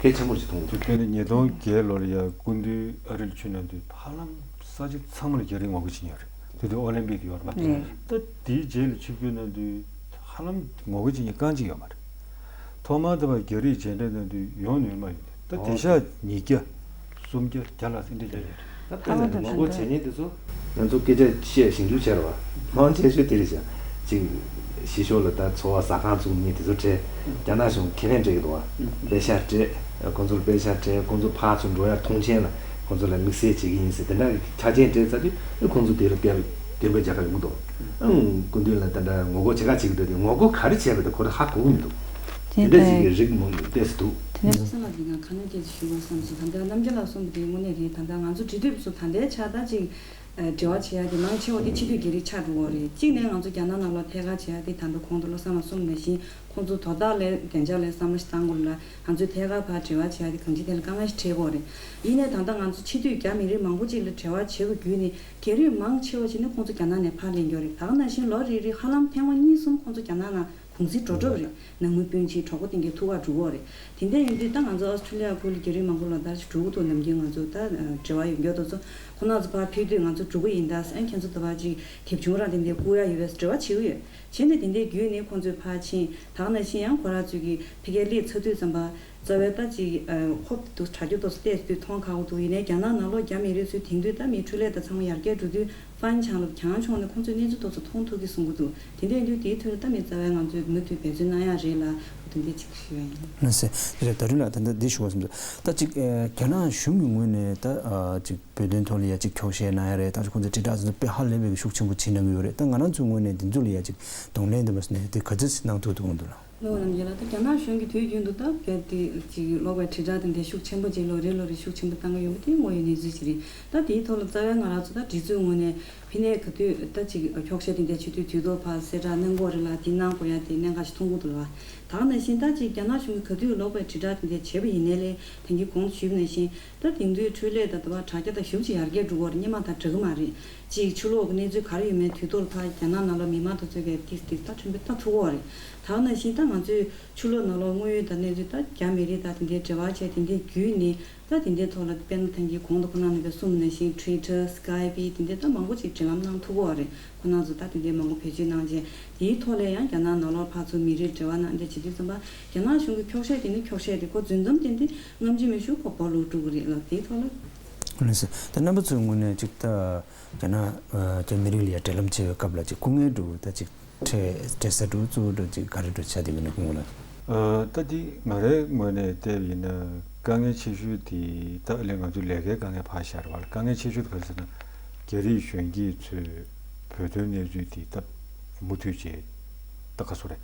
གལ་ཆེན་པོ་ཅིག་མཐོང་གི་འདུག་དཔེར་ན་ཉིས་སྟོང་བརྒྱད་ལོར་ཡ་སྐུ་མདུན་ཨ་རིར་ཕྱིན་ན་དུས་ཧ་ལམ་ས་ཆ་ཚང་མ་ལ་རྒྱ་རིགས་ངོ་རྒོལ་བྱེད་ཀྱི་ཡོད་རེད། དེ་དུས་ཨོ་ལིམ་པིག་ཡོད་རེད་པ། ད་དེའི་རྗེས་ལ་ཆིབས་བསྒྱུར་གནང་དུས་ཧ་ལམ་ངོ་རྒོལ་བྱེད་མཁན་རྐང་གཅིག་ཡོད་མ་རེད། ཐོག་མར་དེ་བར་རྒྱ་རིགས་མཇལ་འཕྲད་གནང་དུས་ཡོང་ནུས་མ་ཡོང་། ད་དེང་སང་ཉིས་བརྒྱ་སུམ་བརྒྱ་བརྒྱ་ལྷག་ཙམ་འདྲ་ཡོད་རེད། ད་དཔེར་ན་ངོ་རྒོལ་བྱེད་མཁན་དེ་ཚོ་ང་ཚོ་སྐད་ཆ་བཤད་ཞིབ་འཇུག་བྱས་རེད་བ། མང་ཆེ་ཤོས་དེ་རེད་བྱ། ཅིག་གཞིས་ཕྱོགས་ལ་ད་འཚོ་བ་ཟ་ཁང་བཙུགས་མཁན་དེ་ཚོ་སྤྲད། རྒྱ་ནག་གཞུང་ཁས་ལེན་སྤྲད་ཀྱི་འདུག་བ། པེ་ཤག་སྤྲད། ཁོང་ཚོར་པེ་ཤག་སྤྲད། ཁོང་ཚོ་ཕར་ཚུར་འགྲོ་ཡ་ཐོངས་མཆན་ལ་ཁོང་ཚོ་ལ་དམིགས་བསལ་བྱེད་ཀྱི་ཡིན་ཟེར་དེ་འདྲ་གི་ཆ་རྐྱེན་སྤྲད་ཚར་དུས་ཁོང་ཚོ་དེ་ལ་སྐད་སྐད་འབོད་རྒྱག་ག་ཡོང་གི་འདུག་ཨང་། སྐུ་མདུན་ལ་ད་ལྟ་ངོ་རྒོལ་བྱེད་ག་བྱེད་ཀྱི་འདུག་དེ་ངོ་རྒོལ་ག་རེ་བྱས་པ་དེ་ཁོ་རང་ཧ་གོ་གི་མི་འདུག་དེ་འདྲ་ཞིག་གི་རིགས་མང་པོ་ཏོག་ཙམ་འདུག་དེ་ནས་ས་ལ་འདི་ག་ཁ་ནས་སྐད་ཆ་ཞུ་བ་བསམ་སོང་། ད་ལྟ་རྣམ་རྒྱལ་ལགས་གསུངས་པ་དེ་དངོས་གནས་རེད། ད་ལྟ་ང་ཚོ་འབྲེལ་མཐུད་པ་ཚོ་ད་ལྟའི་ཆ་ད་ཅིག་འབྲེལ་བ་བྱེད་ཡ་དེ་མང་ཆེ་བ་དེ་ཕྱི་སྡོད་རྒྱ་རིགས་ཆགས་འགྲོ་གི་རེད། གཅིག་ནས་ང་ཚོ་རྒྱ་ནག་ནང་ལོགས་ཐད་ཀར་བྱེད་ཡ་དེ་ད་ལྟ་གོང་དུ་བློ་བཟང་ལགས་གསུངས་ནང་བཞིན་ཁོང་ཚོ་དོ་བདག་ལ་བདེ་འཇགས་ལ་བསམ་བློ་ཞིག་བཏང་དགོས་ལ། ང་ཚོས་ཐད་ཀར་ཕར་འབྲེལ་བ་བྱེད་ཡ་དེ་གང་ཅི་ཐད་ལ་དཀའ་ངལ་ཞིག་འཕྲད་ཀྱི་ཡོད་རེད། ཡིན་ནའི་ད་ལྟ་ང་ཚོ་ཕྱི་སྡོད་རྒྱ་མི་རིགས་མང་པོ་ཅིག་ལ་འབྲེལ་བ་བྱེད་དགོས་བརྒྱུད་ནས་རྒྱ་རིགས་མང་ཆེ་བ་ཞིག་ནི་ཁོང་ཚོ་རྒྱ་ནག་ནས་ཕར་ལེན་རྒྱུ་རེད། ད་ག་ནང་བཞིན་ལོ་རེ་རེ་ཧ་ལམ་ཐེངས་མ་གཉིས་གསུམ་ཁོང་ཚོ་རྒྱ་ནག་ནང་གུང་སེང་འགྲོ་གྲབས་རེད། ནང་མི་སྤུན་མཆེད་གྲོགས་པོ་དེ་འདྲ་ཐུག་ག་འགྲོ་གི་ཡོད་རེད། དེ་འདྲ་ཡིན་དུས་ད་ང་ཚོ་ཨོ་སི་ཁྲུ་ལི་ཡ་ཁུལ་ལ་རྒྱ་རིགས་མང་པོ་ལོ་ལྟར་ཞིག་འགྲོ་གི་འདུག་ནམ་རྒྱུན་ང་ཚོ་ད་འབྲེལ་བ་ཡོད་མཁན་དེ་ཚོ་ཁོང་རྣམ་ཚོ་ཕར་ཕེབས་དུས་ང་ཚོ་འགྲོ་གི་ཡིན། ད་ཨ་ཁྱེད་ཚོ་ད་བར་ཅིག་དེབ་ཆུང་རང་དེ་འདྲ་བསྐུར་ཡ་ཡོད་པས་འབྲེལ་བ་བྱེད་ཀྱི་ཡོད། བྱས་ནས་དེ་འདྲའི་བརྒྱུད་ནས་ཁོང་ཚོས་ཕར་ཕྱིན། ད་ག་ནང་བཞིན་ཡང་ཁོ་རང་ཚོས་ཀྱི་ཕ་གིར་སླེབས་ཚར་དུས་ཙམ་པ་རྩ་བའི་ད་ཅིག་ཨ་ཧོབ་ཏེ་འདུག་དྲ་རྒྱ་ཏོག་ཙམ་བལྟས་དུས་མཐོང་ཁག་པོ་འདུག་ཡིན་ནའི་རྒྱ་ནག་ནང་ལོགས་རྒྱ་མི་རིགས་ཚོའི་དེང་དུས་ད་མི་འཕྲོད་ལས་ད་ཚང་མ་ཡར་རྒྱས་འགྲོ་དུས་ཧྥན་ཆང་ལ་གྱང་མཆོང་ནས་ཁོང་ཚོས་གནས་ཚུལ་ཏོག་ཙམ་མཐོང་ཐུབ་ཀྱི་གསུང་གི་འདུག་དེ་འདྲ་ཡིན་དུས་དེའི་ཐོག་ལ་ད་མི་རྩ་བའི་ང་ཚོས་མུ་མཐུད་འབད་བརྩོན་གནང་ཡ་རེད་ལ། དེ་འདྲ་ཅིག་ཞུ་ཡ་ཡིན། ལགས་སོ། རེད། ད་རུང་ལ་ད་ལྟ་འདི་ཞུ་བ་སོང་ཙང་ད་ཅིག་ཨ་རྒྱ་ནག་གཞུང་གི་ངོས་ནས་ད་ཨ་ཅིག་བོད་དོན་ཐོག་ལ་ཡ་ཅིག་འཁྱོག་བཤད་གནང་ཡ་རེད། ད་ཅིག་ཁོང་ཚོས་དྲིལ་བསྒྲགས་ཚོ་དཔེ་ཧ་ལས་པའི་ཤུགས་ཆེན་པོ་བྱེད་གནང་གི་ཡོད་རེད། ད་ང་རང་ཚོའི་ངོས་ནས་འདི་ཚོ་ལ་ཡ་ཅིག་གདོང་ལེན་འདི་མ་ཟེར་ནས་དེ་ག་ཚོད་གནང་ཐུབ་ཐུབ་འོང་འདུག་ལགས། ལོ་རང་རྒྱལ་ལ་ད་རྒྱ་ནག་གཞུང་གིས་དུས་རྒྱུན་དུ་ད་གལ་ཏེ་ཅིག་ལོག་པའི་དྲིལ་བསྒྲགས་དེ་འདྲ་ཤུགས་ཆེན་པོ་ཅིག་ལོ་རེ་ལོ་རེ་ཤུགས་ཆེན་པོ་བཏང་གི་ཡོད་པ་དེ་དངོས་ཡོད་གནས་ཚུལ་ཅིག་རེད། ད་དེའི་ཐོག་ལ་རྩ་བའི་ང་རང་ཚོ་ད་སྒྲིག་འཛུགས་ངོས་ནས་ཕི་ནས་ག་དུས་ད་ཅིག་འཁྱོག་བཤད་དེ་འདྲ་བྱེད་དུས་དུས་ཐོག་ཕར་གསལ་བསྒྲགས་གནང་དགོས་རེད་ལ། དེ་གནང་དགོས་ཡ་དེ་གནད་འགག་ཅིག་མཐོང་གི་འདུག་ལ། ད་ག་ནང་བཞིན་ད་ཅིག་རྒྱ་ནག་གཞུང་གིས་ག་དུས་ལོག་པའི་དྲིལ་བསྒྲགས་དེ་འདྲ་བྱས་པ་ཡིན་ནའི་ལས་ད་གིན་གོང་དུ་ཞུས་པ་ནང་བཞིན་ད་དེང་དུས་འཕྲུལ་ལས་དང་དུ་བ་དྲ་རྒྱ་དང་ཞེ་པོ་ཅིག་ཡར་རྒྱས་འགྲོ་གི་ཡོད་རེད། སྔོན་མ་དང་འདྲ་གི་མ་རེད། ཅིག་ཕྱི་ལོགས་ཀྱི་གནས་ཚུལ་ག་རེ་ཡོད་མེད་དུས་ཐོག་ལ་ཕར་རྒྱ་ནག་ནང་ལ་མི་མང་དེ་ཚོས་གིས་ཏིག་ཏིག་ད་ཁྲིམས་དཔེ་ལྟ་ཐུབ་ཀྱི་ཡོད་རེད། ད་ག་ནང་བཞིན་ད་ང་ཚོས་ཕྱི་ལོགས་ནང་ལོགས་དངོས་ཡོད་དང་གནས་ཚུལ་ད་རྒྱ་མི་རིགས་དང་དེ་འདྲའི་འབྲེལ་བ་བྱས་དེ་འདྲའི་བརྒྱུད་ནས་ད་དེ་འདྲའི་ཐོག་ལ་དཔེར་ན་ད་གིན་གོང་དུ་ཁོ་རང་ནས་པའི་གསུངས་ནང་བཞིན་Twitter Skype དེ་འདྲའི་ད་མང་པོ་ཅིག་འབྲེལ་ལམ་གནང་ཐུབ་ཀྱི་ཡོད་རེད། ཁོ་རང་ཚོ་ད་དེ་འདྲའི་མང་པོ་བེད་སྤྱོད་གནང་བྱས་དེའི་ཐོག་ལ་ཡང་རྒྱ་ནག་ནང་ལོགས་ཕར་ཚུར་མི་རིགས་འབྲེལ་བ་གནང་འདྲ་བྱེད་དུས་ཙམ་པ་རྒྱ་ནག་གཞུང་གི་འཁྱོག་བཤད་དེ་ནི་འཁྱོག་བཤད་དེ་ཁོ་རྫུན་གཏམ་དེ་འདི་རྔམ་བརྗིད་མེད་ཤོས་ཁོ་སྦོ་ལུག་དཀྲུག་གི་རེད་ལ། དེའི་ཐོག་ལ། ལགས་སོ། ད་རྣམ་པ་ཚོའི་ངོས་ནས་ཅིག་ད་རྒྱ་ནག་ཨ་རྒྱ་མི་རིགས་ལ་ཡ་འབྲེལ་ལམ་བྱེད་པའི་སྐབས་ལ་ཅིག་སྐུ་ངལ་འདྲ་བོ་ད་ཅིག་འཕྲད་འཕྲད་ས་འདྲ་བོ་གཙོ་བོ་འདྲ་ཅིག་ག་རེ་འདྲ་ཆགས་བསྡད་ཡོད་ན་སྐུ་ངོ་ལགས། ཨ་ད་འདི་ང་རའི་ངོས་ནས་བལྟས་པ་ཡིན་ན་དཀའ་ངལ་ཆེ་ཤོས་དེ་ད་ཨ་ལས་ང་ཚོའི་ལས་ཀའི་དཀའ་ངལ་ཕར་བཞག་རེད་བ། དཀའ་ངལ་ཆེ་ཤོས་དེ་ག་རེ་ཟེར་ན་རྒྱ་རིགས་གཞོན་སྐྱེས་ཚོས་བོད་དོན་གནས་ཚུལ་དེ་ད་མུ་མཐུད་བྱས་ད་ག་སོ་རེད་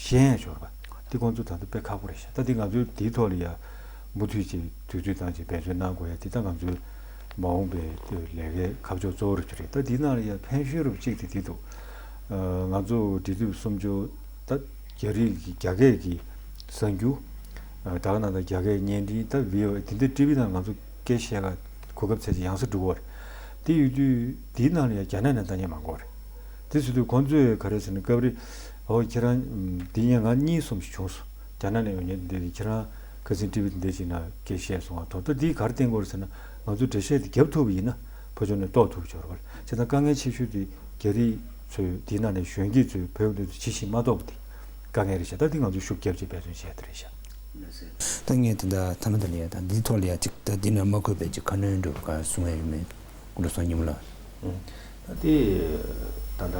ཤེས་ཡ་ཆོག་རེད་བ། དེ་ཁོང་ཚོ་ད་ལྟ་དཔེ་ཁག་པོ་རེད་ཤག་ད་དེ་ང་ཚོའི་དེའི་ཐོག་ལ་ཡ་མུ་མཐུད་ཅིག་དུས་ཚོད་བཏང་ཅིག་འབད་བརྩོན་གནང་དགོས་ཡ་དེ་ད་ང་ཚོའི་མ་འོངས་པའི་ལས་ཀའི་ཁ་ཕྱོགས་གཙོ་བོ་རུ་གྱུར་རེད། ད་དེའི་ནང་ལ་ཡ་ཕན་ཤོས་རུ་གཅིག་དེ་དེ་འདུག་ང་ཚོ་འབྲེལ་མཐུད་སུམ་ཅུ་ད་རྒྱ་རིགས་ཀྱི་རྒྱ་སྐད་ཀྱི་གསར་འགྱུར་ད་ག་ནང་ད་རྒྱ་སྐད་བརྙན་འཕྲིན་ད་བི་ཨོ་ཨེ་དེ་འདྲའི་ཊི་ཝི་ནང་ང་ཚོ་སྐད་བཤད་ག་གོ་སྐབས་ཚད་ཅིག་ཡང་སེ་འགྲོ་གི་ཡོད་རེད། དེ་ཡོད་དུས་དེའི་ནང་ལ་ཡ་རྒྱ་ནག་ནས་ལྟ་མཁན་མང་པོ་རེད། དེ་ཟེར་དུས་ཁོང་ཚོས་ག་རེ་ཟེར་ན་སྐབས་རེ་ཨོ་ཁྱེད་རང་དེ་ཡིན་ང་གཉིས་གསུམ་ཞིག་བྱུང་སོང་། རྒྱ་ནག་ནས་ཡོང་མཁན་དེ་ཁྱེད་རང་ཁ་སང་ཊི་ཝི་དེ་འདྲ་ཞིག་ནང་སྐད་བཤད་སོང་བ་དང་ད་འདིས་ག་རེ་བསྟན་གྱི་ཡོད་རེད་ཟེར་ན་ང་ཚོས་འགྲེལ་བཤད་དེ་རྒྱབ་ཐུབ་པ་ཡིན་ན་ཕར་ཕྱོགས་ནས་རྟོགས་ཐུབ་ཀྱི་ཡོད་རེད་བ། བྱས་ཙང་དཀའ་ངལ་ཆེ་ཤོས་དེ་རྒྱ་རིགས་ཚོས་དེའི་ནང་ནས་གཞོན་སྐྱེས་ཚོས་བོད་ཀྱི་གནས་ཚུལ་ཇི་བཞིན་མ་རྟོགས་པ་དེ་དཀའ་ངལ་རེད་ཤག་ད་འདི་ང་ཚོས་ཤུགས་རྒྱབ་ཅིག་འབད་བརྩོན་བྱས་དེ་རེད་ཤག་ད་ངས་དེ་འདྲ་ཐ་མ་དེ་ལ་ཡ་ད་འདིའི་ཐོག་ལ་ཡ་ཅིག་ད་འདི་ནས་མ་གོ་བའི་ཅིག་ཁ་སྣོན་འདྲ་བོ་ག་གསུང་ཡ་ཡོད་མེད། སྐུ་ལུས་བསོད་ཉི་མ་ལགས། ད་དེ་ད་ལྟ་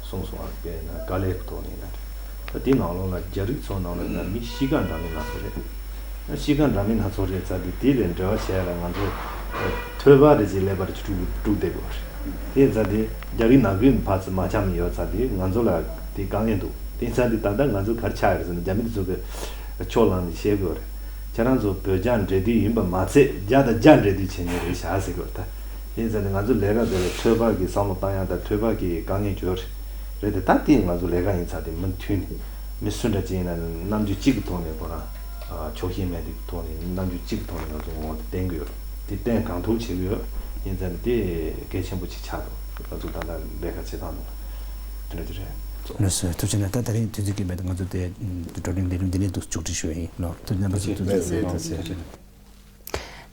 གསུངས་སོང་བ། དཔེར་ན་དཀའ་ལས་ཀྱི་ཐོག་ནས་ཡིན་ན་རེད། ད་དེ་ནང་ལོགས་ལ་རྒྱ་རིགས་ཚོ་ནང་ལོགས་ཡིན་ན་མི་གཤིས་ཀ་འདྲ་མིན་སྣ་ཚོགས་རེད། གཤིས་ཀ་འདྲ་མིན་སྣ་ཚོགས་རེད་ཙང་དེ་དེ་ལས་འབྲེལ་བ་བྱས་ལ་ང་ཚོ་ཐོས་པ་རེ་ཅིག་ཀླད་པ་རེ་ཅིག་དཀྲུག་དཀྲུག་བསྡད་དགོས་རེད། དེ་ཙང་དེ་རྒྱ་རིགས་ནང་ཁུལ་ཕར་ཚུར་མ་འཆམ་ཡོད་ཙང་དེ་ང་ཚོ་ལ་དེ་དཀའ་ངལ་འདུག་དེ་ཙང་དེ་ད་ལྟ་ང་ཚོ་ག་རེ་ཆགས་ཡོད་རེད་ཟེར་ན་རྒྱ་མི་དེ་ཚོ་གི་ཕྱོགས་ལངས་ནས་བཤད་དགོས་རེད། ཁྱེད་རང་ཚོ་བོད་རྒྱ་འབྲེལ་མཐུད་ཡིན་པ་མ་ཚད་རྒྱ་དང་རྒྱ་འབྲེལ་མཐུད་བྱེད་མཁན་རེད་བཞག་ཟེར་དགོས་རེད་ད། ཡིན་ཙང་ནི་ང་ཚོ་ལས་ཀ་དེ་ལ་ཐོས་པ་གི་བསམ་བློ་བཏང་ཡག་དང་ཐོས་པ་གི་དཀའ་ངལ་ཡོད་རེད་དེ། ད་དེ་ང་ཚོ་ལས་ཀ་ཡིན་ཙང་དེ་མུ་མཐུད་ནས་མི་སུ་འདྲ་ཅིག་ཡིན་ན་ནི་རྣམ་འགྱུར་གཅིག་གི་ཐོག་ནས་ཁོ་རང་ཕྱོགས་ཞེན་མེད་པའི་ཐོག་ནས་རྣམ་འགྱུར་གཅིག་གི་ཐོག་ནས་ང་ཚོ་ངོ་བོ་དེ་བསྟན་གྱི་ཡོད་རེད། དེ་བསྟན་གང་ཐུབ་བྱེད་ཀྱི་ཡོད། ཡིན་ཙང་ནི་དེ་གལ་ཆེན་པོ་ཅིག་ཆགས་འདུག་ང་ཚོ་ད་ལྟ་ལས་ཀ་བྱེད་སྟངས་དང་དེ་འདྲ་ཅིག་རེད། ལགས་སོ། ཐུགས་རྗེ་གནང་། ད་དེ་རིང་དུས་ཚོད་ཀྱིས་མེད་དུ་ང་ཚོ་དེ་བགྲོ་གླེང་ལས་རིམ་འདི་ནས་འདུག་མཇུག་སྒྲིལ་ཞུ་ཡ་ཡིན་ལགས། ཐུགས་རྗེ་གནང་། ཐུགས་རྗེ་གནང་།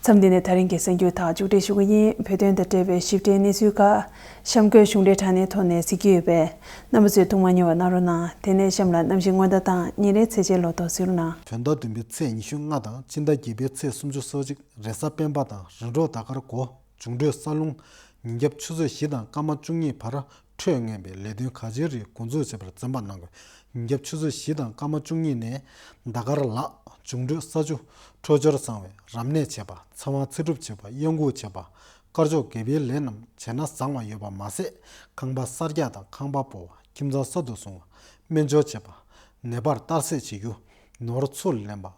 མཚམས་འདི་ནས་ད་རིང་གི་གསར་འགྱུར་དག་མཇུག་སྒྲིལ་ཞུ་གི་ཡིན། བོད་དོན་དང་འབྲེལ་བའི་ཞིབ་ཕྲའི་གནས་ཚུལ་ཁག་གཤམ་འཁོད་གཞུང་འབྲེལ་དྲ་བརྙན་ཐོག་ནས་གཟིགས་ཀྱི་ཡོད་པས་རྣམ་པ་ཚོས་ཐུགས་མ་མཉེས་པ་གནང་རོགས་གནང་། དེ་ནས་གཤམ་ལ་གནམ་གཤིས་སྔོན་བརྡ་དང་ཉིན་རེའི་ཚེས་ཆའི་ལོ་ཐོ་གཟིགས་རོགས་གནང་། བོད་ཟླ་བདུན་པའི་ཚེས་ཉི་ཤུ་ལྔ་དང་སྤྱི་ཟླ་བརྒྱད་པའི་ཚེས་སུམ་ཅུ་སོ་གཅིག་རེས་གཟའ་སྤེན་པ་དང་རེས་འགྲོགས་ཟླ་སྐར་དགུ། འབྱུང་འཕྲོད་ས་རླུང་ཉིན་རྒྱབ་ཆུ་ཚོད་བཞི་དང་སྐར་མ་བཅུ་གཉིས་བར་འཕྲོད་ངེས་པའི་ལས་དོན་གལ་ཆེ་རིགས་འགོ་འཛུགས་བྱེད་པར་འཛེམ་པ་གནང་དགོས། ཉིན་རྒྱབ་ཆུ་ཚོད་བཞི་དང་སྐར་མ་བཅུ་གཉིས་ནས་ཟླ་སྐར་ལག་འབྱུང་འཕྲོད་ས་ཆུ་འཕྲོད་སྦྱོར་བཟང་བའི་རབ་གནས་བྱེད་པ། ཚ་བ་ཚ་སྒྲུབ་བྱེད་པ། གཡང་འགུགས་བྱེད་པ། དཀར་ཕྱོགས་དགེ་བའི་ལས་རྣམས་བྱས་ན་བཟང་བ་ཡོད་པ་མ་ཟད། ཁང་པ་གསར་རྒྱག་དང་ཁང་པ་སྤོ་བ། ཁྱིམ་ཚང་གསར་དུ་བཟུང་བ། སྨན་སྦྱོར་བྱེད་པ། ནད་པར་གཏར་སྲེག་བྱེད་རྒྱུ། ནོར་ཚུར་ལེན་པ།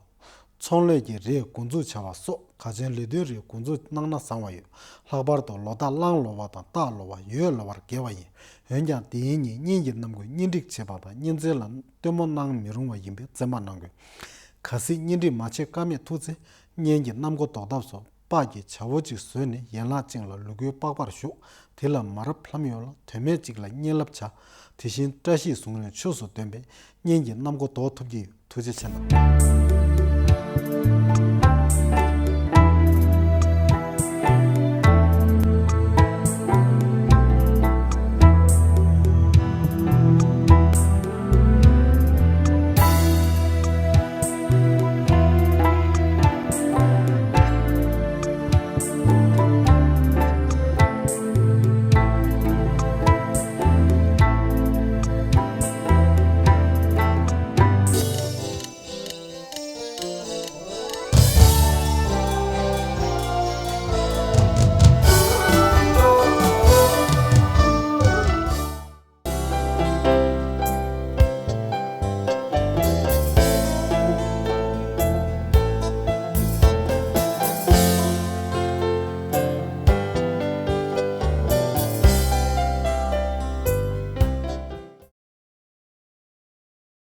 ཚོང་ལས་ཀྱི་རིགས་འགོ་འཛུགས་བྱ་བ་སོགས་གལ་ཆེན་ལས་དོན་རིགས་འགོ་འཛུགས་གནང་ན་བཟང་བ་ཡོད། ལྷག་པར་དུ་ལོ་རྟགས་གླང་ལོ་པ་དང་སྟག་ལོ་པ་ཡོས་ལོ་པར་འགེལ་བ་ཡིན། འོན་ཀྱང་དེའི་ཉིན་གཉེན་གྱི་གནམ་སྒོས་གཉེན་སྒྲིག་བྱེད་པ་དང་གཉེན་ཚན་ལ་སྟོན་མོ་གནང་མི་རུང་བ་ཡིན་པས་འཛེམ་པ་གནང་དགོས། གལ་སྲིད་གཉེན་སྒྲིག་མ་བྱེད་ཀ་མེད་ཐུག་ཚེ་གཉེན་གྱི་གནམ་སྒོ་ཟློག་ཐབས་སོགས་པགས་ཀྱི་བྱ་བོ་གཅིག་བཟོས་ནས་ཡན་ལག་ཅིག་ལ་ལུ་གུའི་པགས་པར་བཞུགས། དེ་ལ་མ་རབས་ལྷམ་ཡོད་ལ་དོན་མེད་ཅིག་ལ་གཉེན་ལབ་བྱ། དེ་བཞིན་བཀྲ་ཤིས་གཟུངས་རིང་ཆོས་སུ་འདོན་པས་གཉེན་གྱི་གནམ་སྒོ་ཟློག་ཐུབ་ཀྱི་ཡོད། ཐུགས་རྗེ་ཆེ་གནང་།